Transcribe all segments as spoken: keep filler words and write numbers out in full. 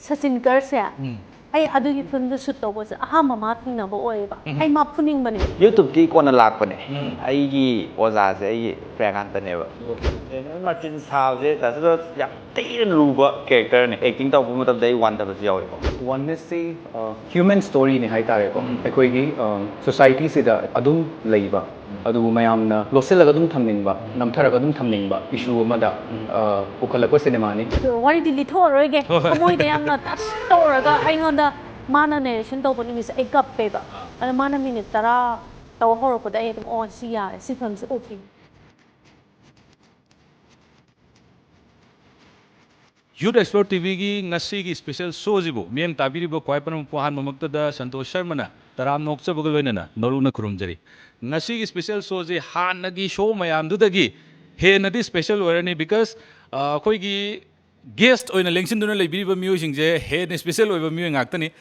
ꯁꯆꯤꯟ ꯀꯔꯁꯦ, ꯑꯩ ꯑꯗꯨꯒꯤ ꯐꯤꯂꯝꯗ ꯁꯨꯠ ꯇꯧꯕꯁꯦ ꯑꯍꯥꯟꯕ ꯃꯥ ꯊꯦꯡꯅꯕ ꯑꯣꯏꯌꯦꯕ꯫ ꯑꯩ ꯃꯥ ꯐꯨꯅꯤꯡꯕꯅꯦ꯫ ꯌꯨꯇꯨꯕꯇꯤ ꯀꯣꯟꯅ ꯂꯥꯛꯄꯅꯦ꯫ ꯑꯩꯒꯤ ꯑꯣꯖꯥꯁꯦ ꯑꯩꯒꯤ ꯄ꯭ꯔꯤꯌꯥꯀꯥꯟꯇꯅꯦꯕ꯫ ꯃꯆꯤꯟ ꯁꯥꯕꯁꯦ ꯇꯥꯁꯤꯗ ꯌꯥꯝ ꯊꯤꯅ ꯂꯨꯕ ꯀꯦꯔꯦꯛꯇꯔꯅꯦ꯫ ꯑꯦꯛꯇꯤꯡ ꯇꯧꯕ ꯃꯇꯝꯗ ꯑꯩ ꯋꯥꯟꯊꯕꯁꯨ ꯌꯥꯎꯋꯦꯕ꯫ ꯋꯥꯟꯅꯦꯁꯁꯤ ꯍ꯭ꯌꯨꯃꯦꯟ ꯁ꯭ꯇꯣꯔꯤꯅꯦ ꯍꯥꯏꯇꯥꯔꯦꯀꯣ꯫ ꯑꯩꯈꯣꯏꯒꯤ ꯁꯣꯁꯥꯏꯇꯤꯁꯤꯗ ꯑꯗꯨꯝ ꯂꯩꯕ, ꯑꯗꯨꯕꯨ ꯃꯌꯥꯝꯅ ꯂꯣꯠꯁꯤꯜꯂꯒ ꯑꯗꯨꯝ ꯊꯝꯅꯤꯡꯕ, ꯅꯝꯊꯔꯒ ꯑꯗꯨꯝ ꯊꯝꯅꯤꯡꯕ ꯏꯁꯨ ꯑꯃꯗ ꯑ, ꯄꯨꯈꯠꯂꯛꯄ ꯁꯤꯅꯦꯃꯥꯅꯤ꯫ ꯋꯥꯔꯤꯗꯤ ꯂꯤꯊꯣꯛꯑꯔꯣꯏꯒꯦ꯫ ꯊꯃꯣꯏꯗ ꯌꯥꯝꯅ ꯇꯁ ꯇꯧꯔꯒ ꯑꯩꯉꯣꯟꯗ ꯃꯥꯅ ꯅꯦꯔꯦꯁꯟ ꯇꯧꯕ ꯅꯨꯃꯤꯠꯁꯦ ꯑꯩ ꯀꯞꯄꯦꯕ꯫ ꯑꯗꯣ ꯃꯥꯅ ꯃꯤꯅꯤꯠ ꯇꯔꯥ ꯇꯧ ꯍꯧꯔꯛꯄꯗ ꯑꯩ ꯑꯗꯨꯝ, ꯑꯣ, ꯁꯤ ꯌꯥꯔꯦ, ꯁꯤ ꯐꯤꯂꯝꯁꯦ ꯑꯣꯀꯦ꯫ ꯌꯨꯠ ꯑꯦꯛꯁꯄ꯭ꯂꯣꯔ ꯇꯤꯚꯤꯒꯤ ꯉꯁꯤꯒꯤ ꯁ꯭ꯄꯦꯁꯦꯜ ꯁꯣꯁꯤꯕꯨ ꯃꯤꯠꯌꯦꯡ ꯇꯥꯕꯤꯔꯤꯕ ꯈ꯭ꯋꯥꯏ ꯄꯨꯝꯅꯃꯛꯄꯨ ꯑꯍꯥꯟꯕꯃꯛꯇꯗ ꯁꯟꯇꯣꯁ ꯁꯔꯃꯅ ꯇꯔꯥꯝꯅ ꯑꯣꯛꯆꯕꯒ ꯂꯣꯏꯅꯅ ꯅꯣꯂꯨꯛꯅ ꯈꯨꯔꯨꯝꯖꯔꯤ꯫ ꯉꯁꯤꯒꯤ ꯁ꯭ꯄꯦꯁꯦꯜ ꯁꯣꯁꯤ ꯍꯥꯟꯅꯒꯤ ꯁꯣ ꯃꯌꯥꯝꯗꯨꯗꯒꯤ ꯍꯦꯟꯅꯗꯤ ꯁ꯭ꯄꯦꯁꯦꯜ ꯑꯣꯏꯔꯅꯤ, ꯕꯤꯀꯁ ꯑꯩꯈꯣꯏꯒꯤ ꯒꯦꯁ꯭ꯠ ꯑꯣꯏꯅ ꯂꯦꯡꯁꯤꯟꯗꯨꯅ ꯂꯩꯕꯤꯔꯤꯕ ꯃꯤꯑꯣꯏꯁꯤꯡꯁꯦ ꯍꯦꯟꯅ ꯁ꯭ꯄꯦꯁꯦꯜ ꯑꯣꯏꯕ ꯃꯤꯑꯣꯏ ꯉꯥꯛꯇꯅꯤ꯫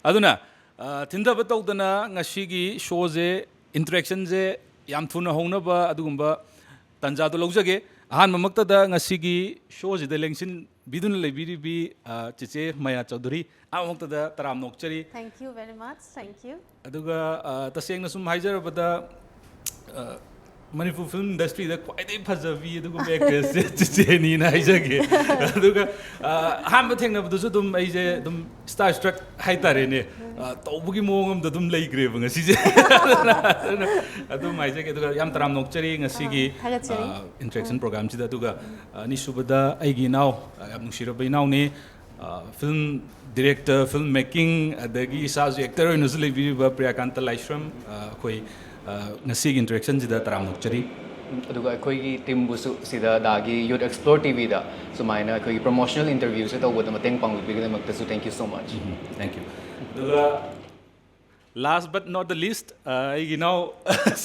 ꯑꯗꯨꯅ ꯑ, ꯊꯤꯟꯊꯕ ꯇꯧꯗꯅ ꯉꯁꯤꯒꯤ ꯁꯣꯁꯦ, ꯏꯟꯇꯔꯦꯛꯁꯟꯁꯦ ꯌꯥꯝ ꯊꯨꯅ ꯍꯧꯅꯕ ꯑꯗꯨꯒꯨꯝꯕ ꯇꯥꯟꯖꯥꯗꯣ ꯂꯧꯖꯒꯦ꯫ ꯑꯍꯥꯟꯕꯃꯛꯇꯗ ꯉꯁꯤꯒꯤ ꯁꯣꯁꯤꯗ ꯂꯦꯡꯁꯤꯟꯕꯤꯗꯨꯅ ꯂꯩꯕꯤꯔꯤꯕꯤ ꯑ, ꯆꯤꯆꯦ ꯃꯌꯥ ꯆꯧꯙꯨꯔꯤ, ꯑꯍꯥꯟꯕꯃꯛꯇꯗ ꯇꯔꯥꯝꯅ ꯑꯣꯛꯆꯔꯤ꯫ Thank you very much. Thank you. ꯑꯗꯨꯒ ꯑ, ꯇꯁꯦꯡꯅ ꯁꯨꯝ ꯍꯥꯏꯖꯔꯕꯗ, ꯑ, ꯃꯅꯤꯄꯨꯔ ꯐꯤꯂꯝ ꯏꯟꯗꯁꯇ꯭ꯔꯤꯗ ꯈ꯭ꯋꯥꯏꯗꯒꯤ ꯐꯖꯕꯤ ꯑꯗꯨꯒꯨꯝꯕ ꯑꯦꯛꯇ꯭ꯔꯦꯁꯁꯦ ꯆꯤꯆꯦꯅꯤꯅ ꯍꯥꯏꯖꯒꯦ꯫ ꯑꯗꯨꯒ ꯑ, ꯑꯍꯥꯟꯕ ꯊꯦꯡꯅꯕꯗꯨꯁꯨ ꯑꯗꯨꯝ ꯑꯩꯁꯦ ꯑꯗꯨꯝ ꯁ꯭ꯇꯥꯔ ꯁ꯭ꯇ꯭ꯔꯛ ꯍꯥꯏꯇꯥꯔꯦꯅꯦ꯫ ꯑ, ꯇꯧꯕꯒꯤ ꯃꯑꯣꯡ ꯑꯃꯗ ꯑꯗꯨꯝ ꯂꯩꯈ꯭ꯔꯦꯕ ꯉꯁꯤꯁꯦ꯫ ꯑꯗꯨꯅ ꯑꯗꯨꯝ ꯍꯥꯏꯖꯒꯦ꯫ ꯑꯗꯨꯒ ꯌꯥꯝ ꯇꯔꯥꯝꯅ ꯑꯣꯛꯆꯔꯤ ꯉꯁꯤꯒꯤ ꯑ, ꯊꯥꯒꯠꯆꯔꯤ꯫ ꯑ, ꯏꯟꯇꯔꯦꯛꯁꯟ ꯄ꯭ꯔꯣꯒ꯭ꯔꯥꯝꯁꯤꯗ꯫ ꯑꯗꯨꯒ ꯑ, ꯑꯅꯤꯁꯨꯕꯗ ꯑꯩꯒꯤ ꯏꯅꯥꯎ, ꯑ, ꯌꯥꯝ ꯅꯨꯡꯁꯤꯔꯕ ꯏꯅꯥꯎꯅꯤ, ꯐꯤꯂꯝ ꯗꯤꯔꯦꯛꯇꯔ, ꯐꯤꯂꯝ ꯃꯦꯀꯤꯡ, ꯑꯗꯒꯤ ꯏꯁꯥꯁꯨ ꯑꯦꯛꯇꯔ ꯑꯣꯏꯅꯁꯨ ꯂꯩꯕꯤꯔꯤꯕ ꯄ꯭ꯔꯤꯌꯥꯀꯥꯟꯇ ꯂꯥꯏꯁ꯭ꯔꯝ, ꯑ, ꯑꯩꯈꯣꯏ ꯑ, ꯉꯁꯤꯒꯤ ꯏꯟꯇꯔꯦꯛꯁꯟꯁꯤꯗ ꯇꯔꯥꯝꯅ ꯑꯣꯛꯆꯔꯤ꯫ ꯑꯗꯨꯒ ꯑꯩꯈꯣꯏꯒꯤ ꯇꯤꯝꯕꯨꯁꯨ ꯁꯤꯗ ꯗꯥꯒꯤ ꯌꯨꯠ ꯑꯦꯛꯁꯄ꯭ꯂꯣꯔ ꯇꯤꯚꯤꯗ ꯁꯨꯃꯥꯏꯅ ꯑꯩꯈꯣꯏꯒꯤ ꯄ꯭ꯔꯣꯃꯣꯁꯅꯦꯜ ꯏꯟꯇꯔꯚ꯭ꯌꯨꯁꯦ ꯇꯧꯕꯗ ꯃꯇꯦꯡ ꯄꯥꯡꯕꯤꯕꯒꯤꯗꯃꯛꯇꯁꯨ thank you so much. Thank you. ꯑꯗꯨꯒ last but not the least, ꯑ, ꯑꯩꯒꯤ ꯏꯅꯥꯎ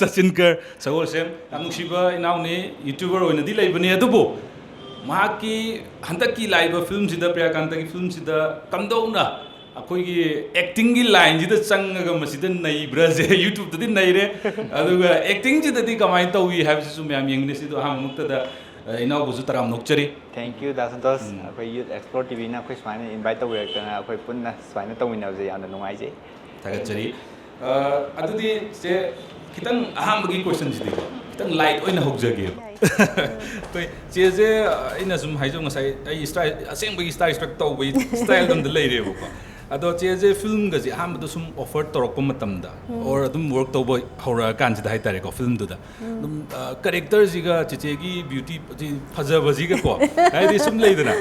ꯁꯆꯤꯟꯀꯔ ꯁꯒꯣꯜꯁꯦꯝ, ꯌꯥꯝ ꯅꯨꯡꯁꯤꯕ ꯏꯅꯥꯎꯅꯤ, ꯌꯨꯇ꯭ꯌꯨꯕꯔ ꯑꯣꯏꯅꯗꯤ ꯂꯩꯕꯅꯤ, ꯑꯗꯨꯕꯨ ꯃꯍꯥꯛꯀꯤ ꯍꯟꯗꯛꯀꯤ ꯂꯥꯛꯏꯕ ꯐꯤꯂꯝꯁꯤꯗ, ꯄ꯭ꯔꯤꯌꯥꯀꯥꯟꯇꯒꯤ ꯐꯤꯂꯝꯁꯤꯗ ꯀꯝꯗꯧꯅ ꯑꯩꯈꯣꯏꯒꯤ ꯑꯦꯛꯇꯤꯡꯒꯤ ꯂꯥꯏꯟꯁꯤꯗ ꯆꯪꯉꯒ ꯃꯁꯤꯗ ꯅꯩꯕ꯭ꯔꯥꯁꯦ, ꯌꯨꯇ꯭ꯌꯨꯕꯇꯗꯤ ꯅꯩꯔꯦ, ꯑꯗꯨꯒ ꯑꯦꯛꯇꯤꯡꯁꯤꯗꯗꯤ ꯀꯃꯥꯏꯅ ꯇꯧꯏ ꯍꯥꯏꯕꯁꯤꯁꯨ ꯃꯌꯥꯝ ꯌꯦꯡꯃꯤꯟꯅꯁꯤ꯫ ꯑꯗꯣ ꯑꯍꯥꯟꯕꯃꯛꯇꯗ ꯑ, ꯏꯅꯥꯎꯕꯨꯁꯨ ꯇꯔꯥꯝꯅ ꯑꯣꯛꯆꯔꯤ꯫ Thank you, ꯗꯥ ꯁꯟꯇꯣꯁ꯫ ꯑꯩꯈꯣꯏ Youth Explore ꯇꯤꯚꯤꯅ ꯑꯩꯈꯣꯏ ꯁꯨꯃꯥꯏꯅ invite ꯇꯧꯕꯤꯔꯛꯇꯅ ꯑꯩꯈꯣꯏ ꯄꯨꯟꯅ ꯁꯨꯃꯥꯏꯅ ꯇꯧꯃꯤꯟꯅꯕꯁꯦ ꯌꯥꯝꯅ ꯅꯨꯡꯉꯥꯏꯖꯩ꯫ ꯊꯥꯒꯠꯆꯔꯤ꯫ ꯑ, ꯑꯗꯨꯗꯤ ꯆꯦ, ꯈꯤꯇꯪ ꯑꯍꯥꯟꯕꯒꯤ questionꯁꯤꯗꯤꯀꯣ, ꯈꯤꯇꯪ light ꯑꯣꯏꯅ ꯍꯧꯖꯒꯦꯕ꯫ ꯑꯩꯈꯣꯏ ꯆꯦꯁꯦ, ꯑ, ꯑꯩꯅ ꯁꯨꯝ ꯍꯥꯏꯖꯧ, ꯉꯁꯥꯏ ꯑꯩ style, ꯑꯁꯦꯡꯕꯒꯤ style ꯁ꯭ꯇ꯭ꯔꯛ ꯇꯧꯕꯒꯤ style ꯑꯝꯗ ꯂꯩꯔꯦꯕꯀꯣ꯫ ꯑꯗꯣ ꯆꯦꯁꯦ filmꯒꯁꯦ ꯑꯍꯥꯟꯕꯗ ꯁꯨꯝ offer ꯇꯧꯔꯛꯄ ꯃꯇꯝꯗ, or ꯑꯗꯨꯝ work ꯇꯧꯕ ꯍꯧꯔꯛꯑꯀꯥꯟꯁꯤꯗ ꯍꯥꯏꯇꯥꯔꯦꯀꯣ, filmꯗꯨꯗ ꯑꯗꯨꯝ, ꯑ, characterꯁꯤꯒ ꯆꯦꯆꯦꯒꯤ beauty, ꯁꯤ ꯐꯖꯕꯁꯤꯒꯀꯣ, ꯍꯥꯏꯗꯤ ꯁꯨꯝ ꯂꯩꯗꯅ,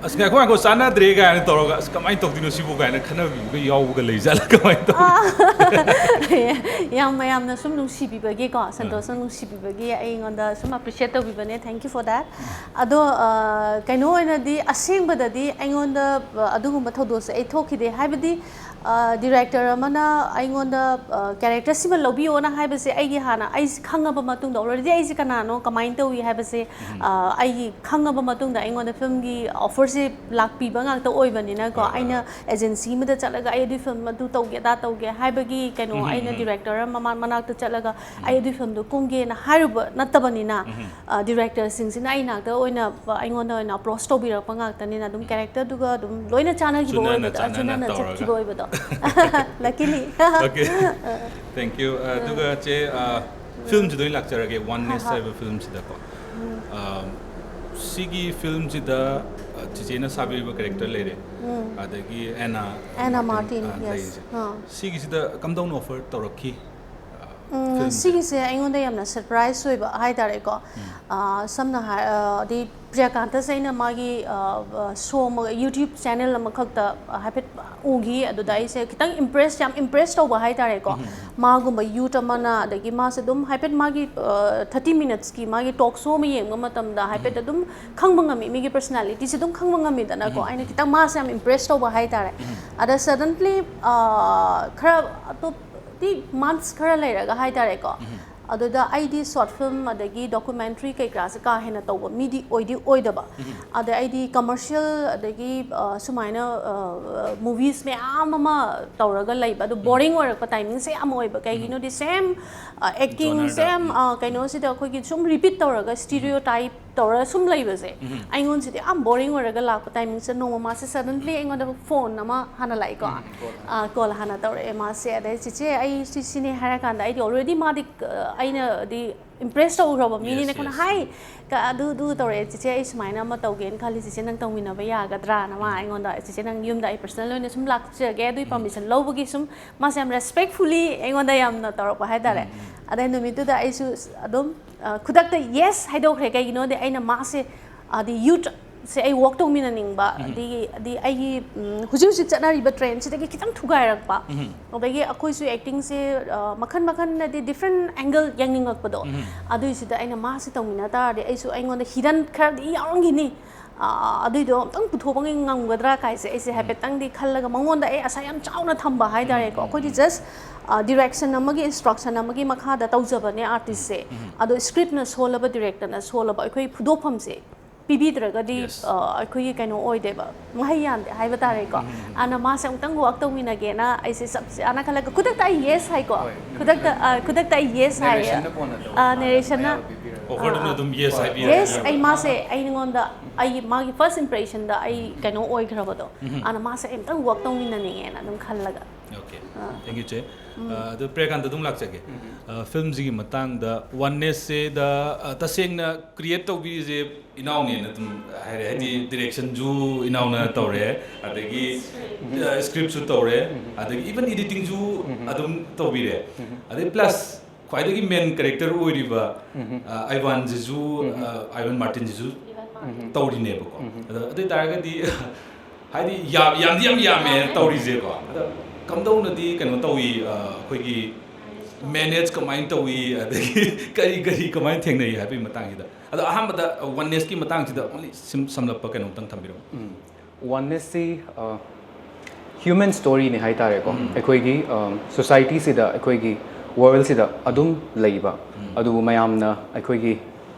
"ꯑꯁ, ꯉꯥꯏꯈꯣ, ꯉꯥꯏꯈꯣ, ꯆꯥꯟꯅꯗ꯭ꯔꯦ" ꯀꯥꯏꯅ ꯇꯧꯔꯒ, "ꯑꯁ, ꯀꯃꯥꯏꯅ ꯇꯧꯗꯣꯏꯅꯣ ꯁꯤꯕꯨ?" ꯀꯥꯏꯅ ꯈꯟꯅꯕꯤꯕꯒ ꯌꯥꯎꯕꯒ ꯂꯩꯖꯥꯠꯂ, ꯀꯃꯥꯏꯅ ꯇꯧꯕ? ꯌꯥꯝ ꯃꯌꯥꯝꯅ ꯁꯨꯝ ꯅꯨꯡꯁꯤꯕꯤꯕꯒꯤꯀꯣ, ꯁꯟꯇꯣꯁꯅ ꯅꯨꯡꯁꯤꯕꯤꯕꯒꯤ ꯑꯩꯉꯣꯟꯗ ꯁꯨꯝ appreciate ꯇꯧꯕꯤꯕꯅꯦ, thank you for that. ꯑꯗꯣ, ꯑ, ꯀꯩꯅꯣ ꯑꯣꯏꯅꯗꯤ ꯑꯁꯦꯡꯕꯗꯗꯤ ꯑꯩꯉꯣꯟꯗ, ꯑ, ꯑꯗꯨꯒꯨꯝꯕ ꯊꯧꯗꯣꯛꯁꯦ ꯑꯩ ꯊꯣꯛꯈꯤꯗꯦ꯫ ꯍꯥꯏꯕꯗꯤ, ꯑ, director ꯑꯃꯅ ꯑꯩꯉꯣꯟꯗ, ꯑ, character ꯁꯤꯃ ꯂꯧꯕꯤꯌꯣꯅ ꯍꯥꯏꯕꯁꯦ ꯑꯩꯒꯤ ꯍꯥꯟꯅ ꯑꯩꯁꯦ ꯈꯪꯉꯕ ꯃꯇꯨꯡꯗ, already ꯑꯩꯁꯦ ꯀꯅꯥꯅꯣ, ꯀꯃꯥꯏꯅ ꯇꯧꯏ ꯍꯥꯏꯕꯁꯦ, ꯑ, ꯑꯩꯒꯤ ꯈꯪꯉꯕ ꯃꯇꯨꯡꯗ ꯑꯩꯉꯣꯟꯗ filmꯒꯤ offerꯁꯦ ꯂꯥꯛꯄꯤꯕ ꯉꯥꯛꯇ ꯑꯣꯏꯕꯅꯤꯅꯀꯣ, ꯍꯣꯏ, ꯍꯣꯏ, ꯑꯩꯅ ꯍꯣꯏ꯫ agency ꯑꯃꯗ ꯆꯠꯂꯒ "ꯑꯩ ꯑꯗꯨꯒꯤ film ꯑꯗꯨ ꯇꯧꯒꯦ, ꯑꯗꯥ ꯇꯧꯒꯦ" ꯍꯥꯏꯕꯒꯤ ꯀꯩꯅꯣ, ꯑꯩꯅ director ꯑꯃ ꯃꯃꯥ-, ꯃꯅꯥꯛꯇ ꯆꯠꯂꯒ "ꯑꯩ ꯑꯗꯨꯒꯤ filmꯗꯣ ꯀꯨꯝꯒꯦꯅ" ꯍꯥꯏꯔꯨꯕ ꯅꯠꯇꯕꯅꯤꯅ, ꯑ, directorꯁꯤꯡꯁꯤꯅ ꯑꯩ ꯅꯥꯛꯇ ꯑꯣꯏꯅ, ꯑ, ꯑꯩꯉꯣꯟꯗ ꯑꯣꯏꯅ approach ꯇꯧꯕꯤꯔꯛꯄ ꯉꯥꯛꯇꯅꯤꯅ, ꯑꯗꯨꯝ characterꯗꯨꯒ ꯑꯗꯨꯝ ꯂꯣꯏꯅ ꯆꯥꯟꯅꯈꯤꯕ ꯆꯨꯅꯅ ꯑꯣꯏꯕꯗꯣ, ꯑ, ꯆꯥꯟꯅꯅ ꯆꯨꯅꯅ ꯇꯧꯔꯒ꯫ ꯆꯠꯈꯤꯕ ꯑꯣꯏꯕꯗꯣ꯫ Luckily꯫ Okay, thank you꯫ ꯑ, ꯑꯗꯨꯒ ꯆꯦ, ꯑ, filmꯁꯤꯗ ꯑꯣꯏꯅ ꯂꯥꯛꯆꯔꯒꯦ, Oneness ꯍꯥ, ꯍꯥ꯫ ꯍꯥꯏꯕ filmꯁꯤꯗꯀꯣ꯫ ꯑ, ꯁꯤꯒꯤ filmꯁꯤꯗ, ꯑ, ꯆꯤꯆꯦꯅ ꯁꯥꯕꯤꯔꯤꯕ character ꯂꯩꯔꯦ, ꯑꯗꯒꯤ ꯑꯦꯅꯥ ꯑꯦꯅꯥ ꯃꯥꯔꯇꯤꯟ, ꯃꯥꯔꯇꯤꯟ, ꯑ, yes꯫ ꯂꯩꯔꯤꯁꯦ꯫ ꯑꯥ꯫ ꯁꯤꯒꯤꯁꯤꯗ ꯀꯝꯗꯧꯅ offer ꯇꯧꯔꯛꯈꯤ? ꯎꯝ, filmꯁꯦ? ꯁꯤꯒꯤꯁꯦ ꯑꯩꯉꯣꯟꯗ ꯌꯥꯝꯅ surprise ꯑꯣꯏꯕ ꯍꯥꯏꯇꯥꯔꯦꯀꯣ꯫ ꯑ, ꯁꯝꯅ ꯍꯥꯏ-, ꯑ, ꯍꯥꯏꯗꯤ ꯄ꯭ꯔꯤꯌꯥꯀꯥꯟꯇꯁꯦ ꯑꯩꯅ ꯃꯥꯒꯤ, ꯑ, ꯑ, show ꯑꯃ, YouTube channel ꯑꯃꯈꯛꯇ, ꯑ, ꯍꯥꯏꯐꯦꯠ ꯎꯈꯤ꯫ ꯑꯗꯨꯗ ꯑꯩꯁꯦ ꯈꯤꯇꯪ impress, ꯌꯥꯝ impress ꯇꯧꯕ ꯍꯥꯏꯇꯥꯔꯦꯀꯣ꯫ ꯃꯥꯒꯨꯝꯕ youth ꯑꯃꯅ, ꯑꯗꯒꯤ ꯃꯥꯁꯦ ꯑꯗꯨꯝ ꯍꯥꯏꯐꯦꯠ ꯃꯥꯒꯤ, ꯑ, thirty minutesꯀꯤ ꯃꯥꯒꯤ talk show ꯑꯃ ꯌꯦꯡꯕ ꯃꯇꯝꯗ ꯍꯥꯏꯐꯦꯠ ꯑꯗꯨꯝ ꯈꯪꯕ ꯉꯝꯃꯤ, ꯃꯤꯒꯤ personalityꯁꯦ ꯑꯗꯨꯝ ꯈꯪꯕ ꯉꯝꯃꯤꯗꯅꯀꯣ꯫ ꯑꯩꯅ ꯈꯤꯇꯪ ꯃꯥꯁꯦ ꯌꯥꯝ impress ꯇꯧꯕ ꯍꯥꯏꯇꯥꯔꯦ꯫ ꯑꯗ suddenly, ꯑ, ꯈꯔ ꯑꯇꯣꯞ-, ꯗꯤ months ꯈꯔ ꯂꯩꯔꯒ ꯍꯥꯏꯇꯥꯔꯦꯀꯣ꯫ ꯑꯗꯨꯗ ꯑꯩꯗꯤ short film ꯑꯗꯒꯤ documentary ꯀꯩꯀꯥꯁꯦ ꯀꯥ ꯍꯦꯟꯅ ꯇꯧꯕ ꯃꯤꯗꯤ ꯑꯣꯏꯗꯤ ꯑꯣꯏꯗꯕ꯫ ꯑꯗ ꯑꯩꯗꯤ commercial ꯑꯗꯒꯤ, ꯑ, ꯁꯨꯃꯥꯏꯅ, ꯑ, movies ꯃꯌꯥꯝ ꯑꯃ ꯇꯧꯔꯒ ꯂꯩꯕ꯫ ꯑꯗꯨ boring ꯑꯣꯏꯔꯛꯄ timingꯁꯦ ꯌꯥꯝ ꯑꯣꯏꯕ꯫ ꯀꯩꯒꯤꯅꯣꯗꯤ same, ꯑ, acting, Genreꯗ꯫ same, ꯑ, ꯀꯩꯅꯣꯁꯤꯗ ꯑꯩꯈꯣꯏꯒꯤ ꯁꯨꯝ repeat ꯇꯧꯔꯒ stereotype ꯇꯧꯔꯒ ꯁꯨꯝ ꯂꯩꯕꯁꯦ ꯑꯩꯉꯣꯟꯁꯤꯗꯤ ꯌꯥꯝ ꯕꯣꯔꯤꯡ ꯑꯣꯏꯔꯒ ꯂꯥꯛꯄ ꯇꯥꯏꯃꯤꯡꯁꯤꯗ ꯅꯣꯡꯃ ꯃꯥꯁꯦ ꯁꯗꯟꯂꯤ ꯑꯩꯉꯣꯟꯗ ꯐꯣꯟ ꯑꯃ ꯍꯥꯟꯅ ꯂꯥꯛꯏꯀꯣ꯫ ꯀꯣꯜ ꯍꯥꯟꯅ ꯇꯧꯔꯛꯑꯦ ꯃꯥꯁꯦ꯫ ꯑꯗꯩ "ꯆꯤꯆꯦ, ꯑꯩ ꯁꯤ ꯁꯤꯅꯦ" ꯍꯥꯏꯔꯀꯥꯟꯗ ꯑꯩꯗꯤ ꯑꯣꯜꯔꯦꯗꯤ ꯃꯥꯗꯤ ꯑ, ꯑꯩꯅꯗꯤ ꯏꯝꯄ꯭ꯔꯦꯁ ꯇꯧꯈ꯭ꯔꯕ ꯃꯤꯅꯤꯅ ꯑꯩꯈꯣꯏꯅ ꯍꯥꯏ ꯀ- ꯑꯗꯨ ꯑꯗꯨ ꯇꯧꯔꯛꯑꯦ "ꯆꯤꯆꯦ, ꯑꯩ ꯁꯨꯃꯥꯏꯅ ꯑꯃ ꯇꯧꯒꯦꯅ ꯈꯜꯂꯤ, ꯆꯤꯆꯦ ꯅꯪ ꯇꯧꯃꯤꯟꯅꯕ ꯌꯥꯒꯗ꯭ꯔꯥꯅ?" ꯃꯥ ꯑꯩꯉꯣꯟꯗ "ꯆꯤꯆꯦ ꯅꯪ ꯌꯨꯝꯗ ꯑꯩ ꯄꯔꯁꯅꯦꯜ ꯑꯣꯏꯅ ꯁꯨꯝ ꯂꯥꯛꯆꯒꯦ" ꯑꯗꯨꯒꯤ ꯄꯔꯃꯤꯁꯟ ꯂꯧꯕꯒꯤ ꯁꯨꯝ ꯃꯥꯁꯦ ꯌꯥꯝ ꯔꯦꯁꯄꯦꯛꯐꯨꯜꯂꯤ ꯑꯩꯉꯣꯟꯗ ꯌꯥꯝꯅ ꯇꯧꯔꯛꯄ ꯍꯥꯏꯇꯥꯔꯦ꯫ ꯑꯗꯩ ꯅꯨꯃꯤꯠꯇꯨꯗ ꯑꯩꯁꯨ ꯑꯗꯨꯝ ꯑ, ꯈꯨꯗꯛꯇ ꯌꯦꯁ ꯍꯥꯏꯗꯣꯛꯈ꯭ꯔꯦ꯫ ꯀꯩꯒꯤꯅꯣꯗꯤ ꯑꯩꯅ ꯃꯥꯁꯦ ꯑꯗꯤ ꯌꯨꯠꯁꯦ ꯑꯩ ꯋꯥꯛ ꯇꯧꯃꯤꯟꯅꯅꯤꯡꯕ ꯑꯗꯒꯤ ꯑꯗꯤ ꯑꯩꯒꯤ ꯎꯝ, ꯍꯧꯖꯤꯛ ꯍꯧꯖꯤꯛ ꯆꯠꯅꯔꯤꯕ ꯇ꯭ꯔꯦꯟꯁꯤꯗꯒꯤ ꯈꯤꯇꯪ ꯊꯨꯒꯥꯏꯔꯛꯄ ꯑꯗꯒꯤ ꯑꯩꯈꯣꯏꯁꯨ ꯑꯦꯛꯇꯤꯡꯁꯦ ꯑ, ꯃꯈꯜ ꯃꯈꯜ ꯍꯥꯏꯗꯤ ꯗꯤꯐ꯭ꯔꯦꯟ ꯑꯦꯡꯒꯜ ꯌꯦꯡꯅꯤꯡꯉꯛꯄꯗꯣ ꯑꯗꯨꯏꯁꯤꯗ ꯑꯩꯅ ꯃꯥꯁꯦ ꯇꯧꯃꯤꯟꯅ ꯇꯥꯔꯗꯤ ꯑꯩꯁꯨ ꯑꯩꯉꯣꯟꯗ ꯍꯤꯗꯟ ꯈꯔꯗꯤ ꯌꯥꯎꯔꯝꯈꯤꯅꯤ꯫ ꯑ, ꯑꯗꯨꯏꯗꯣ ꯑꯝꯇꯪ ꯄꯨꯊꯣꯛꯄ ꯉꯝꯒꯗ꯭ꯔꯥ ꯀꯥꯏꯁꯦ ꯑꯩꯁꯦ ꯍꯥꯏꯐꯦꯠꯇꯪꯗꯤ ꯈꯜꯂꯒ ꯃꯉꯣꯟꯗ ꯑꯩ ꯑꯁꯥ ꯌꯥꯝ ꯆꯥꯎꯅ ꯊꯝꯕ ꯍꯥꯏꯇꯥꯔꯦꯀꯣ꯫ ꯑꯩꯈꯣꯏꯗꯤ ꯖꯁ ꯗꯤꯔꯦꯛꯁꯟ ꯑꯃꯒꯤ ꯏꯟꯁꯇ꯭ꯔꯛꯁꯟ ꯑꯃꯒꯤ ꯃꯈꯥꯗ ꯇꯧꯖꯕꯅꯦ ꯑꯥꯔꯇꯤꯁꯁꯦ꯫ ꯑꯗꯣ ꯁ꯭ꯀ꯭ꯔꯤꯞꯅ ꯁꯣꯜꯂꯕ, ꯗꯤꯔꯦꯛꯇꯔꯅ ꯁꯣꯜꯂꯕ ꯑꯩꯈꯣꯏ ꯐꯨꯗꯣꯛꯐꯝꯁꯦ ꯄꯤꯕꯤꯗ꯭ꯔꯒꯗꯤ ꯑ, ꯑꯩꯈꯣꯏꯒꯤ ꯀꯩꯅꯣ ꯑꯣꯏꯗꯦꯕ, ꯃꯍꯩ ꯌꯥꯟꯗꯦ ꯍꯥꯏꯕ ꯇꯥꯔꯦꯀꯣ꯫ ꯑꯗꯨꯅ ꯃꯥꯁꯦ ꯑꯃꯨꯛꯇꯪ ꯋꯥꯛ ꯇꯧꯃꯤꯟꯅꯒꯦꯅ ꯑꯩꯁꯦ ꯆꯞ ꯆꯥꯅ ꯈꯜꯂꯒ ꯈꯨꯗꯛꯇ ꯑꯩ ꯌꯦꯁ ꯍꯥꯏꯀꯣ꯫ ꯈꯨꯗꯛꯇ ꯑ, ꯈꯨꯗꯛꯇ ꯑꯩ ꯌꯦꯁ ꯍꯥꯏꯌꯦ꯫ ꯅꯦꯔꯦꯁꯟꯗ ꯀꯣꯟꯅ ꯇꯧ ꯑ, ꯅꯦꯔꯦꯁꯟꯅ ꯑꯣꯐꯔꯗꯨꯅ ꯑꯗꯨꯝ ꯌꯦꯁ ꯍꯥꯏꯕꯤꯔꯦ꯫ ꯌꯦꯁ ꯑꯩ ꯃꯥꯁꯦ ꯑꯩꯉꯣꯟꯗ ꯑꯩ ꯃꯥꯒꯤ ꯐꯥꯔꯁ ꯏꯝꯄ꯭ꯔꯦꯁꯟꯗ ꯑꯩ ꯀꯩꯅꯣ ꯑꯣꯏꯈ꯭ꯔꯕꯗꯣ꯫ ꯑꯗꯨꯅ ꯃꯥꯁꯦ ꯑꯩ ꯑꯃꯨꯛꯇꯪ ꯋꯥꯛ ꯇꯧꯃꯤꯟꯅꯅꯤꯡꯉꯦꯅ ꯑꯗꯨꯝ ꯈꯜꯂꯒ꯫ ꯑꯣꯀꯦ꯫ ꯊꯦꯡꯛ ꯌꯨ ꯆꯦ꯫ ꯑꯗꯨ ꯄ꯭ꯔꯦꯀꯥꯟꯇ ꯑꯗꯨꯝ ꯂꯥꯛꯆꯒꯦ꯫ ꯐꯤꯜꯝꯁꯤꯒꯤ ꯃꯇꯥꯡꯗ ꯋꯥꯟꯅꯦꯁꯁꯤꯗ ꯇꯁꯦꯡꯅ ꯀ꯭ꯔꯤꯌꯦꯠ ꯇꯧꯕꯤꯔꯤꯁꯦ ꯏꯅꯥꯎꯅꯦꯅ ꯑꯗꯨꯝ ꯍꯥꯏꯔꯦ꯫ ꯍꯥꯏꯗꯤ ꯗꯤꯔꯦꯛꯁꯟꯁꯨ ꯏꯅꯥꯎꯅ ꯇꯧꯔꯦ, ꯑꯗꯒꯤ ꯁ꯭ꯀ꯭ꯔꯤꯞꯁꯨ ꯇꯧꯔꯦ, ꯑꯗꯒꯤ ꯏꯚꯟ ꯏꯗꯤꯇꯤꯡꯁꯨ ꯑꯗꯨꯝ ꯇꯧꯕꯤꯔꯦ꯫ ꯑꯗꯩ ꯄ꯭ꯂꯁ ꯈ꯭ꯋꯥꯏꯗꯒꯤ ꯃꯦꯟ ꯀꯦꯔꯦꯛꯇꯔ ꯑꯣꯏꯔꯤꯕ ꯑꯥꯏꯕꯥꯟꯁꯤꯁꯨ, ꯑꯥꯏꯕꯥꯟ ꯃꯥꯔꯇꯤꯟꯁꯤꯁꯨ ꯇꯧꯔꯤꯅꯦꯕꯀꯣ꯫ ꯑꯗꯣ ꯑꯗꯨ ꯑꯣꯏ ꯇꯥꯔꯒꯗꯤ ꯍꯥꯏꯗꯤ ꯌꯥꯝ ꯌꯥꯝꯗꯤ ꯌꯥꯝ ꯌꯥꯝꯃꯦ ꯇꯧꯔꯤꯁꯦꯀꯣ꯫ ꯑꯗ ꯀꯝꯗꯧꯅꯗꯤ ꯀꯩꯅꯣ ꯇꯧꯏ, ꯑ, ꯑꯩꯈꯣꯏꯒꯤ ꯃꯦꯅꯦꯖ ꯀꯃꯥꯏꯅ ꯇꯧꯏ, ꯑꯗꯒꯤ ꯀꯔꯤ ꯀꯔꯤ ꯀꯃꯥꯏꯅ ꯊꯦꯡꯅꯩ ꯍꯥꯏꯕꯒꯤ ꯃꯇꯥꯡꯁꯤꯗ꯫ ꯑꯗꯣ ꯑꯍꯥꯟꯕꯗ ꯋꯥꯟꯅꯦꯁꯀꯤ ꯃꯇꯥꯡꯁꯤꯗ ꯑꯣꯟꯂꯤ ꯁꯝꯂꯞꯄ ꯀꯩꯅꯣꯝꯇꯪ ꯊꯝꯕꯤꯔꯝꯃꯨ꯫ ꯋꯥꯟꯅꯦꯁꯁꯤ ꯍ꯭ꯌꯨꯃꯦꯟ ꯁ꯭ꯇꯣꯔꯤꯅꯤ ꯍꯥꯏ ꯇꯥꯔꯦꯀꯣ꯫ ꯑꯩꯈꯣꯏꯒꯤ ꯁꯣꯁꯥꯏꯇꯤꯁꯤꯗ, ꯑꯩꯈꯣꯏꯒꯤ ꯋꯥꯔꯜꯁꯤꯗ ꯑꯗꯨꯝ ꯂꯩꯕ, ꯑꯗꯨꯕꯨ ꯃꯌꯥꯝꯅ ꯑꯩꯈꯣꯏꯒꯤ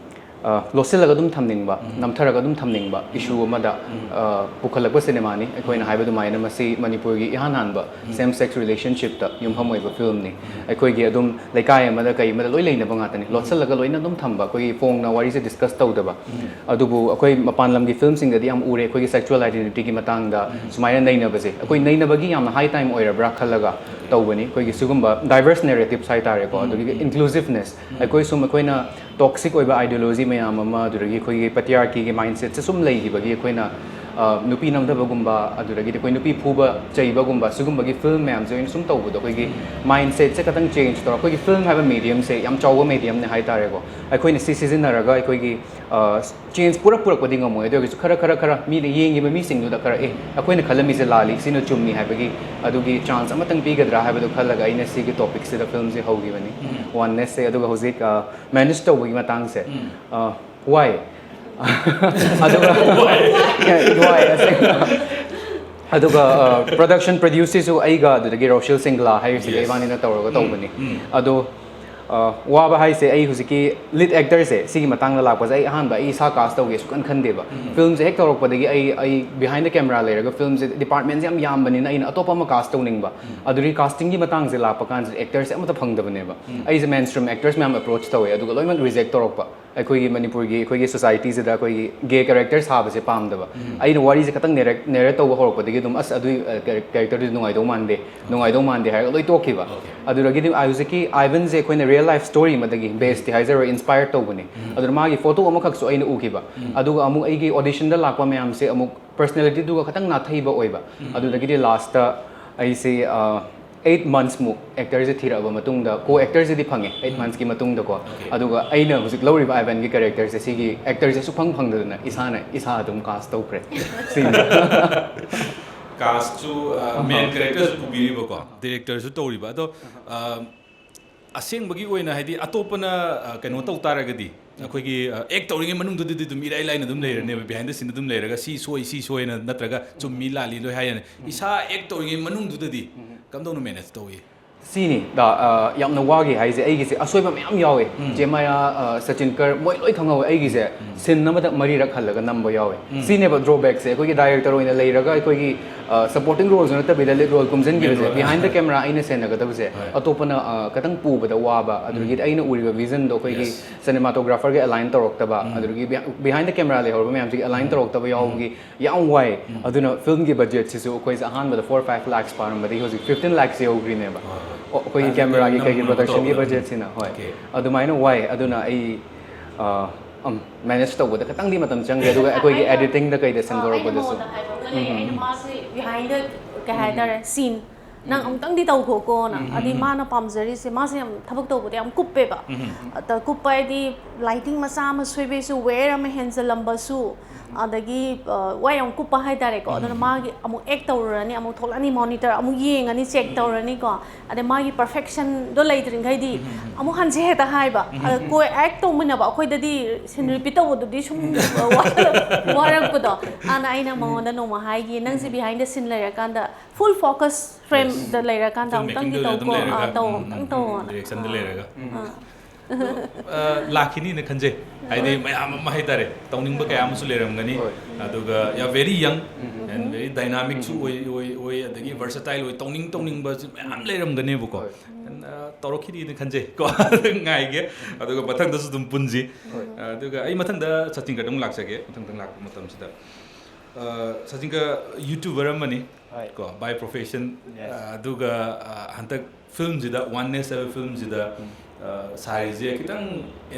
ꯑ, ꯂꯣꯠꯁꯤꯜꯂꯒ ꯑꯗꯨꯝ ꯊꯝꯅꯤꯡꯕ, ꯅꯝꯊꯔꯒ ꯑꯗꯨꯝ ꯊꯝꯅꯤꯡꯕ ꯏꯁꯨ ꯑꯃꯗ, ꯑ, ꯄꯨꯈꯠꯂꯛꯄ ꯁꯤꯅꯦꯃꯥꯅꯤ꯫ ꯑꯩꯈꯣꯏꯅ ꯍꯥꯏꯕ ꯑꯗꯨꯃꯥꯏꯅ ꯃꯁꯤ ꯃꯅꯤꯄꯨꯔꯒꯤ ꯏꯍꯥꯟ ꯍꯥꯟꯕ same sex relationshipꯇ ꯌꯨꯝꯐꯝ ꯑꯣꯏꯕ filmꯅꯤ꯫ ꯑꯩꯈꯣꯏꯒꯤ ꯑꯗꯨꯝ ꯂꯩꯀꯥꯏ ꯑꯃꯗ ꯀꯩ ꯑꯃꯗ ꯂꯣꯏ ꯂꯩꯅꯕ ꯉꯥꯛꯇꯅꯤ꯫ ꯂꯣꯠꯁꯤꯜꯂꯒ ꯂꯣꯏꯅ ꯑꯗꯨꯝ ꯊꯝꯕ, ꯑꯩꯈꯣꯏꯒꯤ ꯐꯣꯡꯅ ꯋꯥꯔꯤꯁꯦ discuss ꯇꯧꯗꯕ꯫ ꯑꯗꯨꯕꯨ ꯑꯩꯈꯣꯏ ꯃꯄꯥꯟ ꯂꯝꯒꯤ filmꯁꯤꯡꯗꯗꯤ ꯌꯥꯝ ꯎꯔꯦ ꯑꯩꯈꯣꯏꯒꯤ sexual identityꯒꯤ ꯃꯇꯥꯡꯗ ꯁꯨꯃꯥꯏꯅ ꯅꯩꯅꯕꯁꯦ꯫ ꯑꯩꯈꯣꯏ ꯅꯩꯅꯕꯒꯤ ꯌꯥꯝꯅ high time ꯑꯣꯏꯔꯕ꯭ꯔꯥ ꯈꯜꯂꯒ ꯇꯧꯕꯅꯤ꯫ ꯑꯩꯈꯣꯏꯒꯤ ꯁꯤꯒꯨꯝꯕ diverse narratives ꯍꯥꯏꯇꯥꯔꯦꯀꯣ, ꯑꯗꯒꯤ inclusiveness, ꯑꯩꯈꯣꯏ ꯁꯨꯝ ꯑꯩꯈꯣꯏꯅ toxic ꯑꯣꯏꯕ ideology ꯃꯌꯥꯝ ꯑꯃ, ꯑꯗꯨꯗꯒꯤ ꯑꯩꯈꯣꯏꯒꯤ patriarchyꯒꯤ mindsetꯁꯦ ꯁꯨꯝ ꯂꯩꯈꯤꯕꯒꯤ ꯑꯩꯈꯣꯏꯅ, ꯑ, ꯅꯨꯄꯤ ꯅꯝꯊꯕꯒꯨꯝꯕ, ꯑꯗꯨꯗꯒꯤꯗꯤ ꯑꯩꯈꯣꯏ ꯅꯨꯄꯤ ꯐꯨꯕ ꯆꯩꯕꯒꯨꯝꯕ, ꯁꯤꯒꯨꯝꯕꯒꯤ film ꯃꯌꯥꯝꯁꯦ ꯑꯣꯏꯅ ꯁꯨꯝ ꯇꯧꯕꯗꯣ, ꯑꯩꯈꯣꯏꯒꯤ mindsetꯁꯦ ꯈꯇꯪ change ꯇꯧꯔ, ꯑꯩꯈꯣꯏꯒꯤ film ꯍꯥꯏꯕ mediumꯁꯦ ꯌꯥꯝ ꯆꯥꯎꯕ mediumꯅꯦ ꯍꯥꯏꯇꯥꯔꯦꯀꯣ꯫ ꯑꯩꯈꯣꯏꯅ ꯁꯤ ꯁꯤꯖꯤꯟꯅꯔꯒ ꯑꯩꯈꯣꯏꯒꯤ, ꯑ, change ꯄꯨꯔꯛ ꯄꯨꯔꯛꯄꯗꯤ ꯉꯝꯃꯣꯏ, ꯑꯗꯨ ꯑꯣꯏꯔꯒꯁꯨ ꯈꯔ ꯈꯔ ꯈꯔ ꯃꯤꯅ ꯌꯦꯡꯉꯤꯕ ꯃꯤꯁꯤꯡꯗꯨꯗ ꯈꯔ, "ꯑꯦ, ꯑꯩꯈꯣꯏꯅ ꯈꯜꯂꯝꯃꯤꯁꯦ ꯂꯥꯜꯂꯤ, ꯁꯤꯅ ꯆꯨꯝꯃꯤ" ꯍꯥꯏꯕꯒꯤ ꯑꯗꯨꯒꯤ chance ꯑꯃꯇꯪ ꯄꯤꯒꯗ꯭ꯔꯥ ꯍꯥꯏꯕꯗꯣ ꯈꯜꯂꯒ ꯑꯩꯅ ꯁꯤꯒꯤ topicꯁꯤꯗ filmꯁꯦ ꯍꯧꯈꯤꯕꯅꯤ꯫ Onenessꯁꯦ꯫ ꯑꯗꯨꯒ ꯍꯧꯖꯤꯛ, ꯑ, manage ꯇꯧꯕꯒꯤ ꯃꯇꯥꯡꯁꯦ, ꯑ, ꯋꯥꯏ꯫ ꯑꯗꯨꯒ ꯋꯥꯏ, ꯑꯁꯦꯡꯕ꯫ ꯑꯗꯨꯒ, ꯑ, production produceꯁꯤꯁꯨ ꯑꯩꯒ ꯑꯗꯨꯗꯒꯤ ꯔꯣꯁꯤꯜ ꯁꯤꯡꯒꯂꯥ ꯍꯥꯏꯔꯤꯁꯤꯒ Yes. ꯏꯕꯥꯅꯤꯅ ꯇꯧꯔꯒ ꯇꯧꯕꯅꯤ꯫ ꯑꯗꯣ, ꯑ, ꯋꯥꯕ ꯍꯥꯏꯁꯦ, ꯑꯩ ꯍꯧꯖꯤꯛꯀꯤ lead actorꯁꯦ ꯁꯤꯒꯤ ꯃꯇꯥꯡꯗ ꯂꯥꯛꯄꯁꯦ ꯑꯩ ꯑꯍꯥꯟꯕ ꯑꯩ ꯏꯁꯥ cast ꯇꯧꯒꯦ ꯁꯨꯛꯈꯟ ꯈꯟꯗꯦꯕ꯫ Filmꯁꯦ ꯍꯦꯛ ꯇꯧꯔꯛꯄꯗꯒꯤ ꯑꯩ, ꯑꯩ behind the camera ꯂꯩꯔꯒ filmꯁꯦ departmentꯁꯦ ꯌꯥꯝ ꯌꯥꯝꯕꯅꯤꯅ ꯑꯩꯅ ꯑꯇꯣꯞꯄ ꯑꯃ cast ꯇꯧꯅꯤꯡꯕ꯫ ꯑꯗꯨꯗꯒꯤ castingꯒꯤ ꯃꯇꯥꯡꯁꯦ ꯂꯥꯛꯄ ꯀꯥꯟꯁꯤꯗ actorꯁꯦ ꯑꯃꯠꯇ ꯐꯪꯗꯕꯅꯦꯕ꯫ ꯑꯩꯁꯦ mainstream actors ꯃꯌꯥꯝ approach ꯇꯧꯋꯦ, ꯑꯗꯨꯒ ꯂꯣꯏꯅꯃꯛ reject ꯇꯧꯔꯛꯄ꯫ ꯑꯩꯈꯣꯏꯒꯤ ꯃꯅꯤꯄꯨꯔꯒꯤ, ꯑꯩꯈꯣꯏꯒꯤ societyꯁꯤꯗ ꯑꯩꯈꯣꯏꯒꯤ gay character ꯁꯥꯕꯁꯦ ꯄꯥꯝꯗꯕ꯫ ꯑꯩꯅ ꯋꯥꯔꯤꯁꯦ ꯈꯇꯪ narrate, narrate ꯇꯧꯕ ꯍꯧꯔꯛꯄꯗꯒꯤ ꯑꯗꯨꯝ, "ꯑꯁ, ꯑꯗꯨꯏ, ꯑ, characterꯗꯨꯗꯤ ꯅꯨꯡꯉꯥꯏꯗꯧ ꯃꯥꯟꯗꯦ, ꯅꯨꯡꯉꯥꯏꯗꯧ ꯃꯥꯟꯗꯦ" ꯍꯥꯏꯔꯒ ꯂꯣꯏ ꯇꯣꯛꯈꯤꯕ꯫ ꯑꯗꯨꯗꯒꯤꯗꯤ ꯑꯩ ꯍꯧꯖꯤꯛꯀꯤ Ivanꯁꯦ ꯑꯩꯈꯣꯏꯅ real life story ꯑꯃꯗꯒꯤ baseꯇꯤ ꯍꯥꯏꯖꯔꯣꯏ, inspire ꯇꯧꯕꯅꯤ꯫ ꯑꯗꯨꯅ ꯃꯥꯒꯤ photo ꯑꯃꯈꯛꯁꯨ ꯑꯩꯅ ꯎꯈꯤꯕ꯫ ꯑꯗꯨꯒ ꯑꯃꯨꯛ ꯑꯩꯒꯤ auditionꯗ ꯂꯥꯛꯄ ꯃꯌꯥꯝꯁꯦ ꯑꯃꯨꯛ personalityꯗꯨꯒ ꯈꯇꯪ ꯅꯥꯊꯩꯕ ꯑꯣꯏꯕ꯫ ꯑꯗꯨꯗꯒꯤꯗꯤ lastꯇ ꯑꯩꯁꯦ, ꯑ, eight months ꯃꯨꯛ actorꯁꯦ ꯊꯤꯔꯛꯑꯕ ꯃꯇꯨꯡꯗ, co-actorꯁꯤꯗꯤ ꯐꯪꯉꯦ, eight monthsꯀꯤ ꯃꯇꯨꯡꯗꯀꯣ꯫ ꯑꯗꯨꯒ ꯑꯩꯅ ꯍꯧꯖꯤꯛ ꯂꯧꯔꯤꯕ Ivanꯒꯤ characterꯁꯦ, ꯁꯤꯒꯤ actorꯁꯦ ꯁꯨꯛꯐꯪ ꯐꯪꯗꯗꯅ ꯏꯁꯥꯅ ꯏꯁꯥ ꯑꯗꯨꯝ cast ꯇꯧꯈ꯭ꯔꯦ꯫ ꯁꯤꯅꯤ꯫ Castꯁꯨ, ꯑ, main characterꯁꯨ ꯄꯨꯕꯤꯔꯤꯕꯀꯣ, directorꯁꯨ ꯇꯧꯔꯤꯕ꯫ ꯑꯗꯣ, ꯑ, ꯑꯁꯦꯡꯕꯒꯤ ꯑꯣꯏꯅ, ꯍꯥꯏꯗꯤ, ꯑꯇꯣꯞꯄꯅ, ꯑ, ꯀꯩꯅꯣ ꯇꯧ ꯇꯥꯔꯒꯗꯤ, ꯑꯩꯈꯣꯏꯒꯤ, ꯑ, act ꯇꯧꯔꯤꯉꯩ ꯃꯅꯨꯡꯗꯨꯗꯗꯤ ꯑꯗꯨꯝ ꯏꯔꯥꯏ ꯂꯥꯏꯅ ꯑꯗꯨꯝ ꯂꯩꯔꯅꯦꯕ, behind the sceneꯗ ꯑꯗꯨꯝ ꯂꯩꯔꯒ ꯁꯤ ꯁꯣꯏ, ꯁꯤ ꯁꯣꯏꯅ, ꯅꯠꯇ꯭ꯔꯒ ꯆꯨꯝꯃꯤ ꯂꯥꯜꯂꯤ ꯂꯣꯏ ꯍꯥꯏꯔꯅꯤ꯫ ꯏꯁꯥ act ꯇꯧꯔꯤꯉꯩ ꯃꯅꯨꯡꯗꯨꯗꯗꯤ ꯀꯝꯗꯧꯅ manage ꯇꯧꯏ? ꯁꯤꯅꯤ ꯗꯥ, ꯑ, ꯌꯥꯝꯅ ꯋꯥꯈꯤ ꯍꯥꯏꯁꯦ꯫ ꯑꯩꯒꯤꯁꯦ ꯑꯁꯣꯏꯕ ꯃꯌꯥꯝ ꯌꯥꯎꯋꯦ꯫ ꯆꯦꯃꯥꯌꯥ, ꯑ, ꯁꯆꯤꯟꯀꯔ, ꯃꯣꯏ ꯂꯣꯏ ꯈꯪꯍꯧꯋꯦ꯫ ꯑꯩꯒꯤꯁꯦ ꯁꯤꯟ ꯑꯃꯗ ꯃꯔꯤꯔꯛ ꯍꯜꯂꯒ ꯅꯝꯕ ꯌꯥꯎꯋꯦ꯫ ꯁꯤꯅꯦꯕ ꯗ꯭ꯔꯣꯕꯦꯛꯁꯦ꯫ ꯑꯩꯈꯣꯏꯒꯤ ꯗꯥꯏꯔꯦꯛꯇꯔ ꯑꯣꯏꯅ ꯂꯩꯔꯒ ꯑꯩꯈꯣꯏꯒꯤ, ꯑ, ꯁꯄꯣꯔꯇꯤꯡ ꯔꯣꯜꯁꯨ ꯅꯠꯇꯕꯤꯗ ꯂꯤꯗ ꯔꯣꯜ ꯀꯨꯝꯁꯤꯟꯈꯤꯕꯁꯦ, ꯃꯦꯟ ꯔꯣꯜ꯫ ꯕꯤꯍꯥꯏꯟ ꯗ ꯀꯦꯃꯦꯔꯥ ꯑꯩꯅ ꯁꯦꯟꯅꯒꯗꯕꯁꯦ, ꯍꯣꯏ꯫ ꯑꯇꯣꯞꯄꯅ, ꯑ, ꯈꯤꯇꯪ ꯄꯨꯕꯗ ꯋꯥꯕ, ꯑꯗꯨꯗꯒꯤ ꯑꯩꯅ ꯎꯔꯤꯕ ꯚꯤꯖꯟꯗꯣ ꯑꯩꯈꯣꯏꯒꯤ ꯌꯦꯁ꯫ ꯁꯤꯅꯦꯃꯥꯇꯣꯒ꯭ꯔꯥꯐꯔꯒ ꯑꯦꯂꯥꯏꯟ ꯇꯧꯔꯛꯇꯕ, ꯑꯗꯨꯗꯒꯤ ꯕꯤ-, ꯕꯤꯍꯥꯏꯟ ꯗ ꯀꯦꯃꯦꯔꯥ ꯂꯩꯍꯧꯔꯕ ꯃꯌꯥꯝꯁꯤꯒꯤ ꯑꯦꯂꯥꯏꯟ ꯇꯧꯔꯛꯇꯕ ꯌꯥꯎꯕꯒꯤ ꯌꯥꯝ ꯋꯥꯏ꯫ ꯑꯗꯨꯅ ꯐꯤꯜꯝꯒꯤ ꯕꯖꯦꯠꯁꯤꯁꯨ ꯑꯩꯈꯣꯏꯁꯦ ꯑꯍꯥꯟꯕꯗ ꯐꯣꯔ ꯐꯥꯏꯚ ꯂꯥꯛꯁ ꯄꯥꯔꯝꯕꯗꯒꯤ ꯍꯧꯖꯤꯛ ꯐꯤꯐꯇꯤꯟ ꯂꯥꯛꯁ ꯌꯧꯈ꯭ꯔꯤꯅꯦꯕ꯫ ꯍꯣꯏ, ꯍꯣꯏ꯫ ꯑꯣ, ꯑꯩꯈꯣꯏꯒꯤ ꯍꯥꯏꯕꯗꯤ ꯀꯦꯃꯦꯔꯥꯒꯤ ꯀꯩꯒꯤ ꯅꯝꯕ ꯄ꯭ꯔꯣꯗꯛꯁꯟꯒꯤ ꯇꯧꯕꯗ꯫ ꯕꯖꯦꯠꯁꯤꯅ, ꯍꯣꯏ꯫ ꯑꯣꯀꯦ꯫ ꯑꯗꯨꯃꯥꯏꯅ ꯋꯥꯏ꯫ ꯑꯗꯨꯅ ꯑꯩ, ꯑ, ꯎꯝ, ꯃꯦꯅꯦꯖ ꯇꯧꯕꯗ ꯈꯤꯇꯪꯗꯤ ꯃꯇꯝ ꯆꯪꯈ꯭ꯔꯦ꯫ ꯑꯗꯨꯒ ꯑꯩꯈꯣꯏꯒꯤ ꯑꯩꯅ, ꯑꯦꯗꯤꯇꯤꯡꯗ ꯀꯩꯗ ꯑ, ꯑꯩꯅ ꯁꯦꯝꯗꯣꯔꯛꯄꯗꯁꯨ꯫ ꯃꯉꯣꯟꯗ ꯍꯥꯏꯕ ꯑꯃ ꯂꯩ꯫ ꯑꯩꯅ ꯃꯥꯁꯦ ꯕꯤꯍꯥꯏꯟꯗ, ꯀꯩ ꯍꯥꯏꯇꯥꯔꯦ, ꯁꯤꯟ ꯅꯪ ꯑꯃꯨꯛꯇꯪꯗꯤ ꯇꯧꯈꯣꯀꯣꯅ꯫ ꯎꯝ, ꯎꯝ, ꯑꯗꯩ ꯎꯝ꯫ ꯃꯥꯅ ꯄꯥꯝꯖꯔꯤꯁꯦ, ꯃꯥꯁꯦ ꯌꯥꯝ ꯊꯕꯛ ꯇꯧꯕꯗ ꯌꯥꯝ ꯀꯨꯞꯄꯦꯕ꯫ ꯎꯝ, ꯎꯝ꯫ ꯑꯗ ꯀꯨꯞꯄ ꯍꯥꯏꯗꯤ ꯂꯥꯏꯇꯤꯡ ꯃꯆꯥ ꯑꯃ ꯁꯣꯏꯕꯩꯁꯨ, ꯋꯦꯌꯔ ꯑꯃ ꯍꯦꯟꯖꯜꯂꯝꯕꯁꯨ, ꯑꯗꯒꯤ, ꯑ, ꯋꯥ ꯌꯥꯝ ꯀꯨꯞꯄ ꯍꯥꯏꯇꯥꯔꯦꯀꯣ꯫ ꯎꯝ꯫ ꯑꯗꯨꯅ ꯃꯥꯒꯤ ꯑꯃꯨꯛ ꯑꯦꯛ ꯇꯧꯔꯨꯔꯅꯤ, ꯑꯃꯨꯛ ꯊꯣꯛꯂꯛꯑꯅꯤ, ꯃꯣꯅꯤꯇꯔ ꯑꯃꯨꯛ ꯌꯦꯡꯉꯅꯤ, ꯆꯦꯛ ꯎꯝ꯫ ꯇꯧꯔꯅꯤꯀꯣ꯫ ꯑꯗꯩ ꯃꯥꯒꯤ ꯄꯔꯐꯦꯛꯁꯟꯗꯣ ꯂꯩꯇ꯭ꯔꯤꯈꯩꯗꯤ ꯎꯝ, ꯎꯝ, ꯎꯝ꯫ ꯑꯃꯨꯛ ꯍꯟꯁꯦ ꯍꯦꯛꯇ ꯍꯥꯏꯕ꯫ ꯎꯝ, ꯑꯗ ꯎꯝ꯫ ꯀꯣꯏ ꯑꯦꯛ ꯇꯧꯃꯤꯟꯅꯕ ꯑꯩꯈꯣꯏꯗꯗꯤ ꯁꯤꯟ ꯔꯤꯄꯤꯠ ꯇꯧꯕꯗꯨꯗꯤ ꯁꯨꯝ ꯋꯥ-, ꯋꯥꯔꯛꯄꯗꯣ꯫ ꯑꯗꯨꯅ ꯑꯩꯅ ꯃꯉꯣꯟꯗ ꯅꯣꯡꯃ ꯍꯥꯏꯈꯤ, "ꯅꯪꯁꯦ ꯎꯝ꯫ ꯕꯤꯍꯥꯏꯟꯗ ꯁꯤꯟ ꯂꯩꯔꯀꯥꯟꯗ ꯐꯨꯜ ꯐꯣꯀꯁ ꯐ꯭ꯔꯦꯝꯗ ꯌꯦꯁ꯫ ꯂꯩꯔꯀꯥꯟꯗ ꯐꯤꯜꯝ ꯑꯃꯨꯛꯇꯪꯗꯤ ꯃꯦꯀꯤꯡꯗ ꯑꯣꯏꯅ ꯑꯗꯨꯝ ꯇꯧꯀꯣ, ꯂꯩꯔꯒ, ꯑꯥ, ꯇꯧ, ꯎꯝ, ꯑꯃꯨꯛꯇꯪ ꯎꯝ, ꯇꯧꯑꯣꯅ꯫ ꯗꯤꯔꯦꯛꯁꯟꯗ ꯑꯥ꯫ ꯂꯩꯔꯒ꯫ ꯎꯝ꯫ ꯑꯥ꯫ ꯑꯗꯣ, ꯑꯥ, ꯂꯥꯛꯈꯤꯅꯤꯅ ꯈꯟꯖꯩ꯫ ꯍꯥꯏꯗꯤ ꯃꯌꯥꯝ ꯑꯃ ꯍꯥꯏꯇꯥꯔꯦ, ꯇꯧꯅꯤꯡꯕ ꯀꯌꯥ ꯑꯃꯁꯨ ꯂꯩꯔꯝꯒꯅꯤ꯫ ꯍꯣꯏ꯫ ꯑꯗꯨꯒ you are very young and very dynamic ꯁꯨ ꯑꯣꯏ, ꯑꯣꯏ, ꯑꯣꯏ, ꯑꯗꯒꯤ versatile ꯑꯣꯏ, ꯇꯧꯅꯤꯡ ꯇꯧꯅꯤꯡꯕꯁꯨ ꯃꯌꯥꯝ ꯂꯩꯔꯝꯒꯅꯦꯕꯀꯣ꯫ ꯍꯣꯏ꯫ And, ꯑꯥ, ꯇꯧꯔꯛꯈꯤꯅꯤꯅ ꯈꯟꯖꯩ ꯀꯣ꯫ ꯉꯥꯏꯒꯦ꯫ ꯑꯗꯨꯒ ꯃꯊꯪꯗꯁꯨ ꯑꯗꯨꯝ ꯄꯨꯟꯁꯤ꯫ ꯍꯣꯏ꯫ ꯑꯗꯨꯒ ꯑꯩ ꯃꯊꯪꯗ ꯁꯆꯤꯟꯒꯗ ꯑꯃꯨꯛ ꯂꯥꯛꯆꯒꯦ, ꯃꯊꯪ ꯃꯊꯪ ꯂꯥꯛꯄ ꯃꯇꯝꯁꯤꯗ꯫ ꯑꯥ, ꯁꯆꯤꯟꯒ YouTuber ꯑꯃꯅꯤ꯫ ꯍꯣꯏ꯫ ꯀꯣ, by profession꯫ Yes꯫ ꯑꯥ, ꯑꯗꯨꯒ, ꯑꯥ, ꯍꯟꯗꯛ ꯐꯤꯜꯝꯁꯤꯗ, Oneness ꯍꯥꯏꯕ ꯐꯤꯜꯝꯁꯤꯗ, ꯎꯝ꯫ ꯑꯥ, ꯁꯥꯔꯤꯁꯦ ꯈꯤꯇꯪ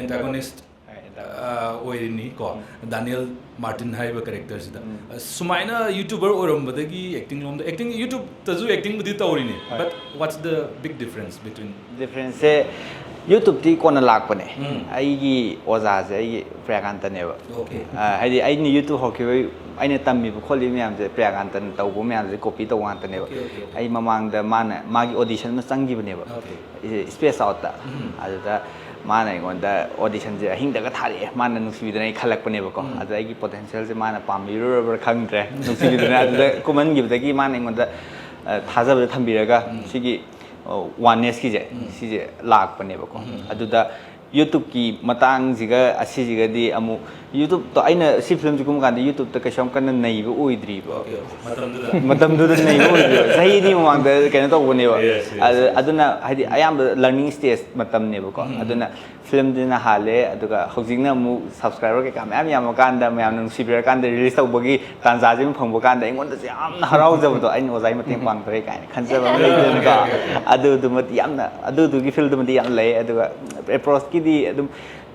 antagonist, ꯍꯣꯏ, antagonist꯫ ꯑꯥ, ꯑꯣꯏꯔꯤꯅꯤ ꯀꯣ, ꯎꯝ꯫ ꯗꯥꯅꯤꯌꯦꯜ ꯃꯥꯔꯇꯤꯟ ꯍꯥꯏꯔꯤꯕ ꯀꯦꯔꯦꯛꯇꯔꯁꯤꯗ꯫ ꯎꯝ꯫ ꯑꯥ, ꯁꯨꯃꯥꯏꯅ YouTuber ꯑꯣꯏꯔꯝꯕꯗꯒꯤ acting ꯂꯣꯝꯗ, acting, YouTubeꯇꯁꯨ actingꯕꯨꯗꯤ ꯇꯧꯔꯤꯅꯤ, ꯍꯣꯏ꯫ But what's the big difference between? Differenceꯁꯦ YouTubeꯇꯤ ꯀꯣꯟꯅ ꯂꯥꯛꯄꯅꯦ꯫ ꯎꯝ꯫ ꯑꯩꯒꯤ ꯑꯣꯖꯥꯁꯦ ꯑꯩꯒꯤ ꯄ꯭ꯔꯤꯌꯥꯀꯥꯟꯇꯅꯦꯕ꯫ ꯑꯣꯀꯦ꯫ ꯑꯥ, ꯍꯥꯏꯗꯤ ꯑꯩꯅ YouTube ꯍꯧꯔꯛꯈꯤꯕꯒꯤ ꯑꯩꯅ ꯇꯝꯃꯤꯕ ꯈꯣꯠꯂꯤꯕ ꯃꯌꯥꯝꯁꯦ, ꯄ꯭ꯔꯤꯌꯥꯀꯥꯟꯇꯅ ꯇꯧꯕ ꯃꯌꯥꯝꯁꯦ copy ꯇꯧꯕ ꯉꯥꯛꯇꯅꯦꯕ꯫ Okay, okay, okay. ꯑꯩ ꯃꯃꯥꯡꯗ ꯃꯥꯅ, ꯃꯥꯒꯤ audition ꯑꯃ ꯆꯪꯈꯤꯕꯅꯦꯕ꯫ ꯑꯣꯀꯦ꯫ ꯁꯤ Space Outꯇ꯫ ꯎꯝ꯫ ꯑꯗꯨꯗ ꯃꯥꯅ ꯑꯩꯉꯣꯟꯗ auditionꯁꯦ ꯑꯍꯤꯡꯗꯒ ꯊꯥꯔꯛꯑꯦ꯫ ꯃꯥꯅ ꯅꯨꯡꯁꯤꯕꯤꯗꯅ ꯑꯩ ꯈꯜꯂꯛꯄꯅꯦꯕꯀꯣ꯫ ꯎꯝ꯫ ꯑꯗꯨꯗ ꯑꯩꯒꯤ potentialꯁꯦ ꯃꯥꯅ ꯄꯥꯝꯕꯤꯔꯨꯔꯕ꯭ꯔꯥ ꯈꯪꯗ꯭ꯔꯦ꯫ ꯅꯨꯡꯁꯤꯕꯤꯗꯅ ꯑꯗꯨꯗ ꯀꯨꯝꯍꯟꯈꯤꯕꯗꯒꯤ ꯃꯥꯅ ꯑꯩꯉꯣꯟꯗ, ꯑ, ꯊꯥꯖꯕꯗ ꯊꯝꯕꯤꯔꯒ ꯎꯝ꯫ ꯁꯤꯒꯤ ꯋꯥꯟꯅꯦꯁꯀꯤꯁꯦ, ꯁꯤꯁꯦ ꯂꯥꯛꯄꯅꯦꯕꯀꯣ꯫ ꯑꯗꯨꯗ YouTubeꯀꯤ ꯃꯇꯥꯡꯁꯤꯒ ꯑꯁꯤꯁꯤꯒꯗꯤ ꯑꯃꯨꯛ, YouTubeꯇꯣ ꯑꯩꯅ ꯁꯤ ꯐꯤꯂꯝꯁꯤ ꯀꯨꯝꯕ ꯀꯥꯟꯗ YouTubeꯇ ꯀꯩꯁꯨ ꯌꯥꯝ ꯀꯟꯅ ꯅꯩꯕ ꯑꯣꯏꯗ꯭ꯔꯤꯕ꯫ Okay, okay. ꯃꯇꯝꯗꯨꯗ ꯃꯇꯝꯗꯨꯗ ꯅꯩꯕ ꯑꯣꯏꯗ꯭ꯔꯤꯕ, ꯆꯍꯤ ꯑꯅꯤ ꯃꯃꯥꯡꯗ ꯀꯩꯅꯣ ꯇꯧꯕꯅꯦꯕ꯫ Yes, yes, ꯑꯗ- yes. ꯑꯗꯨꯅ ꯍꯥꯏꯗꯤ ꯑꯌꯥꯝꯕ learning stage ꯃꯇꯝꯅꯦꯕꯀꯣ꯫ ꯑꯗꯨꯅ ꯐꯤꯂꯝꯗꯨꯅ ꯍꯥꯜꯂꯦ, ꯑꯗꯨꯒ ꯍꯧꯖꯤꯛꯅ ꯑꯃꯨꯛ subscriber ꯀꯩꯀꯥ ꯃꯌꯥꯝ ꯌꯥꯝꯃꯀꯥꯟꯗ, ꯃꯌꯥꯝꯅ ꯅꯨꯡꯁꯤꯕꯤꯔꯀꯥꯟꯗ, release ꯇꯧꯕꯒꯤ ꯇꯥꯟꯖꯥꯁꯤ ꯑꯃ ꯐꯪꯕ ꯀꯥꯟꯗ ꯑꯩꯉꯣꯟꯗꯁꯨ ꯌꯥꯝꯅ ꯍꯔꯥꯎꯖꯕꯗꯣ, "ꯑꯩꯅ ꯑꯣꯖꯥꯒꯤ ꯃꯇꯦꯡ ꯄꯥꯡꯗ꯭ꯔꯦ" ꯀꯥꯏꯅ ꯈꯟꯖꯕ ꯑꯃ ꯂꯩꯗꯅꯀꯣ꯫ ꯑꯗꯨꯗꯨꯃꯗꯤ ꯌꯥꯝꯅ, ꯑꯗꯨꯗꯨꯒꯤ fieldꯗꯨꯃꯗꯤ ꯌꯥꯝ ꯂꯩ꯫ ꯑꯗꯨꯒ approachꯀꯤꯗꯤ ꯑꯗꯨꯝ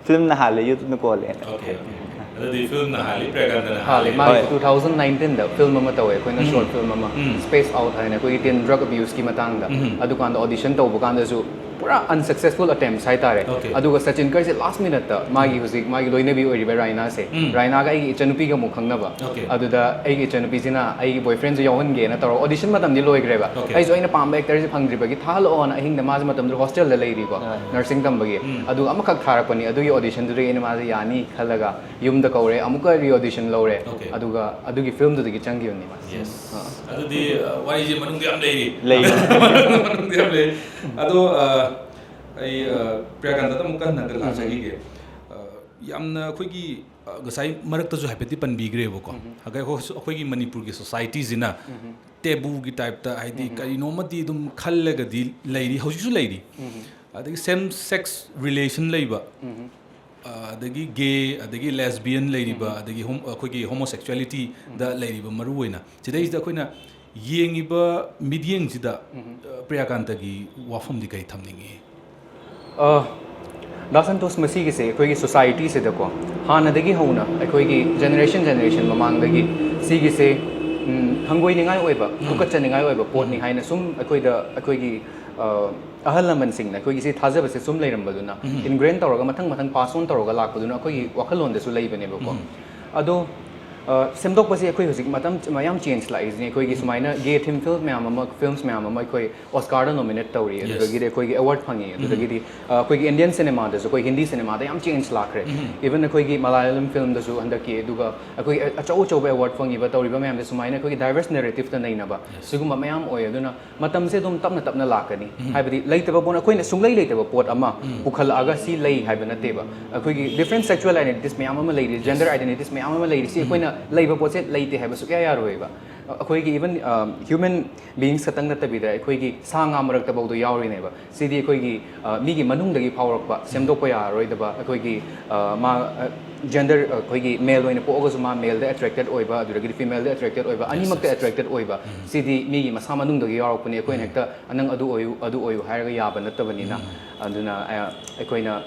ꯐꯤꯂꯝꯅ ꯍꯥꯜꯂꯦ, YouTubeꯅ ꯀꯣꯜꯂꯦꯅ꯫ Okay, okay. ꯑꯗꯨꯗꯤ ꯐꯤꯂꯝꯅ ꯍꯥꯜꯂꯤ, ꯄ꯭ꯔꯌꯥꯀꯥꯟꯇꯅ ꯍꯥꯜꯂꯤ꯫ ꯍꯥꯜꯂꯤ꯫ ꯃꯥꯒꯤ ꯍꯣꯏ. Two thousand nineteenꯗ film ꯑꯃ ꯇꯧꯋꯦ ꯑꯩꯈꯣꯏꯅ, short film ꯑꯃ, Space Out ꯍꯥꯏꯅ, ꯑꯩꯈꯣꯏꯒꯤ teen drug abuseꯀꯤ ꯃꯇꯥꯡꯗ꯫ ꯑꯗꯨꯀꯥꯟꯗ audition ꯇꯧꯕ ꯀꯥꯟꯗꯁꯨ ꯄꯨꯔꯥ unsuccessful attempts ꯍꯥꯏꯇꯥꯔꯦ꯫ Okay. ꯑꯗꯨꯒ ꯁꯆꯤꯟ ꯀꯔꯁꯦ last minuteꯇ ꯃꯥꯒꯤ ꯍꯧꯖꯤꯛ ꯃꯥꯒꯤ ꯂꯣꯏꯅꯕꯤ ꯑꯣꯏꯔꯤꯕ ꯔꯥꯏꯅꯥꯁꯦ, ꯔꯥꯏꯅꯥꯒ ꯑꯩꯒꯤ ꯏꯆꯟꯅꯨꯄꯤꯒ ꯑꯃꯨꯛ ꯈꯪꯅꯕ꯫ Okay. ꯑꯗꯨꯗ ꯑꯩꯒꯤ ꯏꯆꯟꯅꯨꯄꯤꯁꯤꯅ ꯑꯩꯒꯤ boyfriendꯁꯦ ꯌꯥꯎꯍꯟꯒꯦꯅ ꯇꯧꯔꯒ audition ꯃꯇꯝꯗꯤ ꯂꯣꯏꯈ꯭ꯔꯦꯕ꯫ Okay. ꯑꯩꯁꯨ ꯑꯩꯅ ꯄꯥꯝꯕ actorꯁꯦ ꯐꯪꯗ꯭ꯔꯤꯕꯒꯤ ꯊꯥꯍꯜꯂꯛꯑꯣꯅ ꯑꯍꯤꯡꯗ, ꯃꯥꯁꯦ ꯃꯇꯝꯗꯨꯗ hostelꯗ ꯂꯩꯔꯤꯀꯣ, nursing ꯇꯝꯕꯒꯤ꯫ ꯑꯗꯨꯒ ꯑꯃꯈꯛ ꯊꯥꯔꯛꯄꯅꯤ꯫ ꯑꯗꯨꯒꯤ auditionꯗꯨꯗꯒꯤ ꯑꯩꯅ ꯃꯥꯁꯦ ꯌꯥꯅꯤ ꯈꯜꯂꯒ ꯌꯨꯝꯗ ꯀꯧꯔꯦ, ꯑꯃꯨꯛꯀ re-audition ꯂꯧꯔꯦ꯫ Okay. ꯑꯗꯨꯒ ꯑꯗꯨꯒꯤ filmꯗꯨꯗꯒꯤ ꯆꯪꯈꯤꯕꯅꯤ ꯃꯥꯁꯦ꯫ Yes. ꯑꯗꯨꯗꯤ ꯑ, ꯋꯥꯔꯤꯁꯦ ꯃꯅꯨꯡꯗ ꯌꯥꯝ ꯂꯩꯔꯤ꯫ ꯂꯩ꯫ ꯃꯅꯨꯡꯗ ꯌꯥꯝ ꯂꯩ꯫ ꯑꯗꯣ ꯑ, ꯑꯩ ꯑ, ꯄ꯭ꯔꯤꯌꯥꯀꯥꯟꯇꯗ ꯑꯃꯨꯛꯀ ꯍꯟꯅ ꯂꯥꯛꯆꯈꯤꯒꯦ꯫ ꯑ, ꯌꯥꯝꯅ ꯑꯩꯈꯣꯏꯒꯤ ꯑ, ꯉꯁꯥꯏ ꯃꯔꯛꯇꯁꯨ ꯍꯥꯏꯐꯦꯠꯇꯤ ꯄꯟꯕꯤꯈ꯭ꯔꯦꯕꯀꯣ꯫ ꯑꯩꯈꯣꯏ ꯑꯩꯈꯣꯏꯒꯤ ꯃꯅꯤꯄꯨꯔꯒꯤ societyꯁꯤꯅ tabooꯒꯤ typeꯇ, ꯍꯥꯏꯗꯤ ꯀꯔꯤꯅꯣꯃꯗꯤ ꯑꯗꯨꯝ ꯈꯜꯂꯒꯗꯤ ꯂꯩꯔꯤ, ꯍꯧꯖꯤꯛꯁꯨ ꯂꯩꯔꯤ꯫ ꯑꯗꯒꯤ same sex relation ꯂꯩꯕ, ꯑꯗꯒꯤ gay, ꯑꯗꯒꯤ lesbian ꯂꯩꯔꯤꯕ, ꯑꯗꯒꯤ ꯍꯣꯝ-, ꯑꯩꯈꯣꯏꯒꯤ homosexualityꯗ ꯂꯩꯔꯤꯕ ꯃꯔꯨ ꯑꯣꯏꯅ꯫ ꯁꯤꯗꯩꯁꯤꯗ ꯑꯩꯈꯣꯏꯅ ꯌꯦꯡꯉꯤꯕ ꯃꯤꯠꯌꯦꯡꯁꯤꯗ, ꯑ, ꯄ꯭ꯔꯤꯌꯥꯀꯥꯟꯇꯒꯤ ꯋꯥꯐꯝꯗꯤ ꯀꯔꯤ ꯊꯝꯅꯤꯡꯉꯤ? ꯑ, ꯗꯥ ꯁꯟꯇꯣꯁ, ꯃꯁꯤꯒꯤꯁꯦ ꯑꯩꯈꯣꯏꯒꯤ societyꯁꯤꯗꯀꯣ, ꯍꯥꯟꯅꯗꯒꯤ ꯍꯧꯅ ꯑꯩꯈꯣꯏꯒꯤ generation generation ꯃꯃꯥꯡꯗꯒꯤ ꯁꯤꯒꯤꯁꯦ, ꯎꯝ, ꯍꯪꯒꯣꯏꯅꯤꯡꯉꯥꯏ ꯑꯣꯏꯕ, ꯊꯨꯀꯠꯆꯅꯤꯡꯉꯥꯏ ꯑꯣꯏꯕ ꯄꯣꯠꯅꯤ ꯍꯥꯏꯅ ꯁꯨꯝ ꯑꯩꯈꯣꯏꯗ, ꯑꯩꯈꯣꯏꯒꯤ, ꯑ, ꯑꯍꯜ ꯂꯃꯟꯁꯤꯡꯅ ꯑꯩꯈꯣꯏꯒꯤ ꯁꯤ ꯊꯥꯖꯕꯁꯦ ꯁꯨꯝ ꯂꯩꯔꯝꯕꯗꯨꯅ ingrain ꯇꯧꯔꯒ ꯃꯊꯪ ꯃꯊꯪ pass on ꯇꯧꯔꯒ ꯂꯥꯛꯄꯗꯨꯅ ꯑꯩꯈꯣꯏꯒꯤ ꯋꯥꯈꯜꯂꯣꯟꯗꯁꯨ ꯂꯩꯕꯅꯦꯕꯀꯣ꯫ ꯑꯗꯣ ꯑ, ꯁꯦꯝꯗꯣꯛꯄꯁꯦ ꯑꯩꯈꯣꯏ ꯍꯧꯖꯤꯛ ꯃꯇꯝ ꯃꯌꯥꯝ ꯆꯦꯟꯖ ꯂꯥꯛꯏꯁꯤꯅꯦ꯫ ꯑꯩꯈꯣꯏꯒꯤ ꯁꯨꯃꯥꯏꯅ ꯒꯦ ꯊꯤꯝ ꯐꯤꯜꯝ ꯃꯌꯥꯝ ꯑꯃ, ꯐꯤꯜꯝꯁ ꯃꯌꯥꯝ ꯑꯃ ꯑꯩꯈꯣꯏ ꯑꯣꯁꯀꯥꯔꯗ ꯅꯣꯃꯤꯅꯦꯠ ꯇꯧꯔꯤ, ꯑꯗꯨꯗꯒꯤꯗꯤ ꯑꯩꯈꯣꯏꯒꯤ ꯑꯦꯋꯥꯔꯗ ꯐꯪꯉꯤ, ꯑꯗꯨꯗꯒꯤꯗꯤ ꯑ, ꯑꯩꯈꯣꯏꯒꯤ ꯏꯟꯗꯤꯌꯟ ꯁꯤꯅꯦꯃꯥꯗꯁꯨ, ꯑꯩꯈꯣꯏ ꯍꯤꯟꯗꯤ ꯁꯤꯅꯦꯃꯥꯗ ꯌꯥꯝ ꯆꯦꯟꯖ ꯂꯥꯛꯈ꯭ꯔꯦ꯫ ꯏꯚꯟ ꯑꯩꯈꯣꯏꯒꯤ ꯃꯂꯥꯌꯥꯂꯝ ꯐꯤꯜꯝꯗꯁꯨ ꯍꯟꯗꯛꯀꯤ, ꯑꯗꯨꯒ ꯑꯩꯈꯣꯏꯒꯤ ꯑꯆꯧ ꯑꯆꯧꯕ ꯑꯦꯋꯥꯔꯗ ꯐꯪꯉꯤꯕ ꯇꯧꯔꯤꯕ ꯃꯌꯥꯝꯁꯦ ꯁꯨꯃꯥꯏꯅ ꯑꯩꯈꯣꯏꯒꯤ ꯗꯥꯏꯚꯔꯁ ꯅꯦꯔꯦꯇꯤꯞꯇ ꯅꯩꯅꯕ ꯁꯤꯒꯨꯝꯕ ꯃꯌꯥꯝ ꯑꯣꯏ꯫ ꯑꯗꯨꯅ ꯃꯇꯝꯁꯦ ꯑꯗꯨꯝ ꯇꯞꯅ ꯇꯞꯅ ꯂꯥꯛꯀꯅꯤ꯫ ꯍꯥꯏꯕꯗꯤ ꯂꯩꯇꯕ ꯄꯣꯠ, ꯑꯩꯈꯣꯏꯅ ꯁꯨꯡꯂꯩ ꯂꯩꯇꯕ ꯄꯣꯠ ꯑꯃ ꯄꯨꯈꯠꯂꯛꯑꯒ ꯁꯤ ꯂꯩ ꯍꯥꯏꯕ ꯅꯠꯇꯦꯕ꯫ ꯑꯩꯈꯣꯏꯒꯤ ꯗꯤꯐ꯭ꯔꯦꯟ ꯁꯦꯛꯁꯨꯋꯦꯜ ꯑꯥꯏꯗꯦꯟꯇꯤꯇꯤꯁ ꯃꯌꯥꯝ ꯑꯃ ꯂꯩꯔꯤ, ꯖꯦꯟꯗꯔ ꯑꯥꯏꯗꯦꯟꯇꯤꯇꯤꯁ ꯃꯌꯥꯝ ꯑꯃ ꯂꯩꯔꯤ꯫ ꯁꯤ ꯑꯩꯈꯣꯏꯅ ꯂꯩꯕ ꯄꯣꯠꯁꯦ ꯂꯩꯇꯦ ꯍꯥꯏꯕ ꯁꯨꯛꯌꯥ ꯌꯥꯔꯣꯏꯕ꯫ ꯑꯩꯈꯣꯏꯒꯤ ꯏꯚꯟ ꯍ꯭ꯌꯨꯃꯦꯟ ꯕꯤꯌꯤꯡꯁ ꯈꯛꯇꯪ ꯅꯠꯇꯕꯤꯗ ꯑꯩꯈꯣꯏꯒꯤ ꯁꯥ ꯉꯥ ꯃꯔꯛꯇꯐꯥꯎꯗ ꯌꯥꯎꯔꯤꯅꯦꯕ꯫ ꯁꯤꯗꯤ ꯑꯩꯈꯣꯏꯒꯤ, ꯑ, ꯃꯤꯒꯤ ꯃꯅꯨꯡꯗꯒꯤ ꯐꯥꯎꯔꯛꯄ, ꯁꯦꯝꯗꯣꯛꯄ ꯌꯥꯔꯔꯣꯏꯗꯕ ꯑꯩꯈꯣꯏꯒꯤ, ꯑ, ꯃꯥ, ꯑ, ꯖꯦꯟꯗꯔ, ꯑꯩꯈꯣꯏꯒꯤ ꯃꯦꯜ ꯑꯣꯏꯅ ꯄꯣꯛꯑꯒꯁꯨ ꯃꯥ ꯃꯦꯜꯗ ꯑꯦꯇ꯭ꯔꯦꯛꯇꯦꯠ ꯑꯣꯏꯕ, ꯑꯗꯨꯗꯒꯤꯗꯤ ꯐꯤꯃꯦꯜꯗ ꯑꯦꯇ꯭ꯔꯦꯛꯇꯦꯠ ꯑꯣꯏꯕ, ꯑꯅꯤꯃꯛꯇ ꯑꯦꯇ꯭ꯔꯦꯛꯇꯦꯠ ꯑꯣꯏꯕ꯫ ꯁꯤꯗꯤ ꯃꯤꯒꯤ ꯃꯁꯥ ꯃꯅꯨꯡꯗꯒꯤ ꯌꯥꯎꯔꯛꯄꯅꯦ꯫ ꯑꯩꯈꯣꯏꯅ ꯍꯦꯛꯇ, "ꯑ, ꯅꯪ ꯑꯗꯨ ꯑꯣꯏꯌꯨ, ꯑꯗꯨ ꯑꯣꯏꯌꯨ" ꯍꯥꯏꯔꯒ ꯌꯥꯕ ꯅꯠꯇꯕꯅꯤꯅ꯫ ꯑꯗꯨꯅ, ꯑ, ꯑꯩꯈꯣꯏꯅ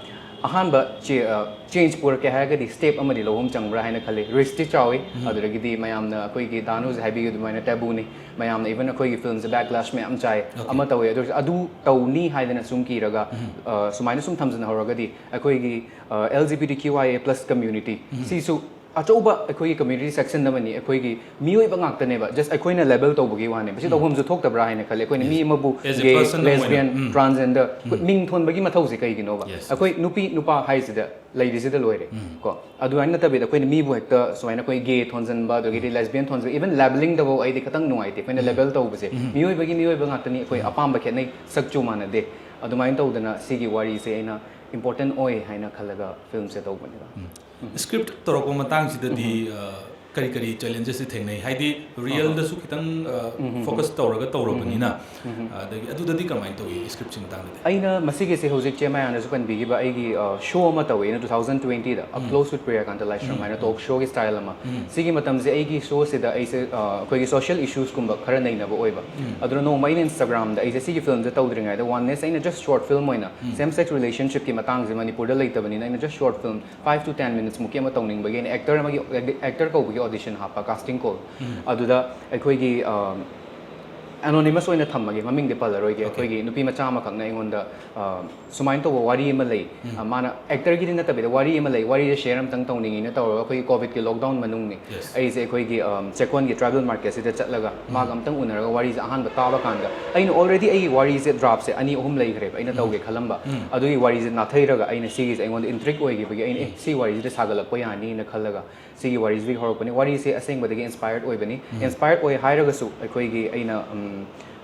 ꯑꯍꯥꯟꯕ ꯆꯦ-, ꯑ, ꯆꯦꯟꯖ ꯄꯨꯔꯛꯀꯦ ꯍꯥꯏꯔꯒꯗꯤ ꯁ꯭ꯇꯦꯞ ꯑꯃꯗꯤ ꯂꯧꯐꯝ ꯆꯪꯕ꯭ꯔꯥ ꯍꯥꯏꯅ ꯈꯜꯂꯤ꯫ ꯔꯤꯁꯛꯇꯤ ꯆꯥꯎꯋꯤ꯫ ꯑꯗꯨꯗꯒꯤꯗꯤ ꯃꯌꯥꯝꯅ ꯑꯩꯈꯣꯏꯒꯤ ꯗꯥꯅꯨꯁꯦ ꯍꯥꯏꯕꯤꯌꯨ ꯑꯗꯨꯃꯥꯏꯅ ꯇꯦꯕꯨꯅꯤ꯫ ꯃꯌꯥꯝꯅ ꯏꯚꯟ ꯑꯩꯈꯣꯏꯒꯤ ꯐꯤꯜꯝꯁꯦ ꯕꯦꯛꯂꯦꯁ ꯃꯌꯥꯝ ꯆꯥꯏ꯫ ꯑꯃ ꯇꯧꯋꯦ꯫ ꯑꯗꯨ ꯑꯣꯏꯔꯁꯨ ꯑꯗꯨ ꯇꯧꯅꯤ ꯍꯥꯏꯗꯅ ꯁꯨꯝ ꯀꯤꯔꯒ, ꯑ, ꯁꯨꯃꯥꯏꯅ ꯁꯨꯝ ꯊꯝꯖꯤꯟꯍꯧꯔꯒꯗꯤ ꯑꯩꯈꯣꯏꯒꯤ, ꯑ, L G B T Q I A plus community ꯁꯤꯁꯨ ꯑꯆꯧꯕ ꯑꯩꯈꯣꯏꯒꯤ ꯀꯝꯃ꯭ꯌꯨꯅꯤꯇꯤ ꯁꯦꯛꯁꯟ ꯑꯃꯅꯤ꯫ ꯑꯩꯈꯣꯏꯒꯤ ꯃꯤꯑꯣꯏꯕ ꯉꯥꯛꯇꯅꯦꯕ꯫ ꯖꯁ ꯑꯩꯈꯣꯏꯅ ꯂꯦꯕꯦꯜ ꯇꯧꯕꯒꯤ ꯋꯥꯅꯦꯕ꯫ ꯁꯤ ꯇꯧꯐꯝꯁꯨ ꯊꯣꯛꯇꯕ꯭ꯔꯥ ꯍꯥꯏꯅ ꯈꯜꯂꯦ꯫ ꯑꯩꯈꯣꯏꯅ ꯃꯤ ꯑꯃꯕꯨ ꯒꯦ, ꯂꯦꯁꯕꯤꯌꯟ, ꯇ꯭ꯔꯥꯟꯁꯖꯦꯟꯗꯔ, ꯃꯤꯡ ꯊꯣꯟꯕꯒꯤ ꯃꯊꯧꯁꯦ ꯀꯩꯒꯤꯅꯣꯕ? ꯑꯩꯈꯣꯏ ꯅꯨꯄꯤ ꯅꯨꯄꯥ ꯍꯥꯏꯁꯤꯗ ꯂꯩꯔꯤꯁꯤꯗ ꯂꯣꯏꯔꯦ꯫ ꯀꯣ, ꯑꯗꯨꯃꯥꯏꯅ ꯅꯠꯇꯕꯤꯗ ꯑꯩꯈꯣꯏꯅ ꯃꯤꯕꯨ ꯍꯦꯛꯇ ꯁꯨꯃꯥꯏꯅ ꯑꯩꯈꯣꯏ ꯒꯦ ꯊꯣꯟꯖꯟꯕ, ꯑꯗꯒꯤꯗꯤ ꯂꯦꯁꯕꯤꯌꯟ ꯊꯣꯟꯖꯟꯕ, ꯏꯚꯟ ꯂꯦꯕꯦꯂꯤꯡꯗꯐꯥꯎ ꯑꯩꯗꯤ ꯈꯤꯇꯪ ꯅꯨꯡꯉꯥꯏꯇꯦ꯫ ꯑꯩꯈꯣꯏꯅ ꯂꯦꯕꯦꯜ ꯇꯧꯕꯁꯦ ꯃꯤꯑꯣꯏꯕꯒꯤ ꯃꯤꯑꯣꯏꯕ ꯉꯥꯛꯇꯅꯤ꯫ ꯑꯩꯈꯣꯏ ꯑꯄꯥꯝꯕ ꯈꯦꯠꯅꯩ, ꯁꯛꯆꯨ ꯃꯥꯟꯅꯗꯦ꯫ ꯑꯗꯨꯃꯥꯏꯅ ꯇꯧꯗꯅ ꯁꯤꯒꯤ ꯋꯥꯔꯤꯁꯦ ꯑꯩꯅ ꯏꯝꯄꯣꯔꯇꯦꯟ ꯑꯣꯏ ꯍꯥꯏꯅ ꯈꯜꯂꯒ ꯐꯤꯜꯝꯁꯦ ꯇꯧꯕꯅꯤꯗ꯫ ꯁ꯭ꯀ꯭ꯔꯤꯞ ꯇꯧꯔꯛꯄ ꯃꯇꯥꯡꯁꯤꯗꯗꯤ, ꯑ, ꯀꯔꯤ ꯀꯔꯤ ꯆꯦꯂꯦꯟꯖꯦꯁꯇꯤ ꯊꯦꯡꯅꯩ? ꯍꯥꯏꯗꯤ ꯔꯤꯌꯦꯜꯗꯁꯨ ꯈꯤꯇꯪ, ꯑ, ꯐꯣꯀꯁ ꯇꯧꯔꯒ ꯇꯧꯔꯕꯅꯤꯅ, ꯑꯗꯒꯤ ꯑꯗꯨꯗꯗꯤ ꯀꯃꯥꯏꯅ ꯇꯧꯏ ꯁ꯭ꯀ꯭ꯔꯤꯞꯁꯤ ꯃꯇꯥꯡꯗꯗꯤ? ꯑꯩꯅ ꯃꯁꯤꯒꯤꯁꯦ ꯍꯧꯖꯤꯛ ꯆꯦ ꯃꯌꯥꯝꯅꯁꯨ ꯄꯟꯕꯤꯈꯤꯕ ꯑꯩꯒꯤ, ꯑ, ꯁꯣ ꯑꯃ ꯇꯧꯋꯦ ꯑꯩꯅ ꯇꯨ ꯊꯥꯎꯖꯟ ꯇ꯭ꯋꯦꯟꯇꯤꯗ, up close with Priyakant Laishram ꯍꯥꯏꯅ ꯇꯣꯛ ꯁꯣꯒꯤ ꯁ꯭ꯇꯥꯏꯜ ꯑꯃ꯫ ꯁꯤꯒꯤ ꯃꯇꯝꯁꯦ ꯑꯩꯒꯤ ꯁꯣꯁꯤꯗ ꯑꯩꯁꯦ, ꯑ, ꯑꯩꯈꯣꯏꯒꯤ ꯁꯣꯁꯤꯌꯦꯜ ꯏꯁꯨꯁꯀꯨꯝꯕ ꯈꯔ ꯅꯩꯅꯕ ꯑꯣꯏꯕ꯫ ꯑꯗꯨꯅ ꯅꯣꯡꯃ ꯑꯩꯅ ꯏꯟꯁꯇꯥꯒ꯭ꯔꯥꯝꯗ ꯑꯩꯁꯦ ꯁꯤꯒꯤ ꯐꯤꯜꯝꯁꯦ ꯇꯧꯗ꯭ꯔꯤꯉꯩꯗ ꯋꯥꯟꯅꯦꯁ ꯑꯩꯅ ꯖꯁ ꯁꯣꯔꯠ ꯐꯤꯜꯝ ꯑꯣꯏꯅ ꯁꯦꯝ ꯁꯦꯛꯁ ꯔꯤꯂꯦꯁꯟꯁꯤꯞꯀꯤ ꯃꯇꯥꯡꯁꯦ ꯃꯅꯤꯄꯨꯔꯗ ꯂꯩꯇꯕꯅꯤꯅ ꯑꯩꯅ just short film five to ten minutes ꯃꯨꯛꯀꯤ ꯑꯃ ꯇꯧꯅꯤꯡꯕꯒꯤ ꯑꯩꯅ ꯑꯦꯛꯇꯔ ꯑꯃꯒꯤ, ꯑꯦꯛꯇꯔ ꯀꯧꯕꯒꯤ ꯑꯣꯗꯤꯁꯟ ꯍꯥꯞꯄ, ꯀꯥꯁꯇꯤꯡ ꯀꯣꯜ꯫ ꯑꯗꯨꯗ ꯑꯩꯈꯣꯏꯒꯤ, ꯑ, ꯑꯦꯅꯣꯅꯤꯃꯁ ꯑꯣꯏꯅ ꯊꯝꯃꯒꯦ, ꯃꯃꯤꯡꯗꯤ ꯄꯜꯂꯔꯣꯏꯒꯦ꯫ ꯑꯩꯈꯣꯏꯒꯤ ꯅꯨꯄꯤ ꯃꯆꯥ ꯑꯃꯈꯛꯅ ꯑꯩꯉꯣꯟꯗ ꯑ, ꯁꯨꯃꯥꯏꯅ ꯇꯧꯕ ꯋꯥꯔꯤ ꯑꯃ ꯂꯩ, ꯑ, ꯃꯥꯅ ꯑꯦꯛꯇꯔꯒꯤꯗꯤ ꯅꯠꯇꯕꯤꯗ ꯋꯥꯔꯤ ꯑꯃ ꯂꯩ, ꯋꯥꯔꯤꯁꯦ ꯁꯤꯌꯔ ꯑꯝꯇꯪ ꯇꯧꯅꯤꯡꯉꯤꯅ ꯇꯧꯔꯒ ꯑꯩꯈꯣꯏꯒꯤ ꯀꯣꯚꯤꯗꯀꯤ ꯂꯣꯛꯗꯥꯎꯟ ꯃꯅꯨꯡꯅꯤ꯫ ꯑꯩꯁꯦ ꯑꯩꯈꯣꯏꯒꯤ ꯑ, ꯆꯦꯛꯀꯣꯟꯒꯤ ꯇ꯭ꯔꯥꯏꯕꯦꯜ ꯃꯥꯔꯀꯦꯠꯁꯤꯗ ꯆꯠꯂꯒ ꯃꯥꯒ ꯑꯝꯇꯪ ꯎꯅꯔꯒ ꯋꯥꯔꯤꯁꯦ ꯑꯍꯥꯟꯕ ꯇꯥꯕ ꯀꯥꯟꯗ ꯑꯩꯅ ꯑꯣꯜꯔꯦꯗꯤ ꯑꯩꯒꯤ ꯋꯥꯔꯤꯁꯦ ꯗ꯭ꯔꯥꯐꯁꯦ ꯑꯅꯤ ꯑꯍꯨꯝ ꯂꯩꯈ꯭ꯔꯦꯕ ꯑꯩꯅ ꯇꯧꯒꯦ ꯈꯜꯂꯝꯕ꯫ ꯑꯗꯨꯒꯤ ꯋꯥꯔꯤꯁꯦ ꯅꯥꯊꯩꯔꯒ ꯑꯩꯅ ꯁꯤꯒꯤꯁꯦ ꯑꯩꯉꯣꯟꯗ ꯏꯟꯇ꯭ꯔꯤꯛ ꯑꯣꯏꯈꯤꯕꯒꯤ ꯑꯩꯅ ꯑꯦ ꯁꯤ ꯋꯥꯔꯤꯁꯤꯗ ꯁꯥꯒꯠꯂꯛꯄ ꯌꯥꯅꯤꯅ ꯈꯜꯂꯒ ꯁꯤꯒꯤ ꯋꯥꯔꯤꯁꯤꯗꯒꯤ ꯍꯧꯔꯛꯄꯅꯤ꯫ ꯋꯥꯔꯤꯁꯦ ꯑꯁꯦꯡꯕꯗꯒꯤ ꯏꯟꯁꯄꯥꯌꯔꯠ ꯑꯣꯏꯕꯅꯤ꯫ ꯏꯟꯁꯄꯥꯌꯔꯠ ꯑꯣꯏ ꯍꯥꯏꯔꯒꯁꯨ ꯑꯩꯈꯣꯏꯒꯤ ꯑꯩꯅ ꯎꯝ,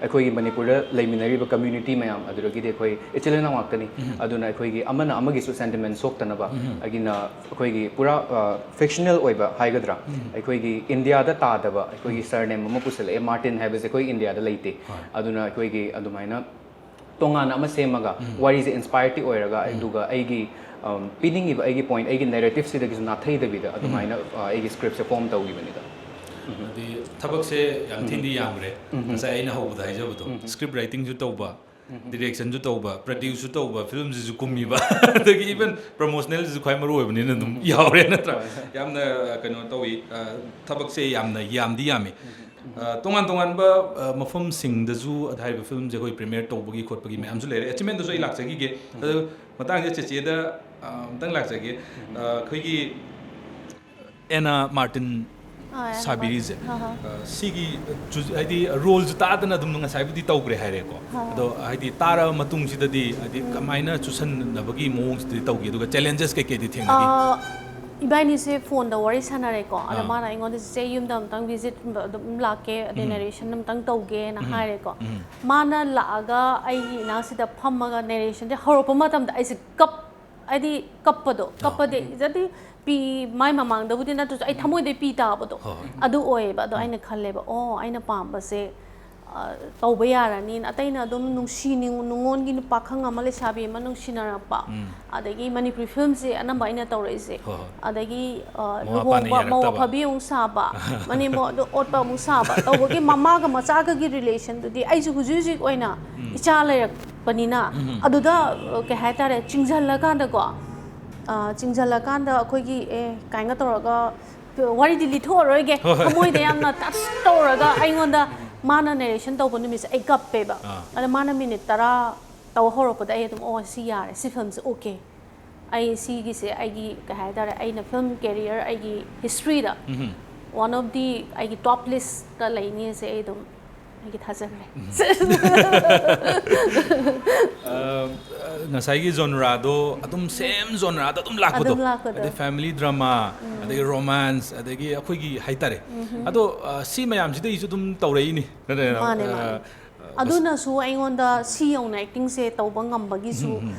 ꯑꯩꯈꯣꯏꯒꯤ ꯃꯅꯤꯄꯨꯔꯗ ꯂꯩꯃꯤꯟꯅꯔꯤꯕ ꯀꯝꯃ꯭ꯌꯨꯅꯤꯇꯤ ꯃꯌꯥꯝ ꯑꯗꯨꯗꯒꯤꯗꯤ ꯑꯩꯈꯣꯏ ꯏꯆꯤꯜ ꯏꯅꯥꯎ ꯉꯥꯛꯇꯅꯤ꯫ ꯑꯗꯨꯅ ꯑꯩꯈꯣꯏꯒꯤ ꯑꯃꯅ ꯑꯃꯒꯤꯁꯨ ꯁꯦꯟꯇꯤꯃꯦꯟ ꯁꯣꯛꯇꯅꯕ ꯑꯩꯒꯤꯅ ꯑꯩꯈꯣꯏꯒꯤ ꯄꯨꯔꯥ ꯐꯤꯛꯁꯅꯦꯜ ꯑꯣꯏꯕ ꯍꯥꯏꯒꯗ꯭ꯔꯥ, ꯑꯩꯈꯣꯏꯒꯤ ꯏꯟꯗꯤꯌꯥꯗ ꯇꯥꯗꯕ ꯑꯩꯈꯣꯏꯒꯤ ꯁꯔꯅꯦꯝ ꯑꯃ ꯄꯨꯁꯜꯂꯛꯑꯦ꯫ ꯃꯥꯔꯇꯤꯟ ꯍꯥꯏꯕꯁꯦ ꯑꯩꯈꯣꯏ ꯏꯟꯗꯤꯌꯥꯗ ꯂꯩꯇꯦ꯫ ꯑꯗꯨꯅ ꯑꯩꯈꯣꯏꯒꯤ ꯑꯗꯨꯃꯥꯏꯅ ꯇꯣꯉꯥꯟꯅ ꯑꯃ ꯁꯦꯝꯃꯒ ꯋꯥꯔꯤꯁꯦ ꯏꯟꯁꯄꯥꯌꯔꯗꯤ ꯑꯣꯏꯔꯒ ꯑꯗꯨꯒ ꯑꯩꯒꯤ ꯄꯤꯅꯤꯡꯉꯤꯕ ꯑꯩꯒꯤ ꯄꯣꯏꯟꯠ ꯑꯩꯒꯤ ꯅꯦꯔꯦꯇꯤꯞꯁꯤꯗꯒꯤꯁꯨ ꯅꯥꯊꯩꯗꯕꯤꯗ ꯑꯗꯨꯃꯥꯏꯅ ꯑꯩꯒꯤ ꯁ꯭ꯀ꯭ꯔꯤꯞꯁꯦ ꯐꯣꯔꯝ ꯇꯧꯈꯤꯕꯅꯤꯗ꯫ ꯑꯗꯨꯗꯤ ꯊꯕꯛꯁꯦ ꯌꯥꯝ ꯊꯤꯅꯗꯤ ꯌꯥꯝꯈ꯭ꯔꯦ꯫ ꯉꯁꯥꯏ ꯑꯩꯅ ꯍꯧꯕꯗ ꯍꯥꯏꯖꯕꯗꯣ, ꯁ꯭ꯀ꯭ꯔꯤꯞ ꯔꯥꯏꯇꯤꯡꯁꯨ ꯇꯧꯕ, ꯗꯤꯔꯦꯛꯁꯟꯁꯨ ꯇꯧꯕ, ꯄ꯭ꯔꯗ꯭ꯌꯨꯁꯁꯨ ꯇꯧꯕ, ꯐꯤꯂꯝꯁꯤꯁꯨ ꯀꯨꯝꯃꯤꯕ, ꯑꯗꯒꯤ ꯏꯚꯟ ꯄ꯭ꯔꯃꯣꯁꯅꯦꯜꯁꯤꯁꯨ ꯈ꯭ꯋꯥꯏ ꯃꯔꯨ ꯑꯣꯏꯕꯅꯤꯅ ꯑꯗꯨꯝ ꯌꯥꯎꯔꯦ ꯅꯠꯇ꯭ꯔꯥ? ꯌꯥꯝꯅ ꯀꯩꯅꯣ ꯇꯧꯏ꯫ ꯊꯕꯛꯁꯦ ꯌꯥꯝꯅ ꯌꯥꯝꯗꯤ ꯌꯥꯝꯃꯤ꯫ ꯇꯣꯉꯥꯟ ꯇꯣꯉꯥꯟꯕ ꯃꯐꯝꯁꯤꯡꯗꯁꯨ ꯍꯥꯏꯔꯤꯕ ꯐꯤꯂꯝꯁꯦ ꯑꯩꯈꯣꯏ ꯄ꯭ꯔꯤꯃꯤꯌꯔ ꯇꯧꯕꯒꯤ ꯈꯣꯠꯄꯒꯤ ꯃꯌꯥꯝꯁꯨ ꯂꯩꯔꯦ꯫ ꯑꯦꯆꯤꯞꯃꯦꯟꯗꯁꯨ ꯑꯩ ꯂꯥꯛꯆꯈꯤꯒꯦ꯫ ꯑꯗꯨ ꯃꯇꯥꯡꯁꯤꯗ ꯆꯦꯆꯦꯗ ꯑꯝꯇꯪ ꯂꯥꯛꯆꯒꯦ꯫ ꯑꯩꯈꯣꯏꯒꯤ ꯑꯦꯅꯥ ꯃꯥꯔꯇꯤꯟ ꯁꯥꯕꯤꯔꯤꯁꯦ, ꯁꯤꯒꯤ ꯍꯥꯏꯗꯤ ꯔꯣꯜꯁꯨ ꯇꯥꯗꯅ ꯑꯗꯨꯝ ꯉꯁꯥꯏꯕꯨꯗꯤ ꯇꯧꯈ꯭ꯔꯦ ꯍꯥꯏꯔꯦꯀꯣ꯫ ꯑꯗꯣ ꯍꯥꯏꯗꯤ ꯇꯥꯔꯕ ꯃꯇꯨꯡꯁꯤꯗꯗꯤ ꯍꯥꯏꯗꯤ ꯀꯃꯥꯏꯅ ꯆꯨꯁꯟꯅꯕꯒꯤ ꯃꯑꯣꯡꯁꯤꯗꯤ ꯇꯧꯈꯤ, ꯑꯗꯨꯒ ꯆꯦꯂꯦꯟꯖꯦꯁ ꯀꯩꯀꯩꯗꯤ ꯊꯦꯡꯅꯈꯤ? ꯏꯕꯥꯅꯤꯁꯦ ꯐꯣꯟꯗ ꯋꯥꯔꯤ ꯁꯥꯟꯅꯔꯦꯀꯣ꯫ ꯑꯗ ꯃꯥꯅ ꯑꯩꯉꯣꯟꯗ "ꯆꯤꯆꯦ, ꯌꯨꯝꯗ ꯑꯝꯇꯪ ꯚꯤꯖꯤꯠ ꯑꯗꯨꯝ ꯂꯥꯛꯀꯦ, ꯑꯗꯩ ꯅꯦꯔꯦꯁꯟ ꯑꯝꯇꯪ ꯇꯧꯒꯦꯅ" ꯍꯥꯏꯔꯦꯀꯣ꯫ ꯃꯥꯅ ꯂꯥꯛꯑꯒ ꯑꯩꯒꯤ ꯏꯅꯥꯛꯁꯤꯗ ꯐꯝꯃꯒ ꯅꯦꯔꯦꯁꯟꯁꯦ ꯍꯧꯔꯛꯄ ꯃꯇꯝꯗ ꯑꯩꯁꯦ ꯀꯞ ꯍꯥꯏꯗꯤ ꯀꯞꯄꯗꯣ, ꯀꯞꯄꯗꯤ ꯍꯥꯏꯗꯤ ꯄꯤ, ꯃꯥꯏ ꯃꯃꯥꯡꯗꯕꯨꯗꯤ ꯅꯠꯇ꯭ꯔꯁꯨ ꯑꯩ ꯊꯃꯣꯏꯗꯩ ꯄꯤ ꯇꯥꯕꯗꯣ꯫ ꯑꯗꯨ ꯑꯣꯏꯌꯦꯕ꯫ ꯑꯗꯣ ꯑꯩꯅ ꯈꯜꯂꯦꯕ, ꯑꯣ, ꯑꯩꯅ ꯄꯥꯝꯕꯁꯦ ꯇꯧꯕ ꯌꯥꯔꯅꯤꯅ꯫ ꯑꯇꯩꯅ ꯑꯗꯨꯝ ꯅꯨꯡꯁꯤ ꯅꯨꯡꯉꯣꯟꯒꯤ ꯄꯥꯈꯪ ꯑꯃ ꯂꯩꯁꯥꯕꯤ ꯑꯃ ꯅꯨꯡꯁꯤꯅꯔꯛꯄ, ꯑꯗꯒꯤ ꯃꯅꯤꯄꯨꯔꯤ ꯐꯤꯂꯝꯁꯦ ꯑꯅꯝꯕ ꯑꯩꯅ ꯇꯧꯔꯛꯏꯁꯦ꯫ ꯑꯗꯒꯤ ꯂꯨꯍꯣꯡꯕ, ꯃꯧ ꯑꯐꯕꯤ ꯑꯃꯨꯛ ꯁꯥꯕ, ꯃꯅꯦꯝꯕꯣꯛ ꯑꯗꯨ ꯑꯣꯠꯄ ꯑꯃꯨꯛ ꯁꯥꯕ ꯇꯧꯕꯒꯤ ꯃꯃꯥꯒ ꯃꯆꯥꯒꯒꯤ ꯔꯤꯂꯦꯁꯟꯗꯨꯗꯤ ꯑꯩꯁꯨ ꯍꯧꯖꯤꯛ ꯍꯧꯖꯤꯛ ꯑꯣꯏꯅ ꯏꯆꯥ ꯂꯩꯔꯛꯄꯅꯤꯅ ꯑꯗꯨꯗ ꯀꯩ ꯍꯥꯏꯇꯥꯔꯦ, ꯆꯤꯡꯁꯤꯜꯂꯀꯥꯟꯗꯀꯣ, ꯆꯤꯡꯁꯤꯜꯂꯀꯥꯟꯗ ꯑꯩꯈꯣꯏꯒꯤ ꯑꯦ ꯀꯥꯏꯅ ꯇꯧꯔꯒ ꯋꯥꯔꯤꯗꯤ ꯂꯤꯊꯣꯛꯑꯔꯣꯏꯒꯦ꯫ ꯊꯃꯣꯏꯗ ꯌꯥꯝꯅ ꯇꯆ ꯇꯧꯔꯒ ꯑꯩꯉꯣꯟꯗ ꯃꯥꯅ ꯅꯦꯔꯦꯁꯟ ꯇꯧꯕ ꯅꯨꯃꯤꯠꯁꯦ ꯑꯩ ꯀꯞꯄꯦꯕ꯫ ꯑꯥ. ꯑꯗ ꯃꯥꯅ ꯃꯤꯅꯤꯠ ꯇꯔꯥ ꯇꯧ ꯍꯧꯔꯛꯄꯗ ꯑꯩ ꯑꯗꯨꯝ, ꯑꯣ, ꯁꯤ ꯌꯥꯔꯦ, ꯁꯤ ꯐꯤꯂꯝꯁꯦ ꯑꯣꯀꯦ꯫ ꯑꯩ ꯁꯤꯒꯤꯁꯦ ꯑꯩꯒꯤ, ꯀꯩ ꯍꯥꯏꯇꯥꯔꯦ, ꯑꯩꯅ ꯐꯤꯂꯝ ꯀꯦꯔꯤꯌꯔ, ꯑꯩꯒꯤ ꯍꯤꯁꯇ꯭ꯔꯤꯗ ꯎꯝ. ꯋꯥꯟ ꯑꯣꯐ ꯗꯤ ꯑꯩꯒꯤ ꯇꯣꯞ ꯂꯤꯁꯇ ꯂꯩꯅꯤꯁꯦ ꯑꯩ ꯑꯗꯨꯝ ꯑꯩꯒꯤ ꯊꯥꯖꯈ꯭ꯔꯦ꯫ ꯑ, ꯉꯁꯥꯏꯒꯤ ꯖꯣꯟꯔꯥꯗꯣ ꯑꯗꯨꯝ ꯁꯦꯝ ꯖꯣꯟꯔꯥꯗ ꯑꯗꯨꯝ ꯂꯥꯛꯄꯗꯣ, ꯑꯗꯨꯝ ꯂꯥꯛꯄꯗꯣ. ꯑꯗꯩ ꯐꯦꯃꯤꯂꯤ ꯗ꯭ꯔꯃꯥ, ꯑꯗꯒꯤ ꯔꯣꯃꯥꯟꯁ, ꯑꯗꯒꯤ ꯑꯩꯈꯣꯏꯒꯤ ꯍꯥꯏꯇꯥꯔꯦ꯫ ꯑꯗꯣ ꯑ, ꯁꯤ ꯃꯌꯥꯝꯁꯤꯗꯒꯤꯁꯨ ꯑꯗꯨꯝ ꯇꯧꯔꯛꯏꯅꯤ꯫ ꯅꯠꯇ꯭ꯔꯒꯅ, ꯃꯥꯅꯦ, ꯑ, ꯃꯥꯅꯦ. ꯑ, ꯑꯗꯨꯅꯁꯨ ꯑꯩꯉꯣꯟꯗ ꯁꯤ ꯌꯧꯅ ꯑꯦꯛꯇꯤꯡꯁꯦ ꯇꯧꯕ ꯉꯝꯕꯒꯤꯁꯨ,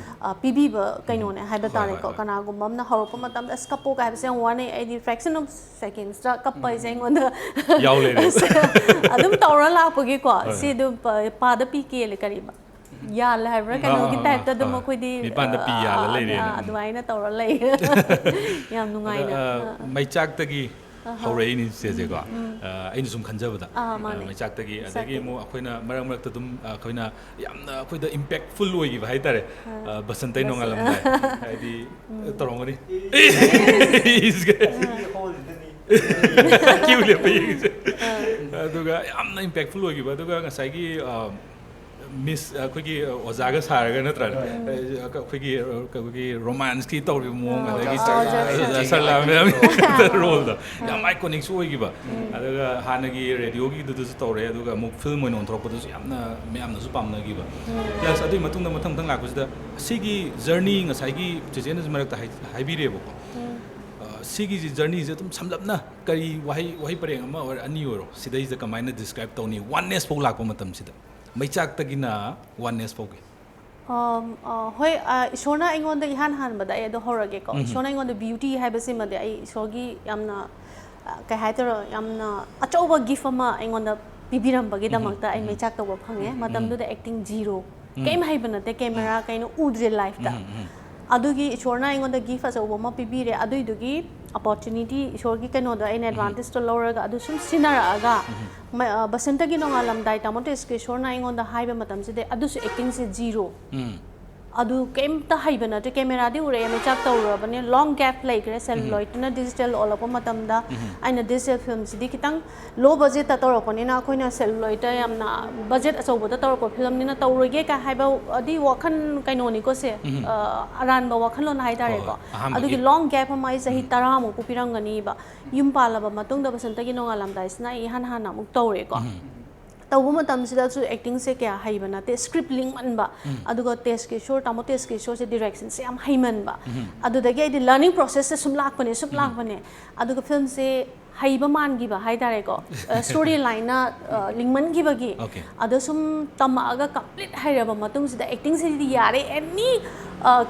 ꯑ, ꯄꯤꯕꯤꯕ ꯀꯩꯅꯣꯅꯦ ꯍꯥꯏꯕ ꯍꯣꯏ, ꯇꯥꯔꯦꯀꯣ꯫ ꯍꯣꯏ. ꯀꯅꯥꯒꯨꯝꯕ ꯑꯃꯅ ꯍꯧꯔꯛꯄ ꯃꯇꯝꯗ ꯑꯁ ꯀꯞꯄꯣꯒ ꯍꯥꯏꯕꯁꯦ ꯌꯥꯝ ꯋꯥꯅꯩ꯫ ꯑꯩꯗꯤ fraction of secondsꯇ ꯀꯞꯄ ꯍꯥꯏꯁꯦ ꯑꯩꯉꯣꯟꯗ ꯌꯥꯎ ꯂꯩꯔꯦ. ꯑꯗꯨꯝ ꯇꯧꯔ ꯂꯥꯛꯄꯒꯤꯀꯣ꯫ ꯍꯣꯏ. ꯁꯤ ꯑꯗꯨꯝ ꯄ-, ꯄꯥꯗ ꯄꯤ ꯀꯦꯜꯂꯦ, ꯀꯔꯤꯕ? ꯌꯥꯜꯂꯦ ꯍꯥꯏꯕ꯭ꯔꯥ? ꯑꯥ, ꯀꯩꯅꯣꯒꯤ ꯑꯥ, ꯇꯥꯏꯞꯇ ꯑꯗꯨꯝ ꯑꯥ. ꯑꯩꯈꯣꯏꯗꯤ, ꯃꯤꯄꯥꯟꯗ ꯄꯤ ꯑ, ꯌꯥꯜꯂ ꯑ, ꯂꯩꯔꯦꯅ. ꯑ, ꯑꯗꯨꯃꯥꯏꯅ ꯇꯧꯔ ꯂꯩ꯫ ꯌꯥꯝ ꯅꯨꯡꯉꯥꯏꯅ꯫ ꯑꯗ, ꯑ, ꯑ, ꯑ. ꯃꯩꯆꯥꯛꯇꯒꯤ ꯍꯧꯔꯛꯏꯅꯤ ꯆꯦꯁꯦꯀꯣ꯫ ꯑ, ꯑꯩꯅ ꯁꯨꯝ ꯈꯟꯖꯕꯗ, ꯑꯥ, ꯑ, ꯃꯥꯅꯦ. ꯃꯩꯆꯥꯛꯇꯒꯤ, ꯑꯗꯒꯤ ꯃꯩꯆꯥꯛꯇꯒꯤ. ꯑꯃꯨꯛ ꯑꯩꯈꯣꯏꯅ ꯃꯔꯛ ꯃꯔꯛꯇ ꯑꯗꯨꯝ, ꯑ, ꯑꯩꯈꯣꯏꯅ ꯌꯥꯝꯅ ꯑꯩꯈꯣꯏꯗ impactful ꯑꯣꯏꯈꯤꯕ ꯍꯥꯏꯇꯥꯔꯦ꯫ ꯑꯥ. ꯑ, ꯕꯁꯟꯇꯩ ꯕꯁ-, ꯅꯣꯡꯉꯥꯜꯂꯝꯗꯥꯏ ꯍꯥꯏꯗꯤ ꯇꯧꯔꯝꯒꯅꯤ꯫ ꯀ꯭ꯌꯨ ꯂꯦꯞꯄ ꯌꯦꯡꯉꯤꯁꯦ꯫ ꯑꯗꯨꯒ ꯌꯥꯝꯅ impactful ꯑꯣꯏꯈꯤꯕ꯫ ꯑꯗꯨꯒ ꯉꯁꯥꯏꯒꯤ, ꯑ, ꯃꯤꯁ, ꯑꯩꯈꯣꯏꯒꯤ ꯑꯣꯖꯥꯒ ꯁꯥꯔꯒ ꯅꯠꯇ꯭ꯔꯥ? ꯑꯩꯈꯣꯏꯒꯤ, ꯑꯩꯈꯣꯏꯒꯤ ꯔꯣꯃꯥꯟꯁꯀꯤ ꯇꯧꯔꯤꯕ ꯃꯑꯣꯡ, ꯑꯥ, ꯑꯗꯒꯤ ꯑꯣꯖꯥ, ꯑꯣꯖꯥ. ꯁꯔꯂꯥ ꯃꯌꯥꯝ ꯔꯣꯜꯗꯣ ꯌꯥꯝ iconicꯁꯨ ꯑꯣꯏꯈꯤꯕ꯫ ꯑꯗꯨꯒ ꯍꯥꯟꯅꯒꯤ ꯔꯦꯗꯤꯑꯣꯒꯤꯗꯨꯗꯁꯨ ꯇꯧꯔꯦ, ꯑꯗꯨꯒ ꯑꯃꯨꯛ ꯐꯤꯂꯝ ꯑꯣꯏꯅ ꯑꯣꯟꯊꯣꯔꯛꯄꯗꯁꯨ ꯌꯥꯝꯅ ꯃꯌꯥꯝꯅꯁꯨ ꯄꯥꯝꯅꯈꯤꯕ꯫ Plus ꯑꯗꯨꯒꯤ ꯃꯇꯨꯡꯗ ꯃꯊꯪ ꯃꯊꯪ ꯂꯥꯛꯄꯁꯤꯗ ꯁꯤꯒꯤ journey ꯉꯁꯥꯏꯒꯤ ꯆꯦꯆꯦꯅꯁꯨ ꯃꯔꯛꯇ ꯍꯥꯏ-, ꯍꯥꯏꯕꯤꯔꯦꯕꯀꯣ꯫ ꯑ, ꯁꯤꯒꯤꯁꯤ journeyꯁꯦ ꯑꯗꯨꯝ ꯁꯝꯂꯞꯅ ꯀꯔꯤ ꯋꯥꯍꯩ, ꯋꯥꯍꯩ ꯄꯔꯦꯡ ꯑꯃ ꯑꯣꯏꯔ ꯑꯅꯤ ꯑꯣꯏꯔꯣ, ꯁꯤꯗꯩꯁꯤꯗ ꯀꯃꯥꯏꯅ describe ꯇꯧꯅꯤ? Oneness ꯐꯥꯎ ꯂꯥꯛꯄ ꯃꯇꯝꯁꯤꯗ, ꯃꯩꯆꯥꯛꯇꯒꯤꯅ Oneness ꯐꯥꯎꯒꯤ꯫ ꯑꯝ, ꯑ, ꯍꯣꯏ, ꯑ, ꯏꯁꯣꯔꯅ ꯑꯩꯉꯣꯟꯗ ꯏꯍꯥꯟ ꯍꯥꯟꯕꯗ ꯑꯩ ꯑꯗꯣ ꯍꯧꯔꯒꯦꯀꯣ꯫ ꯏꯁꯣꯔꯅ ꯑꯩꯉꯣꯟꯗ beauty ꯍꯥꯏꯕꯁꯤꯃꯗꯤ ꯑꯩ ꯏꯁꯣꯔꯒꯤ ꯌꯥꯝꯅ, ꯑ, ꯀꯩ ꯍꯥꯏꯗꯣꯏꯔꯣ, ꯌꯥꯝꯅ ꯑꯆꯧꯕ gift ꯑꯃ ꯑꯩꯉꯣꯟꯗ ꯄꯤꯕꯤꯔꯝꯕꯒꯤꯗꯃꯛꯇ ꯑꯩ ꯃꯩꯆꯥꯛ ꯇꯧꯕ ꯐꯪꯉꯦ꯫ ꯃꯇꯝꯗꯨꯗ acting zero, ꯀꯩꯝ ꯍꯩꯕ ꯅꯠꯇꯦ, camera ꯀꯩꯅꯣ ꯎꯗ꯭ꯔꯦ liveꯇ꯫ ꯑꯗꯨꯒꯤ ꯏꯁꯣꯔꯅ ꯑꯩꯉꯣꯟꯗ gift ꯑꯆꯧꯕ ꯑꯃ ꯄꯤꯕꯤꯔꯦ꯫ ꯑꯗꯨꯏꯗꯨꯒꯤ opportunity, ꯏꯁꯣꯔꯒꯤ ꯀꯩꯅꯣꯗꯣ ꯑꯩꯅ advantageꯇꯣ ꯂꯧꯔꯒ ꯑꯗꯨ ꯁꯨꯝ ꯁꯤꯖꯤꯟꯅꯔꯛꯑꯒ, ꯃ-, ꯑ, ꯕꯁꯟꯇꯒꯤ ꯅꯣꯡꯉꯥꯜꯂꯝꯗꯥꯏ ꯇꯥꯃꯣ ꯇꯦꯁꯀꯤ ꯏꯁꯣꯔꯅ ꯑꯩꯉꯣꯟꯗ ꯍꯥꯏꯕ ꯃꯇꯝꯁꯤꯗ ꯑꯗꯨꯁꯨ actingꯁꯦ zero꯫ ꯎꯝ. ꯑꯗꯨ ꯀꯩꯝꯇ ꯍꯩꯕ ꯅꯠꯇ꯭ꯔꯦ꯫ ꯀꯦꯃꯦꯔꯥꯗꯤ ꯎꯔꯛꯑꯦ, ꯃꯩꯆꯥꯛ ꯇꯧꯔꯨꯔꯕꯅꯦ꯫ ꯂꯣꯡ ꯒꯦꯞ ꯂꯩꯈ꯭ꯔꯦ꯫ ꯁꯦꯂꯨꯂꯣꯏꯠꯇꯨꯅ ꯗꯤꯖꯤꯇꯦꯜ ꯑꯣꯜꯂꯛꯄ ꯃꯇꯝꯗ ꯑꯩꯅ ꯗꯤꯖꯤꯇꯦꯜ ꯐꯤꯂꯝꯁꯤꯗꯤ ꯈꯤꯇꯪ ꯂꯣ ꯕꯖꯦꯠꯇ ꯇꯧꯔꯛꯄꯅꯤꯅ ꯑꯩꯈꯣꯏꯅ ꯁꯦꯂꯨꯂꯣꯏꯠꯇ ꯌꯥꯝꯅ ꯕꯖꯦꯠ ꯑꯆꯧꯕꯗ ꯇꯧꯔꯛꯄ ꯐꯤꯂꯝꯅꯤꯅ ꯇꯧꯔꯣꯏꯒꯦ ꯀꯥꯏ ꯍꯥꯏꯕ ꯑꯗꯤ ꯋꯥꯈꯜ ꯀꯩꯅꯣꯅꯤꯀꯣ ꯁꯦ꯫ ꯑ, ꯑꯔꯥꯟꯕ ꯋꯥꯈꯜꯂꯣꯟ ꯍꯥꯏꯇꯥꯔꯦꯀꯣ꯫ ꯍꯣꯏ, ꯑꯍꯥꯟꯕꯒꯤ꯫ ꯑꯗꯨꯒꯤ ꯂꯣꯡ ꯒꯦꯞ ꯑꯃ ꯑꯩ ꯆꯍꯤ ꯇꯔꯥꯃꯨꯛꯄꯨ ꯄꯤꯔꯝꯒꯅꯤꯕ꯫ ꯌꯨꯝ ꯄꯥꯜꯂꯕ ꯃꯇꯨꯡꯗ ꯕꯁꯟꯇꯒꯤ ꯅꯣꯡꯉꯥꯜꯂꯝꯗꯥꯏꯁꯤꯅ ꯑꯩ ꯏꯍꯥꯟ ꯍꯥꯟꯅ ꯑꯃꯨꯛ ꯇꯧꯔꯦꯀꯣ꯫ ꯇꯧꯕ ꯃꯇꯝꯁꯤꯗꯁꯨ ꯑꯦꯛꯇꯤꯡꯁꯦ ꯀꯌꯥ ꯍꯩꯕ ꯅꯠꯇꯦ, ꯁ꯭ꯀ꯭ꯔꯤꯞ ꯂꯤꯡꯃꯟꯕ꯫ ꯑꯗꯨꯒ ꯇꯦꯖꯀꯤꯁꯣꯔ, ꯇꯥꯃꯣ ꯇꯦꯖꯀꯤꯁꯣꯔꯁꯦ ꯗꯤꯔꯦꯛꯁꯟꯁꯦ ꯌꯥꯝ ꯍꯩꯃꯟꯕ꯫ ꯑꯗꯨꯗꯒꯤ ꯑꯩꯗꯤ ꯂꯔꯅꯤꯡ ꯄ꯭ꯔꯣꯁꯦꯁꯁꯦ ꯁꯨꯝ ꯂꯥꯛꯄꯅꯦ, ꯁꯨꯝ ꯂꯥꯛꯄꯅꯦ꯫ ꯑꯗꯨꯒ ꯐꯤꯂꯝꯁꯦ ꯍꯩꯕ ꯃꯥꯟꯈꯤꯕ ꯍꯥꯏꯇꯥꯔꯦꯀꯣ꯫ ꯁ꯭ꯇꯣꯔꯤ ꯂꯥꯏꯟꯅ ꯂꯤꯡꯃꯟꯈꯤꯕꯒꯤ꯫ ꯑꯗꯣ ꯁꯨꯝ ꯇꯝꯃꯛꯑꯒ ꯀꯝꯄ꯭ꯂꯤꯠ ꯍꯩꯔꯕ ꯃꯇꯨꯡꯁꯤꯗ ꯑꯦꯛꯇꯤꯡꯁꯤꯗꯤ ꯌꯥꯔꯦ, ꯑꯦꯅꯤ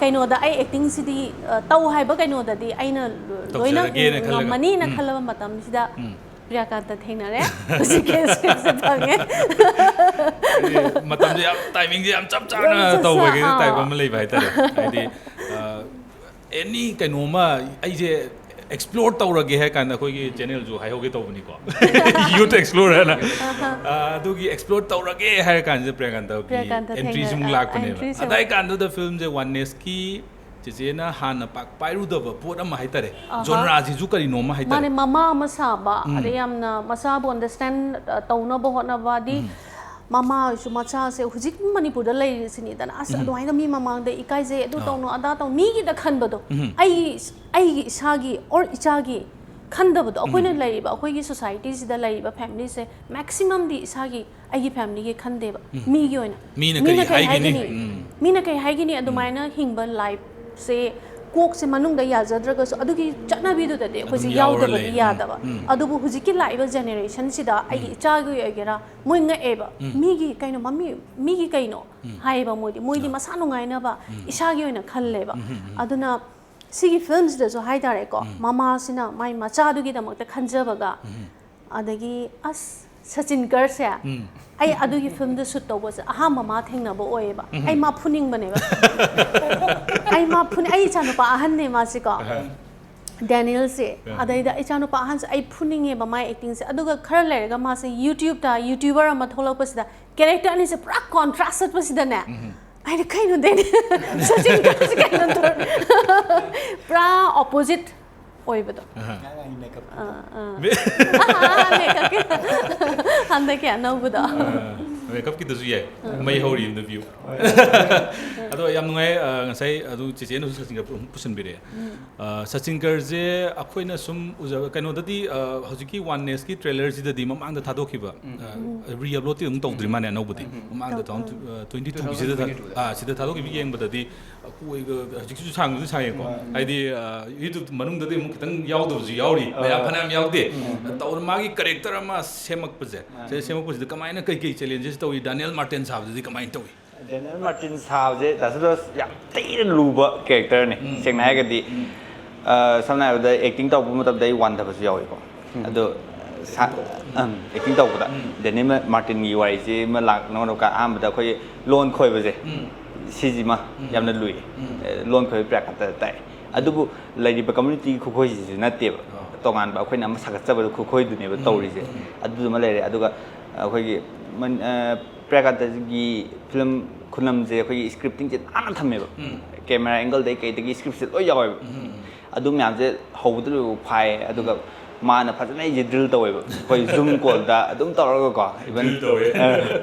ꯀꯩꯅꯣꯗ ꯑꯩ ꯑꯦꯛꯇꯤꯡꯁꯤꯗꯤ, ꯑ, ꯇꯧ ꯍꯥꯏꯕ ꯀꯩꯅꯣꯗꯗꯤ ꯑꯩꯅ ꯂꯣꯏꯅ ꯇꯧꯖꯔꯒꯦꯅ ꯈꯜꯂꯒ꯫ ꯉꯝꯃꯅꯤꯅ ꯈꯜꯂꯕ ꯃꯇꯝꯁꯤꯗ ꯄ꯭ꯔꯤꯌꯥꯀꯥꯟꯇ ꯊꯦꯡꯅꯔꯦ꯫ ꯍꯧꯖꯤꯛꯀꯤ ꯁ꯭ꯀ꯭ꯔꯤꯞꯁꯦ ꯐꯪꯉꯦ꯫ ꯍꯥꯏꯗꯤ ꯃꯇꯝꯁꯦ ꯌꯥꯝ, ꯇꯥꯏꯃꯤꯡꯁꯦ ꯌꯥꯝ ꯆꯞ ꯆꯥꯅ ꯌꯥꯝ ꯆꯞ ꯆꯥ-, ꯇꯧꯕꯒꯤ ꯑꯥ꯫ ꯇꯥꯏꯞ ꯑꯃ ꯂꯩꯕ ꯍꯥꯏꯇꯥꯔꯦ꯫ ꯍꯥꯏꯗꯤ, ꯑ, ꯑꯦꯅꯤ ꯀꯩꯅꯣꯝꯃ ꯑꯩꯁꯦ ꯑꯦꯛꯁꯄ꯭ꯂꯣꯔ ꯇꯧꯔꯒꯦ ꯍꯥꯏ ꯀꯥꯟꯗ ꯑꯩꯈꯣꯏꯒꯤ ꯆꯦꯅꯦꯜꯁꯨ ꯍꯥꯏꯍꯧꯒꯦ ꯇꯧꯕꯅꯤꯀꯣ꯫ ꯌꯨꯠ ꯑꯦꯛꯁꯄ꯭ꯂꯣꯔ ꯍꯥꯏꯅ꯫ ꯑ, ꯑꯗꯨꯒꯤ ꯑꯦꯛꯁꯄ꯭ꯂꯣꯔ ꯇꯧꯔꯒꯦ ꯍꯥꯏꯔ ꯀꯥꯟꯁꯤꯗ ꯄ꯭ꯔꯤꯌꯥꯀꯥꯟꯇ ꯑꯩꯈꯣꯏꯒꯤ ꯄ꯭ꯔꯤꯌꯥꯀꯥꯟꯇ ꯑꯦꯟꯇ꯭ꯔꯤꯁꯤ ꯊꯦꯡꯅꯔꯦ꯫ ꯑꯃꯨꯛ ꯑ, ꯂꯥꯛꯄꯅꯦꯕ꯫ ꯑꯦꯟꯇ꯭ꯔꯤꯁꯦ ꯑꯃꯨꯛ꯫ ꯑꯗꯥꯏ ꯀꯥꯟꯗꯨꯗ ꯐꯤꯂꯝꯁꯦ ꯋꯥꯟꯅꯦꯁꯀꯤ ꯆꯦꯆꯦꯅ ꯍꯥꯟꯅ ꯄꯥꯛ ꯄꯥꯏꯔꯨꯗꯕ ꯄꯣꯠ ꯑꯃ ꯍꯥꯏꯇꯥꯔꯦ꯫ ꯑꯍꯥ꯫ ꯖꯣꯅꯔꯥꯁꯤꯁꯨ ꯀꯔꯤꯅꯣꯃ ꯍꯥꯏꯇꯥꯔꯦ꯫ ꯃꯥꯅꯦ, ꯃꯃꯥ ꯑꯃ ꯁꯥꯕ, ꯎꯝ꯫ ꯑꯗꯩ ꯌꯥꯝꯅ ꯃꯆꯥꯕꯨ ꯑꯟꯗꯔꯁꯇꯦꯟ, ꯑ, ꯇꯧꯅꯕ ꯍꯣꯠꯅꯕ, ꯍꯥꯏꯗꯤ ꯎꯝ꯫ ꯃꯃꯥ ꯑꯣꯏꯁꯨ ꯃꯆꯥꯁꯦ ꯍꯧꯖꯤꯛ ꯃꯅꯤꯄꯨꯔꯗ ꯂꯩꯔꯤꯁꯤꯅꯤꯗꯅ, ꯑꯁ, ꯎꯝ꯫ ꯑꯗꯨꯃꯥꯏꯅ ꯃꯤ ꯃꯃꯥꯡꯗ ꯏꯀꯥꯏꯖꯩ, ꯑꯗꯨ ꯑꯥ꯫ ꯇꯧꯅꯣ, ꯑꯗꯥ ꯇꯧ, ꯃꯤꯒꯤꯗ ꯈꯟꯕꯗꯣ, ꯎꯝ꯫ ꯑꯩꯒꯤ, ꯑꯩꯒꯤ ꯏꯁꯥꯒꯤ or ꯏꯆꯥꯒꯤ ꯈꯟꯗꯕꯗꯣ, ꯑꯩꯈꯣꯏꯅ ꯎꯝ꯫ ꯂꯩꯔꯤꯕ, ꯑꯩꯈꯣꯏꯒꯤ ꯁꯣꯁꯥꯏꯇꯤꯁꯤꯗ ꯂꯩꯔꯤꯕ ꯐꯦꯃꯤꯂꯤꯁꯦ ꯃꯦꯛꯁꯤꯃꯝꯗꯤ ꯏꯁꯥꯒꯤ, ꯑꯩꯒꯤ ꯐꯦꯃꯤꯂꯤꯒꯤ ꯈꯟꯗꯦꯕ, ꯎꯝ꯫ ꯃꯤꯒꯤ ꯑꯣꯏꯅ꯫ ꯃꯤꯅ ꯃꯤꯅ ꯀꯔꯤ ꯀꯩ ꯍꯥꯏꯒꯅꯤ? ꯍꯥꯏꯒꯅꯤ? ꯎꯝ꯫ ꯃꯤꯅ ꯀꯩ ꯍꯥꯏꯒꯅꯤ? ꯎꯝ꯫ ꯑꯗꯨꯃꯥꯏꯅ ꯍꯤꯡꯕ ꯂꯥꯏꯐꯁꯦ ꯀꯣꯛꯁꯦ ꯃꯅꯨꯡꯗ ꯌꯥꯖꯗ꯭ꯔꯒꯁꯨ ꯑꯗꯨꯒꯤ ꯆꯠꯅꯕꯤꯗꯨꯗꯗꯤ ꯑꯩꯈꯣꯏꯁꯦ ꯑꯗꯨꯝ ꯌꯥꯎꯔ ꯌꯥꯎꯗꯕꯗꯤ ꯂꯩ꯫ ꯎꯝ꯫ ꯌꯥꯗꯕ꯫ ꯎꯝ꯫ ꯑꯗꯨꯕꯨ ꯍꯧꯖꯤꯛꯀꯤ ꯂꯥꯛꯏꯕ ꯖꯦꯅꯦꯔꯦꯁꯟꯁꯤꯗ ꯑꯩꯒꯤ ꯎꯝ꯫ ꯏꯆꯥꯒꯤ ꯑꯣꯏꯒꯦꯔꯥ, ꯃꯣꯏ ꯉꯛꯑꯦꯕ꯫ ꯎꯝ꯫ "ꯃꯤꯒꯤ ꯀꯩꯅꯣ ꯃꯃꯤ, ꯃꯤꯒꯤ ꯀꯩꯅꯣ?" ꯎꯝ꯫ ꯍꯥꯏꯌꯦꯕ ꯃꯣꯏꯗꯤ꯫ ꯃꯣꯏꯗꯤ ꯑꯥ꯫ ꯃꯁꯥ ꯅꯨꯡꯉꯥꯏꯅꯕ ꯎꯝ꯫ ꯏꯁꯥꯒꯤ ꯑꯣꯏꯅ ꯈꯜꯂꯦꯕ꯫ ꯎꯝ, ꯎꯝ, ꯎꯝ꯫ ꯑꯗꯨꯅ ꯁꯤꯒꯤ ꯐꯤꯂꯝꯁꯤꯗꯁꯨ ꯍꯥꯏꯇꯥꯔꯦꯀꯣ, ꯎꯝ꯫ ꯃꯃꯥꯁꯤꯅ ꯃꯥꯏ ꯃꯆꯥꯗꯨꯒꯤꯗꯃꯛꯇ ꯈꯟꯖꯕꯒ, ꯎꯝ꯫ ꯑꯗꯒꯤ ꯑꯁ ꯁꯆꯤꯟ ꯒꯔꯁꯦ, ꯎꯝ꯫ ꯑꯩ ꯑꯗꯨꯒꯤ ꯐꯤꯂꯝꯗ ꯁꯨꯠ ꯇꯧꯕꯁꯦ ꯑꯍꯥꯟꯕ ꯃꯥ ꯊꯦꯡꯅꯕ ꯑꯣꯏꯌꯦꯕ꯫ ꯎꯝ꯫ ꯑꯩ ꯃꯥ ꯐꯨꯅꯤꯡꯕꯅꯦꯕ꯫ ꯑꯩ ꯃꯥ ꯐꯨꯅꯤꯡ-, ꯑꯩ ꯏꯆꯥꯅꯨꯄꯥ ꯑꯍꯟꯅꯦ ꯃꯥꯁꯤꯀꯣ꯫ ꯑꯍꯟ꯫ ꯗꯦꯅꯤꯌꯦꯜꯁꯦ꯫ ꯑꯥ꯫ ꯑꯗꯩꯗ ꯏꯆꯥꯅꯨꯄꯥ ꯑꯍꯟꯁꯦ ꯑꯩ ꯐꯨꯅꯤꯡꯉꯦꯕ ꯃꯥꯏ ꯑꯦꯛꯇꯤꯡꯁꯦ꯫ ꯑꯗꯨꯒ ꯈꯔ ꯂꯩꯔꯒ ꯃꯥꯁꯦ YouTubeꯇ YouTuber ꯑꯃ ꯊꯣꯛꯂꯛꯄꯁꯤꯗ ꯀꯦꯔꯦꯛꯇꯔ ꯑꯅꯤꯁꯦ ꯄꯨꯔꯥ ꯀꯣꯟꯇ꯭ꯔꯥꯁ ꯆꯠꯄꯁꯤꯗꯅꯦ, ꯎꯝ꯫ ꯑꯩꯅ ꯀꯩꯅꯣ ꯗꯦꯅꯤ, ꯁꯆꯤꯟ ꯀꯥꯁꯤ ꯀꯩꯅꯣ ꯇꯧꯔ-, ꯄꯨꯔꯥ ꯑꯣꯄꯣꯖꯤꯠ ꯑꯣꯏꯕꯗꯣ꯫ ꯑꯥ, ꯑꯥ꯫ ꯑꯥ, ꯑꯥ, ꯃꯦꯀꯞꯀꯤ꯫ ꯍꯟꯗꯛꯀꯤ ꯑꯅꯧꯕꯗꯣ꯫ ꯑꯥ, ꯃꯦꯀꯞꯀꯤꯗꯁꯨ ꯌꯥꯏ꯫ ꯑꯥ꯫ ꯃꯩ ꯍꯧꯔꯤ ꯑꯗꯨ view꯫ ꯑꯗꯣ ꯌꯥꯝ ꯅꯨꯡꯉꯥꯏ, ꯑꯥ, ꯉꯁꯥꯏ ꯑꯗꯨ ꯆꯦꯆꯦꯅꯁꯨ ꯁꯆꯤꯟ ꯀꯥ ꯄꯨꯁꯟꯕꯤꯔꯛꯑꯦ꯫ ꯎꯝ꯫ ꯑꯥ, ꯁꯆꯤꯟ ꯀꯥꯁꯦ ꯑꯩꯈꯣꯏꯅ ꯁꯨꯝ ꯎꯖꯕ ꯀꯩꯅꯣꯗꯗꯤ, ꯑꯥ, ꯍꯧꯖꯤꯛꯀꯤ ꯋꯥꯟ ꯅꯦꯁꯀꯤ ꯇ꯭ꯔꯦꯂꯔꯁꯤꯗꯗꯤ ꯃꯃꯥꯡꯗ ꯊꯥꯗꯣꯛꯈꯤꯕ, ꯎꯝ꯫ ꯑꯥ, ꯎꯝ꯫ ꯔꯤꯑꯞꯂꯣꯗꯇꯤ ꯑꯗꯨꯝ ꯇꯧꯗ꯭ꯔꯤ ꯃꯥꯅꯦ ꯑꯅꯧꯕꯗꯤ꯫ ꯎꯝ꯫ ꯃꯃꯥꯡꯗ ꯇꯧ-, ꯇꯨ ꯊꯥꯎꯖꯟ ꯇ꯭ꯋꯦꯟꯇꯤ ꯇꯨꯒꯤꯁꯤꯗ ꯊꯥ-, ꯇꯨ ꯊꯥꯎꯖꯟ ꯇ꯭ꯋꯦꯟꯇꯤ ꯇꯨꯗ꯫ ꯑꯥ, ꯁꯤꯗ ꯊꯥꯗꯣꯛꯈꯤꯕ ꯌꯦꯡꯕꯗꯗꯤ ꯑꯩꯈꯣꯏꯒ ꯍꯧꯖꯤꯛꯁꯨ ꯁꯥꯡꯕꯗꯤ ꯁꯥꯡꯉꯦꯀꯣ꯫ ꯎꯝ꯫ ꯍꯥꯏꯗꯤ, ꯑꯥ, YouTube ꯃꯅꯨꯡꯗꯗꯤ ꯑꯃꯨꯛ ꯈꯤꯇꯪ ꯌꯥꯎꯗꯕꯁꯨ ꯌꯥꯎꯔꯤ, ꯑꯥ꯫ ꯃꯌꯥꯝ ꯐꯅꯌꯥꯝ ꯌꯥꯎꯗꯦ꯫ ꯎꯝ꯫ ꯇꯧꯕꯗ ꯃꯥꯒꯤ ꯀꯦꯔꯦꯛꯇꯔ ꯑꯃ ꯁꯦꯝꯃꯛꯄꯁꯦ, ꯃꯥꯅꯦ꯫ ꯁꯤꯗ ꯁꯦꯝꯃꯛꯄꯁꯤꯗ ꯀꯃꯥꯏꯅ ꯀꯩꯀꯩ ꯆꯦꯂꯦꯟꯖꯦꯁ ꯇꯧꯏ? ꯗꯥꯅꯤꯌꯦꯜ ꯃꯥꯔꯇꯤꯟ ꯁꯥꯕꯗꯨꯗꯤ ꯀꯃꯥꯏꯅ ꯇꯧꯏ? ꯗꯦꯅꯤꯌꯦꯜ ꯃꯥꯔꯇꯤꯟ ꯁꯥꯕꯁꯦ, ꯗꯥ ꯁꯟꯇꯣꯁ, ꯌꯥꯝ ꯊꯤꯅ ꯂꯨꯕ ꯀꯦꯔꯦꯛꯇꯔꯅꯤ꯫ ꯎꯝ꯫ ꯁꯦꯡꯅ ꯍꯥꯏꯔꯒꯗꯤ, ꯎꯝ꯫ ꯑ, ꯁꯝꯅ ꯍꯥꯏꯔꯕꯗ, ꯑꯦꯛꯇꯤꯡ ꯇꯧꯔꯛꯄ ꯃꯇꯝꯗ ꯑꯩ ꯋꯥꯟꯊꯕꯁꯨ ꯌꯥꯎꯏꯀꯣ꯫ ꯎꯝ꯫ ꯑꯗꯣ, ꯁꯥ-, ꯎꯝ, ꯑꯦꯛꯇꯤꯡ ꯇꯧꯕꯗ꯫ ꯎꯝ꯫ ꯗꯦꯅꯤꯌꯦꯜ ꯃꯥꯔꯇꯤꯟꯒꯤ ꯋꯥꯔꯤꯁꯤ ꯑꯃ ꯂꯥꯛꯅꯕ ꯑꯍꯥꯟꯕꯗ ꯑꯩꯈꯣꯏꯒꯤ ꯂꯣꯟ ꯈꯣꯏꯕꯁꯦ, ꯎꯝ꯫ ꯁꯤꯁꯤꯃ ꯎꯝ꯫ ꯌꯥꯝꯅ ꯂꯨꯏ꯫ ꯎꯝ꯫ ꯑꯦ, ꯂꯣꯟ ꯈꯣꯏꯕ ꯄ꯭ꯔꯌꯥꯀꯥꯇ ꯇꯥꯏ꯫ ꯑꯗꯨꯕꯨ ꯂꯩꯔꯤꯕ ꯀꯝꯃ꯭ꯌꯨꯅꯤꯇꯤꯒꯤ ꯈꯨꯈꯣꯏꯁꯤꯁꯨ ꯅꯠꯇꯦꯕ꯫ ꯑꯣ꯫ ꯇꯣꯉꯥꯟꯕ ꯑꯩꯈꯣꯏꯅ ꯑꯃ ꯁꯥꯒꯠꯆꯕꯗꯣ ꯈꯨꯈꯣꯏꯗꯨꯅꯦꯕ ꯎꯝ, ꯇꯧꯔꯤꯁꯦ꯫ ꯎꯝ꯫ ꯑꯗꯨꯗꯨꯃ ꯂꯩꯔꯦ꯫ ꯑꯗꯨꯒ ꯑꯩꯈꯣꯏꯒꯤ ꯃꯟ-, ꯑ, ꯄ꯭ꯔꯌꯥꯀꯥꯟꯇꯒꯤ ꯐꯤꯂꯝ ꯈꯨꯅꯝꯁꯦ ꯑꯩꯈꯣꯏꯒꯤ ꯁ꯭ꯀ꯭ꯔꯤꯞꯇꯤꯡꯁꯦ ꯅꯥꯟꯅ ꯊꯝꯃꯦꯕ꯫ ꯎꯝ꯫ ꯀꯦꯃꯦꯔꯥ ꯑꯦꯡꯒꯜꯗꯩ ꯀꯩꯗꯒꯤ ꯁ꯭ꯀ꯭ꯔꯤꯞꯁꯦ ꯂꯣꯏ ꯌꯥꯎꯋꯦꯕ꯫ ꯎꯝ, ꯎꯝ꯫ ꯑꯗꯨ ꯃꯌꯥꯝꯁꯦ ꯍꯧꯕꯗ ꯂꯣꯏꯕ ꯐꯥꯏ꯫ ꯑꯗꯨꯒ ꯃꯥꯅ ꯐꯖꯅ ꯑꯩꯁꯦ ꯗ꯭ꯔꯤꯜ ꯇꯧꯋꯦꯕ꯫ ꯑꯩꯈꯣꯏ ꯖꯨꯝ ꯀꯣꯜꯗ ꯑꯗꯨꯝ ꯇꯧꯔꯒꯀꯣ꯫ ꯏꯚꯟ ꯗ꯭ꯔꯤꯜ ꯇꯧꯋꯦ꯫ ꯑ,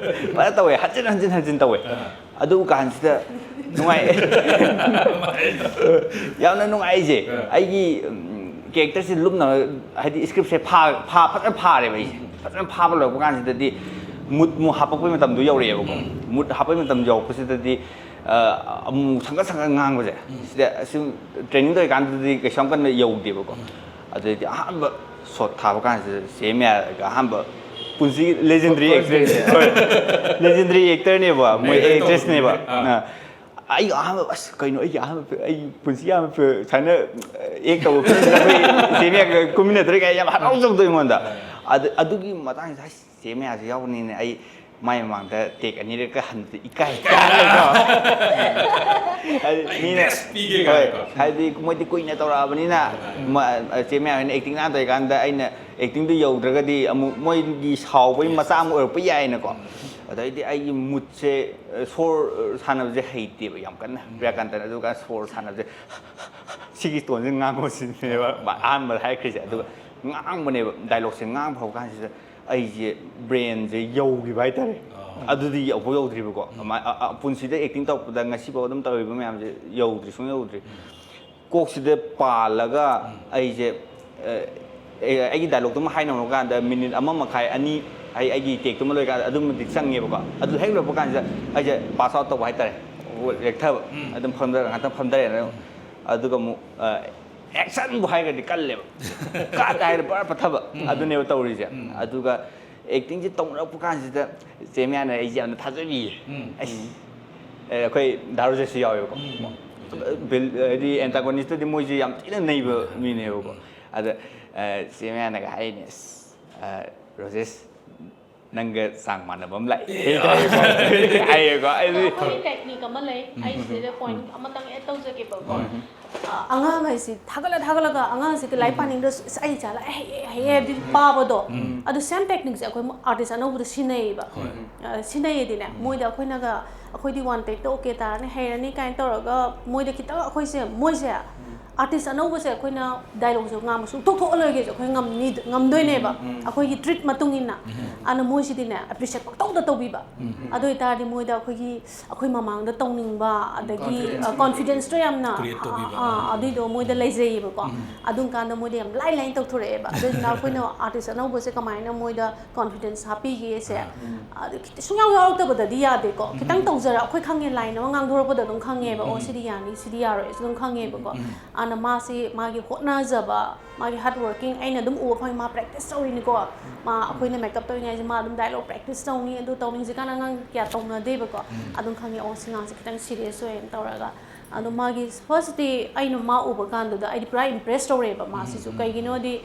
ꯐꯖꯅ ꯇꯧꯋꯦ꯫ ꯍꯟꯖꯤꯟ ꯍꯟꯖꯤꯟ ꯍꯟꯖꯤꯟ ꯇꯧꯋꯦ꯫ ꯑꯥ꯫ ꯑꯗꯨ ꯀꯥꯟꯁꯤꯗ ꯅꯨꯡꯉꯥꯏ-, ꯌꯥꯝꯅ ꯅꯨꯡꯉꯥꯏꯖꯦ꯫ ꯑꯥ꯫ ꯑꯩꯒꯤ, ꯎꯝ, ꯀꯦꯔꯦꯛꯇꯔꯁꯦ ꯂꯨꯝꯅ, ꯍꯥꯏꯗꯤ ꯁ꯭ꯀ꯭ꯔꯤꯞꯁꯦ ꯐꯥ-, ꯐꯥ-, ꯐꯖꯅ ꯐꯥꯔꯦꯕ ꯑꯩꯁꯦ꯫ ꯎꯝ꯫ ꯐꯖꯅ ꯐꯥꯕ ꯂꯣꯏꯔꯛꯄ ꯀꯥꯟꯁꯤꯗꯗꯤ ꯃꯨꯠ ꯑꯃꯨꯛ ꯍꯥꯞꯄꯛꯄꯩ ꯃꯇꯝꯗꯣ ꯌꯧꯔꯛꯑꯦꯕꯀꯣ꯫ ꯎꯝ꯫ ꯃꯨꯠ ꯍꯥꯞꯄꯛꯄꯩ ꯃꯇꯝ ꯌꯧꯔꯛꯄꯁꯤꯗꯗꯤ, ꯑ, ꯑꯃꯨꯛ ꯁꯪꯒꯠ ꯁꯪꯒꯠ ꯉꯥꯡꯕꯁꯦ꯫ ꯎꯝ꯫ ꯁꯤꯗ ꯑꯁꯨꯝ ꯇ꯭ꯔꯦꯅꯤꯡ ꯇꯧꯔꯤꯀꯥꯟꯗꯗꯤ ꯀꯩꯁꯨ ꯌꯥꯝ ꯀꯟꯅ ꯌꯧꯗꯦꯕꯀꯣ꯫ ꯎꯝ꯫ ꯑꯗꯨꯗꯩꯗꯤ ꯑꯍꯥꯟꯕ ꯁꯣꯠ ꯊꯥꯕ ꯀꯥꯟꯁꯤꯗ ꯆꯦ ꯃꯌꯥꯒ ꯑꯍꯥꯟꯕ ꯄꯨꯟꯁꯤꯒꯤ ꯂꯦꯖꯦꯟꯗꯔꯤ ꯐꯥꯔꯁ ꯑꯦꯛꯇꯔ-, ꯗꯦꯁꯦ꯫ ꯍꯣꯏ, ꯂꯦꯖꯦꯟꯗꯔꯤ ꯑꯦꯛꯇꯔꯅꯦꯕ, ꯃꯣꯏ ꯂꯦꯖꯦꯟꯗꯔꯤ ꯑꯦꯛꯇ꯭ꯔꯦꯁꯅꯦꯕ꯫ ꯇꯧꯗꯣꯏꯅꯦ꯫ ꯑꯥ꯫ ꯑ, ꯑꯩꯒ ꯑꯍꯥꯟꯕ, ꯑꯁ, ꯀꯩꯅꯣ, ꯑꯩꯒꯤ ꯑꯍꯥꯟꯕ ꯐꯤ-, ꯑꯩ ꯄꯨꯟꯁꯤꯒꯤ ꯑꯍꯥꯟꯕ ꯐꯤ-, ꯁꯨꯃꯥꯏꯅ ꯑꯦꯛ ꯇꯧꯕ ꯐꯤꯂꯝꯁꯤꯗ ꯑꯩꯈꯣꯏ ꯆꯦ ꯃꯌꯥꯒ ꯀꯨꯝꯃꯤꯟꯅꯗ꯭ꯔꯦ ꯀꯥꯏꯅ ꯌꯥꯝ ꯍꯔꯥꯎꯖꯕꯗꯣ ꯑꯩꯉꯣꯟꯗ꯫ ꯑꯥ꯫ ꯑꯗꯨ, ꯑꯗꯨꯒꯤ ꯃꯇꯥꯡꯁꯤꯗ, "ꯑꯁ, ꯆꯦ ꯃꯌꯥꯁꯨ ꯌꯥꯎꯕꯅꯤꯅꯦ, ꯑꯩ ꯃꯥꯏ ꯃꯃꯥꯡꯗ ꯇꯦꯛ ꯑꯅꯤꯔꯛꯀ ꯍꯟꯕꯗ ꯏꯀꯥꯏ" ꯀꯥꯏꯅꯀꯣ꯫ ꯍꯥꯏꯗꯤ ꯑꯩ ꯃꯤꯅ, ꯕꯦꯁ ꯄꯤꯒꯦ ꯍꯣꯏ, ꯀꯥꯏꯅꯀꯣ꯫ ꯍꯥꯏꯗꯤ ꯃꯣꯏꯗꯤ ꯀꯨꯏꯅ ꯇꯧꯔꯛꯑꯕꯅꯤꯅ, ꯎꯝ꯫ ꯃ-, ꯆꯦ ꯃꯌꯥ ꯍꯣꯏꯅ ꯑꯦꯛꯇꯤꯡ ꯅꯥꯟ ꯇꯧꯔꯤꯀꯥꯟꯗ ꯑꯩꯅ ꯑꯦꯛꯇꯤꯡꯗꯨ ꯌꯧꯗ꯭ꯔꯒꯗꯤ ꯑꯃꯨꯛ ꯃꯣꯏꯒꯤ ꯁꯥꯎꯕꯒꯤ ꯃꯆꯥꯛ ꯑꯃ ꯑꯣꯏꯔꯛꯄ ꯌꯥꯏꯅꯀꯣ꯫ ꯎꯝ꯫ ꯑꯗꯩꯗꯤ ꯑꯩꯒꯤ ꯃꯨꯠꯁꯦ, ꯁꯣꯔ ꯁꯥꯟꯅꯕꯁꯦ ꯍꯩꯇꯦꯕ ꯌꯥꯝ ꯀꯟꯅ꯫ ꯄ꯭ꯔꯤꯌꯥꯀꯥꯟꯇꯅ ꯑꯗꯨꯒ ꯁꯣꯔ ꯁꯥꯟꯅꯕꯁꯦ, ꯁꯤꯒꯤ ꯇꯣꯟꯁꯦ ꯉꯥꯡꯉꯣ ꯁꯤꯅꯦꯕ ꯑꯍꯥꯟꯕꯗ ꯍꯥꯏꯈ꯭ꯔꯤꯁꯦ꯫ ꯑꯗꯨꯒ ꯉꯥꯡꯕꯅꯦꯕ, ꯗꯥꯏꯂꯣꯛꯁꯦ ꯉꯥꯡꯕ ꯍꯧꯔ ꯀꯥꯟꯁꯤꯗ ꯑꯩꯁꯦ ꯕ꯭ꯔꯦꯟꯁꯦ ꯌꯧꯈꯤꯕ ꯍꯥꯏꯇꯥꯔꯦ꯫ ꯑꯗꯨꯗꯤ ꯌꯧꯐꯥꯎ ꯌꯧꯗ꯭ꯔꯤꯕꯀꯣ꯫ ꯑꯃꯥꯏ-, ꯑ-, ꯑ-, ꯄꯨꯟꯁꯤꯗ ꯑꯦꯛꯇꯤꯡ ꯇꯧꯔꯛꯄꯗ ꯉꯁꯤꯐꯥꯎ ꯑꯗꯨꯝ ꯇꯧꯔꯤꯕ ꯃꯌꯥꯝꯁꯦ ꯌꯧꯗ꯭ꯔꯤ, ꯁꯨꯡꯌꯧ ꯌꯧꯗ꯭ꯔꯤ꯫ ꯀꯣꯛꯁꯤꯗ ꯄꯥꯜꯂꯒ ꯑꯩꯁꯦ, ꯑ, ꯑꯩ-, ꯑꯩꯒꯤ ꯗꯥꯏꯂꯣꯛꯇꯨꯃ ꯍꯥꯏꯅꯕ ꯀꯥꯟꯗ ꯃꯤꯅꯤꯠ ꯑꯃ ꯃꯈꯥꯏ, ꯑꯅꯤ, ꯑꯩ, ꯑꯩꯒꯤ ꯇꯦꯛꯇꯨꯃ ꯂꯣꯏꯀꯥꯟꯗ ꯑꯗꯨꯃꯗꯤ ꯆꯪꯉꯦꯕꯀꯣ꯫ ꯑꯗꯨ ꯍꯦꯛ ꯂꯣꯏꯔꯛꯄ ꯀꯥꯟꯁꯤꯗ ꯑꯩꯁꯦ ꯄꯥꯁ ꯑꯥꯎꯠ ꯇꯧꯕ ꯍꯥꯏꯇꯥꯔꯦ꯫ ꯂꯦꯛꯊꯕ꯫ ꯑꯗꯨꯝ ꯐꯝꯊꯔ, ꯉꯥꯛꯇꯪ ꯐꯝꯊꯔꯦꯅ꯫ ꯑꯗꯨꯒ ꯑꯃꯨꯛ, ꯑ, ꯑꯦꯛꯁꯟꯕꯨ ꯍꯥꯏꯔꯒꯗꯤ ꯀꯜꯂꯦꯕ꯫ ꯀꯥꯠ ꯍꯥꯏꯔ ꯄꯨꯔꯥ ꯄꯠꯊꯕ꯫ ꯑꯗꯨꯅꯦꯕ ꯇꯧꯔꯤꯁꯦ꯫ ꯑꯗꯨꯒ ꯑꯦꯛꯇꯤꯡꯁꯦ ꯇꯧꯅꯔꯛꯄ ꯀꯥꯟꯁꯤꯗ ꯆꯦ ꯃꯌꯥꯅ ꯑꯩꯁꯦ ꯌꯥꯝꯅ ꯊꯥꯖꯕꯤꯌꯦ꯫ ꯑꯩꯁ, ꯑꯦ, ꯑꯩꯈꯣꯏ ꯗꯥ ꯔꯣꯖꯦꯁꯁꯨ ꯌꯥꯎꯋꯦꯕꯀꯣ꯫ ꯕꯤꯜ, ꯍꯥꯏꯗꯤ ꯑꯦꯟꯇꯥꯒꯣꯅꯤꯁꯇꯗꯤ ꯃꯣꯏꯁꯦ ꯌꯥꯝ ꯊꯤꯅ ꯅꯩꯕ ꯃꯤꯅꯦꯕꯀꯣ꯫ ꯑꯗ, ꯑ, ꯆꯦ ꯃꯌꯥꯅꯒ ꯍꯥꯏꯅꯦ, "ꯑꯁ, ꯑ, ꯔꯣꯖꯦꯁ, ꯅꯪꯒ ꯆꯥꯡ ꯃꯥꯟꯅꯕ ꯑꯃ ꯂꯥꯛꯑꯦ" ꯍꯥꯏꯌꯦꯀꯣ꯫ ꯑꯩꯗꯤ ꯑꯩꯈꯣꯏꯒꯤ ꯇꯦꯛꯅꯤꯛ ꯑꯃ ꯂꯩ꯫ ꯑꯩ ꯁꯤꯗ ꯄꯣꯏꯟꯠ ꯑꯃꯇꯪ ꯑꯦꯗ ꯇꯧꯖꯒꯦꯕꯀꯣ꯫ ꯑꯉꯥꯡ ꯍꯥꯏꯁꯤ ꯊꯥꯒꯠꯂ ꯊꯥꯒꯠꯂꯒ ꯑꯉꯥꯡꯁꯤ ꯂꯥꯏꯔꯤꯛ ꯄꯥꯅꯤꯡꯗ꯭ꯔꯁꯨ, "ꯑꯁ, ꯑꯩ ꯏꯆꯥ ꯂꯥꯏꯔꯤꯛ ꯍꯩꯌꯦ, ꯍꯩꯌꯦ" ꯍꯥꯏꯕꯗꯤ ꯄꯥꯕꯗꯣ꯫ ꯑꯗꯨ ꯁꯦꯝ ꯇꯦꯛꯅꯤꯛꯁꯦ ꯑꯩꯈꯣꯏ ꯑꯥꯔꯇꯤꯁ ꯑꯅꯧꯕꯗ ꯁꯤꯖꯤꯟꯅꯩꯌꯦꯕ꯫ ꯑ, ꯁꯤꯖꯤꯟꯅꯩꯌꯦꯗꯤꯅꯦ, ꯃꯣꯏꯗ ꯑꯩꯈꯣꯏꯅꯒ, ꯑꯩꯈꯣꯏꯗꯤ ꯋꯥꯟ ꯇꯦꯛꯇ ꯑꯣꯀꯦ ꯇꯥꯔꯅꯤ, ꯍꯩꯔꯅꯤ ꯀꯥꯏꯅ ꯇꯧꯔꯒ ꯃꯣꯏꯗ ꯈꯤꯇꯪ ꯑꯩꯈꯣꯏꯁꯦ, ꯃꯣꯏꯁꯦ ꯑꯥꯔꯇꯤꯁ ꯑꯅꯧꯕꯁꯦ ꯑꯩꯈꯣꯏꯅ ꯗꯥꯏꯂꯣꯛꯁꯦ ꯉꯥꯡꯕ ꯁꯨꯡꯊꯣꯛ ꯊꯣꯛꯍꯜꯂꯣꯏꯒꯦꯁꯦ ꯑꯩꯈꯣꯏ ꯉꯝꯅꯤ, ꯉꯝꯗꯣꯏꯅꯦꯕ꯫ ꯑꯩꯈꯣꯏꯒꯤ ꯇ꯭ꯔꯤꯠ ꯃꯇꯨꯡ ꯏꯟꯅ꯫ ꯑꯗꯨꯅ ꯃꯣꯏꯁꯤꯗꯤꯅꯦ ꯑꯦꯄ꯭ꯔꯤꯁꯤꯌꯦꯠ ꯄꯪꯇꯧꯗ ꯇꯧꯕꯤꯕ꯫ ꯑꯗꯨ ꯑꯣꯏꯇꯥꯔꯗꯤ ꯃꯣꯏꯗ ꯑꯩꯈꯣꯏꯒꯤ, ꯑꯩꯈꯣꯏ ꯃꯃꯥꯡꯗ ꯇꯧꯅꯤꯡꯕ, ꯑꯗꯒꯤ, confidence ꯑ, confidence ꯇꯣ ꯌꯥꯝꯅ, create ꯇꯧꯕꯤꯕ꯫ ꯑꯥ, ꯑꯗꯨꯏꯗꯣ ꯃꯣꯏꯗ ꯂꯩꯖꯩꯌꯦꯕꯀꯣ꯫ ꯑꯗꯨꯝ ꯀꯥꯟꯗ ꯃꯣꯏꯗ ꯌꯥꯝ ꯂꯥꯏ ꯂꯥꯏꯅ ꯇꯧꯊꯣꯔꯛꯑꯦꯕ꯫ ꯑꯗꯨꯗꯨꯅ ꯑꯩꯈꯣꯏꯅ ꯑꯥꯔꯇꯤꯁ ꯑꯅꯧꯕꯁꯦ ꯀꯃꯥꯏꯅ ꯃꯣꯏꯗ ꯀꯣꯟꯐꯤꯗꯦꯟꯁ ꯍꯥꯞꯄꯤꯒꯦꯁꯦ, ꯑꯗꯨ ꯈꯤꯇ-, ꯁꯨꯡꯌꯥꯎ ꯌꯥꯎꯔꯛꯇꯕꯗꯗꯤ ꯌꯥꯗꯦꯀꯣ꯫ ꯈꯤꯇꯪ ꯇꯧꯖꯔ-, ꯑꯩꯈꯣꯏ ꯈꯪꯉꯦ, ꯂꯥꯏꯟ ꯑꯃ ꯉꯥꯡꯊꯣꯔꯛꯄꯗ ꯑꯗꯨꯝ ꯈꯪꯉꯦꯕ, "ꯑꯣ, ꯁꯤꯗꯤ ꯌꯥꯅꯤ, ꯁꯤꯗꯤ ꯌꯥꯔꯣꯏ" ꯑꯗꯨꯝ ꯈꯪꯉꯦꯕꯀꯣ꯫ ꯑꯗꯨꯅ ꯃꯥꯁꯤ ꯃꯥꯒꯤ ꯍꯣꯠꯅꯖꯕ, ꯃꯥꯒꯤ ꯍꯥꯔꯗ ꯋꯥꯔꯀꯤꯡ, ꯑꯩꯅ ꯑꯗꯨꯝ ꯎꯕ ꯐꯪꯉꯤ꯫ ꯃꯥ ꯄ꯭ꯔꯦꯛꯇꯤꯁ ꯇꯧꯔꯤꯅꯤꯀꯣ꯫ ꯃꯥ, ꯑꯩꯈꯣꯏꯅ ꯃꯦꯀꯞ ꯇꯧꯔꯤꯉꯩꯁꯦ ꯃꯥ ꯑꯗꯨꯝ ꯗꯥꯏꯂꯣꯛ ꯄ꯭ꯔꯦꯛꯇꯤꯁ ꯇꯧꯅꯤ, ꯑꯗꯨ ꯇꯧꯅꯤ꯫ ꯍꯧꯖꯤꯛꯀꯥꯟ ꯑꯉꯥꯡ ꯀꯌꯥ ꯇꯧꯅꯗꯦꯕꯀꯣ꯫ ꯑꯗꯨꯝ ꯈꯪꯉꯦ, "ꯑꯣ, ꯁꯤ ꯑꯉꯥꯡꯁꯦ ꯈꯤꯇꯪ ꯁꯤꯔꯤꯌꯁ ꯑꯣꯏꯌꯦꯅ" ꯇꯧꯔꯒ꯫ ꯑꯗꯣ ꯃꯥꯒꯤ ꯐꯥꯔꯁꯇꯤ ꯑꯩꯅ ꯃꯥ ꯎꯕ ꯀꯥꯟꯗꯨꯗ ꯑꯩꯗꯤ ꯄꯨꯔꯥ ꯏꯝꯄ꯭ꯔꯦꯁ ꯇꯧꯔꯛꯑꯦꯕ ꯃꯥꯁꯤꯁꯨ꯫ ꯀꯩꯒꯤꯅꯣꯗꯤ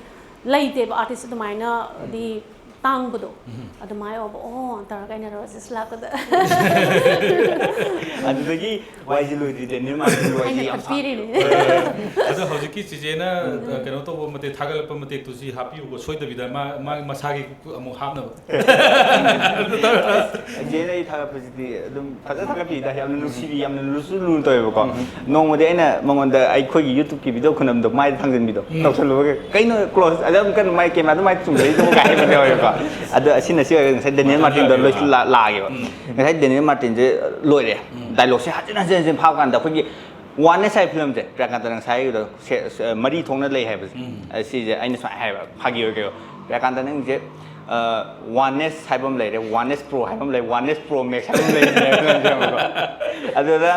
ꯂꯩꯇꯦꯕ ꯑꯥꯔꯇꯤꯁ ꯑꯗꯨꯃꯥꯏꯅ, ꯍꯥꯏꯗꯤ ꯇꯥꯡꯕꯗꯣ ꯑꯗꯨꯃꯥꯏꯅ ꯑꯣꯏꯕ, ꯑꯣ ꯇꯧꯔꯒ ꯑꯩꯅ ꯔꯣꯖꯦꯁ ꯂꯥꯛꯄꯗ ꯑꯗꯨꯗꯒꯤ ꯋꯥꯏꯁꯦ ꯂꯣꯏꯗ꯭ꯔꯤ, ꯗꯦꯅꯤꯌꯦꯜ ꯃꯥꯔꯇꯤꯟꯒꯤ ꯋꯥꯏꯁꯦ ꯑꯩꯅ ꯌꯥꯝ ꯈꯟꯕꯤꯔꯤꯅꯦ꯫ ꯑꯗꯣ ꯍꯧꯖꯤꯛꯀꯤ ꯆꯤꯆꯦꯅ ꯀꯩꯅꯣ ꯇꯧꯕ ꯃꯇꯦꯛ, ꯊꯥꯒꯠꯂꯛꯄ ꯃꯇꯦꯛꯇꯨ ꯁꯤ ꯍꯥꯞꯄꯤꯌꯨꯀꯣ, ꯁꯣꯏꯗꯕꯤꯗ ꯃꯥ ꯃꯥꯒꯤ ꯃꯁꯥꯒꯤ ꯑꯃꯨꯛ ꯍꯥꯞꯅꯕ꯫ ꯆꯤꯆꯦꯅ ꯑꯩ ꯊꯥꯒꯠꯄꯁꯤꯗꯤ ꯑꯗꯨꯝ ꯐꯖꯅ ꯊꯥꯒꯠꯄꯤꯗ, ꯌꯥꯝꯅ ꯅꯨꯡꯁꯤꯕꯤ, ꯌꯥꯝꯅ ꯂꯨꯁꯨ ꯂꯨꯅ ꯇꯧꯋꯦꯕꯀꯣ꯫ ꯅꯣꯡꯃꯗꯤ ꯑꯩꯅ ꯃꯉꯣꯟꯗ ꯑꯩꯈꯣꯏꯒꯤ ꯌꯨꯇ꯭ꯌꯨꯕꯀꯤ ꯚꯤꯗꯤꯑꯣ ꯈꯨꯅꯝꯗꯣ ꯃꯥꯏꯗ ꯊꯥꯡꯖꯟꯕꯤꯗꯣ ꯇꯧꯁꯜꯂꯨꯕꯒ, "ꯀꯩꯅꯣ ꯀ꯭ꯂꯣꯖ ꯑꯗꯨꯝ ꯀꯟꯅ ꯃꯥꯏ ꯀꯦꯃꯦꯔꯥꯗ ꯃꯥꯏ ꯆꯨꯝꯗꯩꯗꯨꯕꯨ?" ꯀꯥꯏ ꯍꯥꯏꯕꯅꯦꯕꯀꯣ꯫ ꯑꯗꯣ ꯑꯁꯤꯅ ꯁꯤ ꯑꯣꯏꯔꯒ ꯉꯁꯥꯏ ꯗꯦꯅꯤꯌꯦꯜ ꯃꯥꯔꯇꯤꯟꯗꯣ ꯂꯣꯏꯁꯨ ꯂꯥꯛꯑꯦꯕ꯫ ꯉꯁꯥꯏ ꯗꯦꯅꯤꯌꯦꯜ ꯃꯥꯔꯇꯤꯟꯁꯦ ꯂꯣꯏꯔꯦ꯫ ꯗꯥꯏꯂꯣꯒꯁꯦ ꯍꯟꯖꯤꯟ ꯍꯟꯖꯤꯟ ꯍꯟꯖꯤꯟ ꯐꯥꯕ ꯀꯥꯟꯗ ꯑꯩꯈꯣꯏꯒꯤ ꯋꯥꯟꯅꯦꯁ ꯍꯥꯏꯕ ꯐꯤꯂꯝꯁꯦ, ꯄ꯭ꯔꯤꯌꯥꯀꯥꯟꯇꯅ ꯉꯁꯥꯏꯒꯤꯗꯣ ꯁꯦ- ꯁꯦ- ꯃꯔꯤ ꯊꯣꯛꯅ ꯂꯩ ꯍꯥꯏꯕꯁꯦ, ꯁꯤꯁꯦ ꯑꯩꯅ ꯁꯨꯃꯥꯏꯅ ꯍꯥꯏꯕ, ꯐꯥꯒꯤ ꯑꯣꯏ ꯀꯩꯑꯣꯏ, "ꯄ꯭ꯔꯤꯌꯥꯀꯥꯟꯇ, ꯅꯪꯁꯦ ꯋꯥꯟꯅꯦꯁ ꯍꯥꯏꯕ ꯑꯃ ꯂꯩꯔꯦ, ꯋꯥꯟꯅꯦꯁ ꯄ꯭ꯔꯣ ꯍꯥꯏꯕ ꯑꯃ ꯂꯩ, ꯋꯥꯟꯅꯦꯁ ꯄ꯭ꯔꯣ ꯃꯦꯛꯁ ꯍꯥꯏꯕ ꯑꯃ ꯂꯩꯔꯦ" ꯍꯥꯏꯕꯀꯣ꯫ ꯑꯗꯨꯗ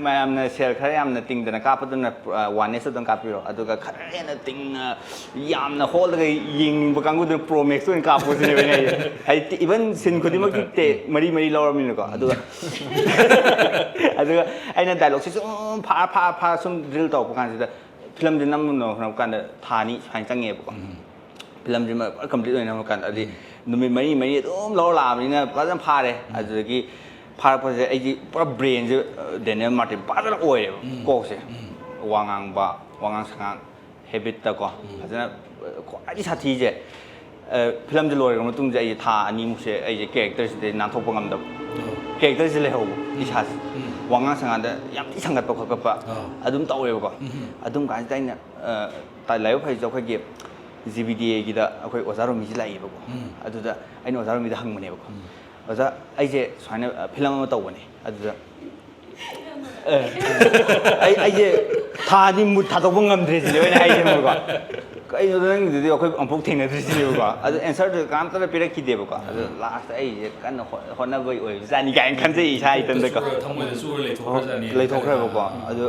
ꯃꯌꯥꯝꯅ ꯁꯦꯜ ꯈꯔ ꯌꯥꯝꯅ ꯇꯤꯡꯗꯅ ꯀꯥꯞꯄꯗꯨꯅ ꯋꯥꯟꯅꯦꯁꯇ ꯑꯗꯨꯝ ꯀꯥꯞꯄꯤꯔꯣ, ꯑꯗꯨꯒ ꯈꯔ ꯍꯦꯟꯅ ꯇꯤꯡꯅ ꯌꯥꯝꯅ ꯍꯣꯜꯂꯒ ꯌꯦꯡꯅꯤꯡꯕ ꯀꯥꯡꯕꯨꯗꯨꯅ ꯄ꯭ꯔꯣ ꯃꯦꯛꯁꯇ ꯑꯣꯏꯅ ꯀꯥꯞꯄꯣ ꯁꯤꯅꯦꯕ ꯑꯩꯅ ꯍꯥꯏꯁꯦ꯫ ꯍꯥꯏꯗꯤ ꯏꯚꯟ ꯁꯤꯟ ꯈꯨꯗꯤꯡꯃꯛꯀꯤ ꯇꯦꯛ ꯃꯔꯤ ꯃꯔꯤ ꯂꯧꯔꯕꯅꯤꯅꯀꯣ꯫ ꯑꯗꯨꯒ ꯑꯗꯨꯒ ꯑꯩꯅ ꯗꯥꯏꯂꯣꯒꯁꯦ ꯁꯨꯝ ꯐꯥꯔ ꯐꯥꯔ ꯐꯥꯔ ꯁꯨꯝ ꯗ꯭ꯔꯤꯜ ꯇꯧꯔꯛꯄ ꯀꯥꯟꯁꯤꯗ, ꯐꯤꯂꯝꯁꯦ ꯅꯝꯅꯕ ꯍꯣꯠꯅꯕ ꯀꯥꯟꯗ ꯊꯥ ꯑꯅꯤ ꯁꯨꯃꯥꯏꯅ ꯆꯪꯉꯦꯕꯀꯣ꯫ ꯐꯤꯂꯝꯁꯤꯃ ꯄꯨꯔꯥ ꯀꯝꯄ꯭ꯂꯤꯠ ꯑꯣꯏꯅꯕ ꯀꯥꯟꯗ, ꯑꯗꯨꯗꯤ ꯅꯨꯃꯤꯠ ꯃꯔꯤ ꯃꯔꯤ ꯑꯗꯨꯝ ꯂꯧꯔ ꯂꯥꯛꯑꯕꯅꯤꯅ ꯐꯖꯅ ꯐꯥꯔꯦ꯫ ꯑꯗꯨꯗꯒꯤ ꯐꯥꯔꯛꯄꯁꯦ ꯑꯩꯗꯤ ꯄꯨꯔꯥ ꯕ꯭ꯔꯦꯟꯁꯦ ꯗꯦꯅꯤꯌꯦꯜ ꯃꯥꯔꯇꯤꯟ ꯐꯖꯅ ꯑꯣꯏꯔꯦꯕ꯫ ꯀꯣꯛꯁꯦ, ꯋꯥ ꯉꯥꯡꯕ, ꯋꯥꯉꯥꯡ ꯁꯉꯥꯡ, ꯍꯦꯕꯤꯠꯇꯀꯣ꯫ ꯐꯖꯅ, ꯑ, ꯈ꯭ꯋꯥꯏꯗꯒꯤ ꯁꯥꯊꯤꯁꯦ, ꯑ, ꯐꯤꯂꯝꯁꯦ ꯂꯣꯏꯔꯕ ꯃꯇꯨꯡꯁꯦ ꯑꯩꯁꯦ ꯊꯥ ꯑꯅꯤꯃꯨꯛꯁꯦ ꯑꯩꯁꯦ ꯀꯦꯔꯦꯛꯇꯔꯁꯤꯗꯩ ꯅꯥꯟꯊꯣꯛꯄ ꯉꯝꯗꯕ꯫ ꯀꯦꯔꯦꯛꯇꯔꯁꯦ ꯂꯩꯍꯧꯕ, ꯏꯁꯥꯁꯦ꯫ ꯋꯥꯉꯥꯡ ꯁꯉꯥꯡꯗ ꯌꯥꯝ ꯊꯤ ꯁꯪꯒꯠꯄ ꯈꯣꯠꯀꯠꯄ ꯑꯗꯨꯝ ꯇꯧꯋꯦꯕꯀꯣ꯫ ꯑꯗꯨꯝ ꯀꯥꯟꯁꯤꯗ ꯑꯩꯅ, ꯑ, ꯇꯥ-, ꯂꯥꯏꯕꯛ ꯐꯩꯁꯦ ꯑꯩꯈꯣꯏꯒꯤ ꯖꯤ ꯕꯤ ꯗꯤ ꯑꯦꯒꯤꯗ ꯑꯩꯈꯣꯏ ꯑꯣꯖꯥ ꯔꯣꯃꯤꯁꯦ ꯂꯥꯛꯏꯕꯀꯣ꯫ ꯑꯗꯨꯗ ꯑꯩꯅ ꯑꯣꯖꯥ ꯔꯣꯃꯤꯗ ꯍꯪꯕꯅꯦꯕꯀꯣ, "ꯑꯣꯖꯥ, ꯑꯩꯁꯦ ꯁꯨꯃꯥꯏꯅ, ꯑ, ꯐꯤꯂꯝ ꯑꯃ ꯇꯧꯕꯅꯦ, ꯑꯗꯨꯗ ꯑꯦ, ꯑꯩ ꯑꯩꯁꯦ ꯊꯥ ꯑꯅꯤ ꯃꯨꯠ ꯊꯥꯗꯣꯛꯄ ꯉꯝꯗ꯭ꯔꯦ ꯁꯤꯅꯦꯕ ꯑꯩꯅ ꯍꯥꯏꯁꯦꯕꯀꯣ꯫ "ꯀꯩꯅꯣꯗ ꯅꯪꯒꯤꯗꯨꯗꯤ ꯑꯩꯈꯣꯏ ꯑꯃꯨꯛꯐꯥꯎ ꯊꯦꯡꯅꯗ꯭ꯔꯤ" ꯁꯤꯅꯦꯕꯀꯣ꯫ ꯑꯗꯨ ꯑꯦꯟꯁꯔꯗꯨ ꯀꯅꯥꯝꯇꯅ ꯄꯤꯔꯛꯈꯤꯗꯦꯕꯀꯣ꯫ ꯑꯗꯨ ꯂꯥꯁꯇ ꯑꯩꯁꯦ ꯀꯟꯅ ꯍꯣꯠ- ꯍꯣꯠꯅꯕꯒꯤ ꯑꯣꯏꯕꯖꯥꯠꯅꯤ ꯀꯥꯏꯅ ꯈꯟꯖꯩ ꯏꯁꯥ ꯏꯊꯟꯗꯀꯣ꯫ ꯊꯃꯣꯏꯗ ꯆꯨꯔ ꯂꯩꯊꯣꯛꯈ꯭ꯔꯖꯥꯠꯅꯤ꯫ ꯂꯩꯊꯣꯛꯈ꯭ꯔꯦꯕꯀꯣ꯫ ꯑꯗꯨ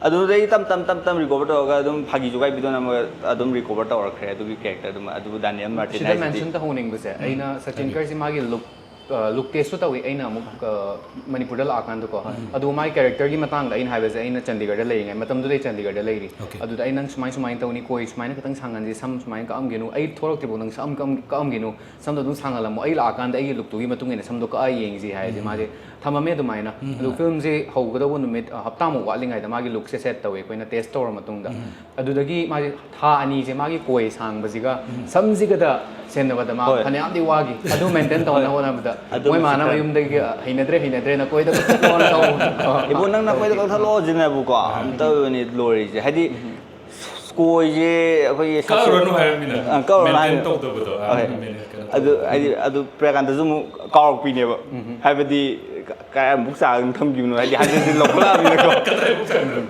ꯑꯗꯨꯗꯩ ꯇꯞ ꯇꯞ ꯇꯞ ꯇꯞ ꯔꯤꯀꯣꯚꯔ ꯇꯧꯔꯒ ꯑꯗꯨꯝ ꯐꯥꯒꯤ ꯖꯨꯒꯥꯏ ꯚꯤꯗꯤꯑꯣ ꯅꯝꯃꯒ ꯑꯗꯨꯝ ꯔꯤꯀꯣꯚꯔ ꯇꯧꯔꯛꯈ꯭ꯔꯦ ꯑꯗꯨꯒꯤ ꯀꯦꯔꯦꯛꯇꯔꯗꯨꯃ꯫ ꯑꯗꯨꯕꯨ ꯗꯥꯅꯤꯌꯦꯜ ꯃꯥꯔꯇꯤꯟ ꯁꯤꯗ ꯍꯥꯏꯁꯤꯗꯤ ꯃꯦꯟꯁꯟ ꯇꯧꯍꯧꯅꯤꯡꯕꯁꯦ, ꯑꯩꯅ ꯁꯆꯤꯟ ꯀꯔꯁꯤ ꯃꯥꯒꯤ ꯂꯨꯛ ꯂꯨꯛ ꯇꯦꯁꯁꯨ ꯇꯧꯏ ꯑꯩꯅ ꯑꯃꯨꯛ, ꯑ, ꯃꯅꯤꯄꯨꯔꯗ ꯂꯥꯛꯑꯀꯥꯟꯗꯀꯣ꯫ ꯑꯗꯨ ꯃꯥꯒꯤ ꯀꯦꯔꯦꯛꯇꯔꯒꯤ ꯃꯇꯥꯡꯗ ꯑꯩꯅ ꯍꯥꯏꯕꯁꯦ, ꯑꯩꯅ ꯆꯟꯗꯤꯒꯔꯗ ꯂꯩꯔꯤꯉꯩ ꯃꯇꯝꯗꯨꯗ ꯑꯩ ꯆꯟꯗꯤꯒꯔꯗ ꯂꯩꯔꯤ꯫ ꯑꯗꯨꯗ ꯑꯩ, "ꯅꯪ ꯁꯨꯃꯥꯏ ꯁꯨꯃꯥꯏꯅ ꯇꯧꯅꯤ, ꯀꯣꯏ ꯁꯨꯃꯥꯏꯅ ꯈꯤꯇꯪ ꯁꯥꯡꯍꯟꯁꯤ, ꯁꯝ ꯁꯨꯃꯥꯏꯅ ꯀꯛꯑꯝꯒꯦꯅꯨ, ꯑꯩ ꯊꯣꯛꯂꯛꯇ꯭ꯔꯤꯐꯥꯎ ꯅꯪ ꯁꯝ ꯀꯛꯑꯝ-, ꯀꯛꯑꯝꯒꯦꯅꯨ, ꯁꯝꯗꯣ ꯑꯗꯨꯝ ꯁꯥꯡꯍꯜꯂꯝꯃꯣ, ꯑꯩ ꯂꯥꯛꯑꯀꯥꯟꯗ ꯑꯩꯒꯤ ꯂꯨꯛꯇꯨꯒꯤ ꯃꯇꯨꯡ ꯏꯟꯅ ꯁꯝꯗꯣ ꯀꯛꯑ ꯌꯦꯡꯁꯤ" ꯍꯥꯏꯔꯗꯤ ꯃꯥꯁꯦ ꯊꯝꯃꯝꯃꯦ ꯑꯗꯨꯃꯥꯏꯅ꯫ ꯑꯗꯨ ꯐꯤꯂꯝꯁꯦ ꯍꯧꯒꯗꯧꯕ ꯅꯨꯃꯤꯠ, ꯑ, ꯍꯞꯇꯥꯃꯨꯛ ꯋꯥꯠꯂꯤꯉꯩꯗ ꯃꯥꯒꯤ ꯂꯨꯛꯁꯦ ꯁꯦꯠ ꯇꯧꯋꯦ ꯑꯩꯈꯣꯏꯅ, ꯇꯦꯁ ꯇꯧꯔ ꯃꯇꯨꯡꯗ꯫ ꯑꯗꯨꯗꯒꯤ ꯃꯥꯁꯦ ꯊꯥ ꯑꯅꯤꯁꯦ ꯃꯥꯒꯤ ꯀꯣꯏ ꯁꯥꯡꯕꯁꯤꯒ ꯁꯝꯁꯤꯒꯗ ꯁꯦꯟꯅꯕꯗ ꯃꯥ ꯍꯣꯏ꯫ ꯐꯅꯌꯥꯝꯗꯤ ꯋꯥꯈꯤ꯫ ꯑꯗꯨ ꯃꯦꯟꯇꯦꯟ ꯇꯧꯅꯕ ꯍꯣꯠꯅꯕꯗ ꯑꯗꯨ ꯃꯣꯏ ꯃꯥꯅ ꯈꯔ ꯃꯌꯨꯝꯗꯒꯤ, "ꯍꯩꯅꯗ꯭ꯔꯦ, ꯍꯩꯅꯗ꯭ꯔꯦ, ꯅꯀꯣꯏꯗ ꯀꯛꯊꯠꯂꯣꯅ" ꯇꯧꯕ꯫ "ꯏꯕꯨꯡ, ꯅꯪ ꯅꯀꯣꯏꯗ ꯀꯛꯊꯠꯂꯣ" ꯁꯤꯅꯦꯕꯀꯣ꯫ ꯑꯝꯇ ꯑꯣꯏꯅꯤ ꯂꯣꯏꯔꯤꯁꯦ꯫ ꯍꯥꯏꯗꯤ, ꯀꯣꯏꯁꯦ ꯑꯩꯈꯣꯏꯒꯤ ꯁꯣꯁꯤ-, ꯀꯛꯎꯔꯅꯨ ꯍꯥꯏꯔꯕꯅꯤꯅ ꯑꯥ, ꯀꯛꯎꯔꯅꯨ ꯃꯦꯟꯇꯦꯟ ꯍꯥꯏꯔꯕꯅꯤꯅ꯫ ꯇꯧꯗꯕꯗꯣ, ꯑꯥ, ꯍꯣꯏ꯫ ꯃꯦꯟꯇꯦꯟ ꯀꯩꯅꯣ ꯑꯗꯨ, ꯇꯧꯗꯕꯗꯣ꯫ ꯍꯥꯏꯗꯤ, ꯑꯗꯨ ꯄ꯭ꯔꯦꯔꯀꯥꯟꯇꯁꯨ ꯑꯃꯨꯛ ꯀꯥꯎꯔꯛꯄꯤꯅꯦꯕ꯫ ꯍꯥꯏꯕꯗꯤ, ꯀ-, ꯀꯌꯥꯃꯨꯛ ꯆꯥꯡ ꯊꯝꯈꯤꯕꯅꯣ, ꯍꯥꯏꯗꯤ, ꯍꯟꯖꯤꯟ ꯍꯟꯖꯤꯟ ꯂꯧꯈꯠꯂꯛꯑꯕꯅꯤꯅꯀꯣ꯫ ꯀꯗꯥꯏꯃꯨꯛ ꯆꯥꯡꯅꯣ?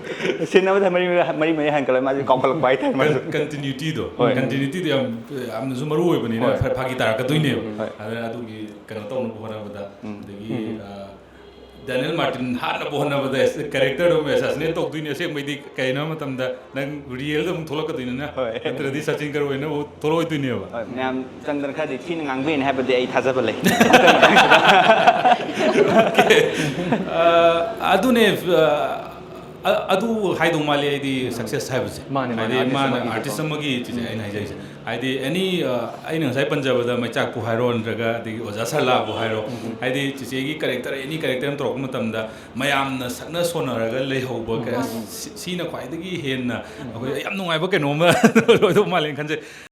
ꯁꯤꯟꯅꯕꯗ ꯃꯔꯤ ꯃꯔꯤ, ꯃꯔꯤ ꯃꯔꯤ ꯍꯟꯀꯠꯂꯒ ꯃꯥꯁꯦ ꯀꯥꯎꯈꯠꯂꯛꯄ ꯍꯥꯏꯇꯥꯔꯦ ꯃꯥꯁꯨ꯫ ꯀꯟ-, continuityꯗꯣ, ꯍꯣꯏ꯫ Continuityꯗꯣ ꯌꯥꯝ, ꯌꯥꯝꯅꯁꯨ ꯃꯔꯨ ꯑꯣꯏꯕꯅꯤꯅ ꯍꯣꯏ꯫ ꯐ-, ꯐꯥꯒꯤ ꯇꯥꯔꯛꯀꯗꯣꯏꯅꯦꯕ꯫ ꯍꯣꯏ꯫ ꯑꯗꯨꯅ ꯑꯗꯨꯒꯤ ꯀꯩꯅꯣ ꯇꯧꯅꯕ ꯍꯣꯠꯅꯕꯗ, ꯑꯗꯒꯤ, ꯑ, ꯗꯦꯅꯤꯌꯦꯜ ꯃꯥꯔꯇꯤꯟ ꯍꯥꯠꯅꯕ ꯍꯣꯠꯅꯕꯗ ꯀꯦꯔꯦꯛꯇꯔꯗꯣ ꯑꯃꯨꯛ assassinate ꯇꯧꯗꯣꯏꯅꯦ꯫ ꯑꯁꯦꯡꯕꯩꯗꯤ ꯀꯩꯅꯣ ꯍꯥꯏꯕ ꯃꯇꯝꯗ ꯅꯪ ꯔꯤꯌꯦꯜꯗ ꯑꯃꯨꯛ ꯊꯣꯛꯂꯛꯀꯗꯣꯏꯅꯤꯅ꯫ ꯍꯣꯏ꯫ ꯅꯠꯇ꯭ꯔꯗꯤ ꯁꯆꯤꯟ ꯀꯔꯣꯏꯅ ꯑꯃꯨꯛ ꯊꯣꯛꯂꯛꯑꯣꯏꯗꯣꯏꯅꯦꯕ꯫ ꯍꯣꯏ, ꯃꯌꯥꯝ ꯆꯪꯗꯅ ꯈꯔꯗꯤ ꯊꯤꯅ ꯉꯥꯡꯕꯤꯅꯤ ꯍꯥꯏꯕꯗꯤ ꯑꯩ ꯊꯥꯖꯕ ꯂꯩ꯫ ꯑꯣꯀꯦ꯫ ꯑ, ꯑꯗꯨꯅꯦ, ꯑ, ꯑ-, ꯑꯗꯨ ꯍꯥꯏꯗꯧ ꯃꯥꯜꯂꯤ ꯑꯩꯗꯤ success ꯍꯥꯏꯕꯁꯦ꯫ ꯃꯥꯅꯦ, ꯃꯥꯅꯦ, ꯍꯥꯏꯗꯤ artist ꯃꯥꯅ ꯑꯃꯒꯤ artist ꯀꯩꯅꯣ꯫ ꯑꯃꯒꯤ ꯆꯤꯁꯦ ꯑꯩꯅ ꯍꯥꯏꯖꯔꯤꯁꯦ꯫ ꯍꯥꯏꯗꯤ any, ꯑ, ꯑꯩꯅ ꯉꯁꯥꯏ ꯄꯟꯖꯕꯗ ꯃꯩꯆꯥꯛꯄꯨ ꯍꯥꯏꯔꯣ, ꯅꯠꯇ꯭ꯔꯒ ꯑꯗꯒꯤ ꯑꯣꯖꯥ ꯁꯔꯂꯥꯕꯨ ꯍꯥꯏꯔꯣ, ꯍꯥꯏꯗꯤ ꯆꯤꯆꯦꯒꯤ character, any character ꯑꯃ ꯇꯧꯔꯛꯄ ꯃꯇꯝꯗ ꯃꯌꯥꯝꯅ ꯁꯛꯅ ꯁꯣꯟꯅꯔꯒ ꯂꯩꯍꯧꯕ ꯀꯌꯥ-, ꯁꯤ-, ꯁꯤꯅ ꯈ꯭ꯋꯥꯏꯗꯒꯤ ꯍꯦꯟꯅ ꯑꯩꯈꯣꯏ ꯌꯥꯝ ꯅꯨꯡꯉꯥꯏꯕ ꯀꯩꯅꯣꯝꯃ ꯑꯣꯏꯗꯧ ꯃꯥꯜꯂꯦꯅ ꯈꯟꯖꯩ꯫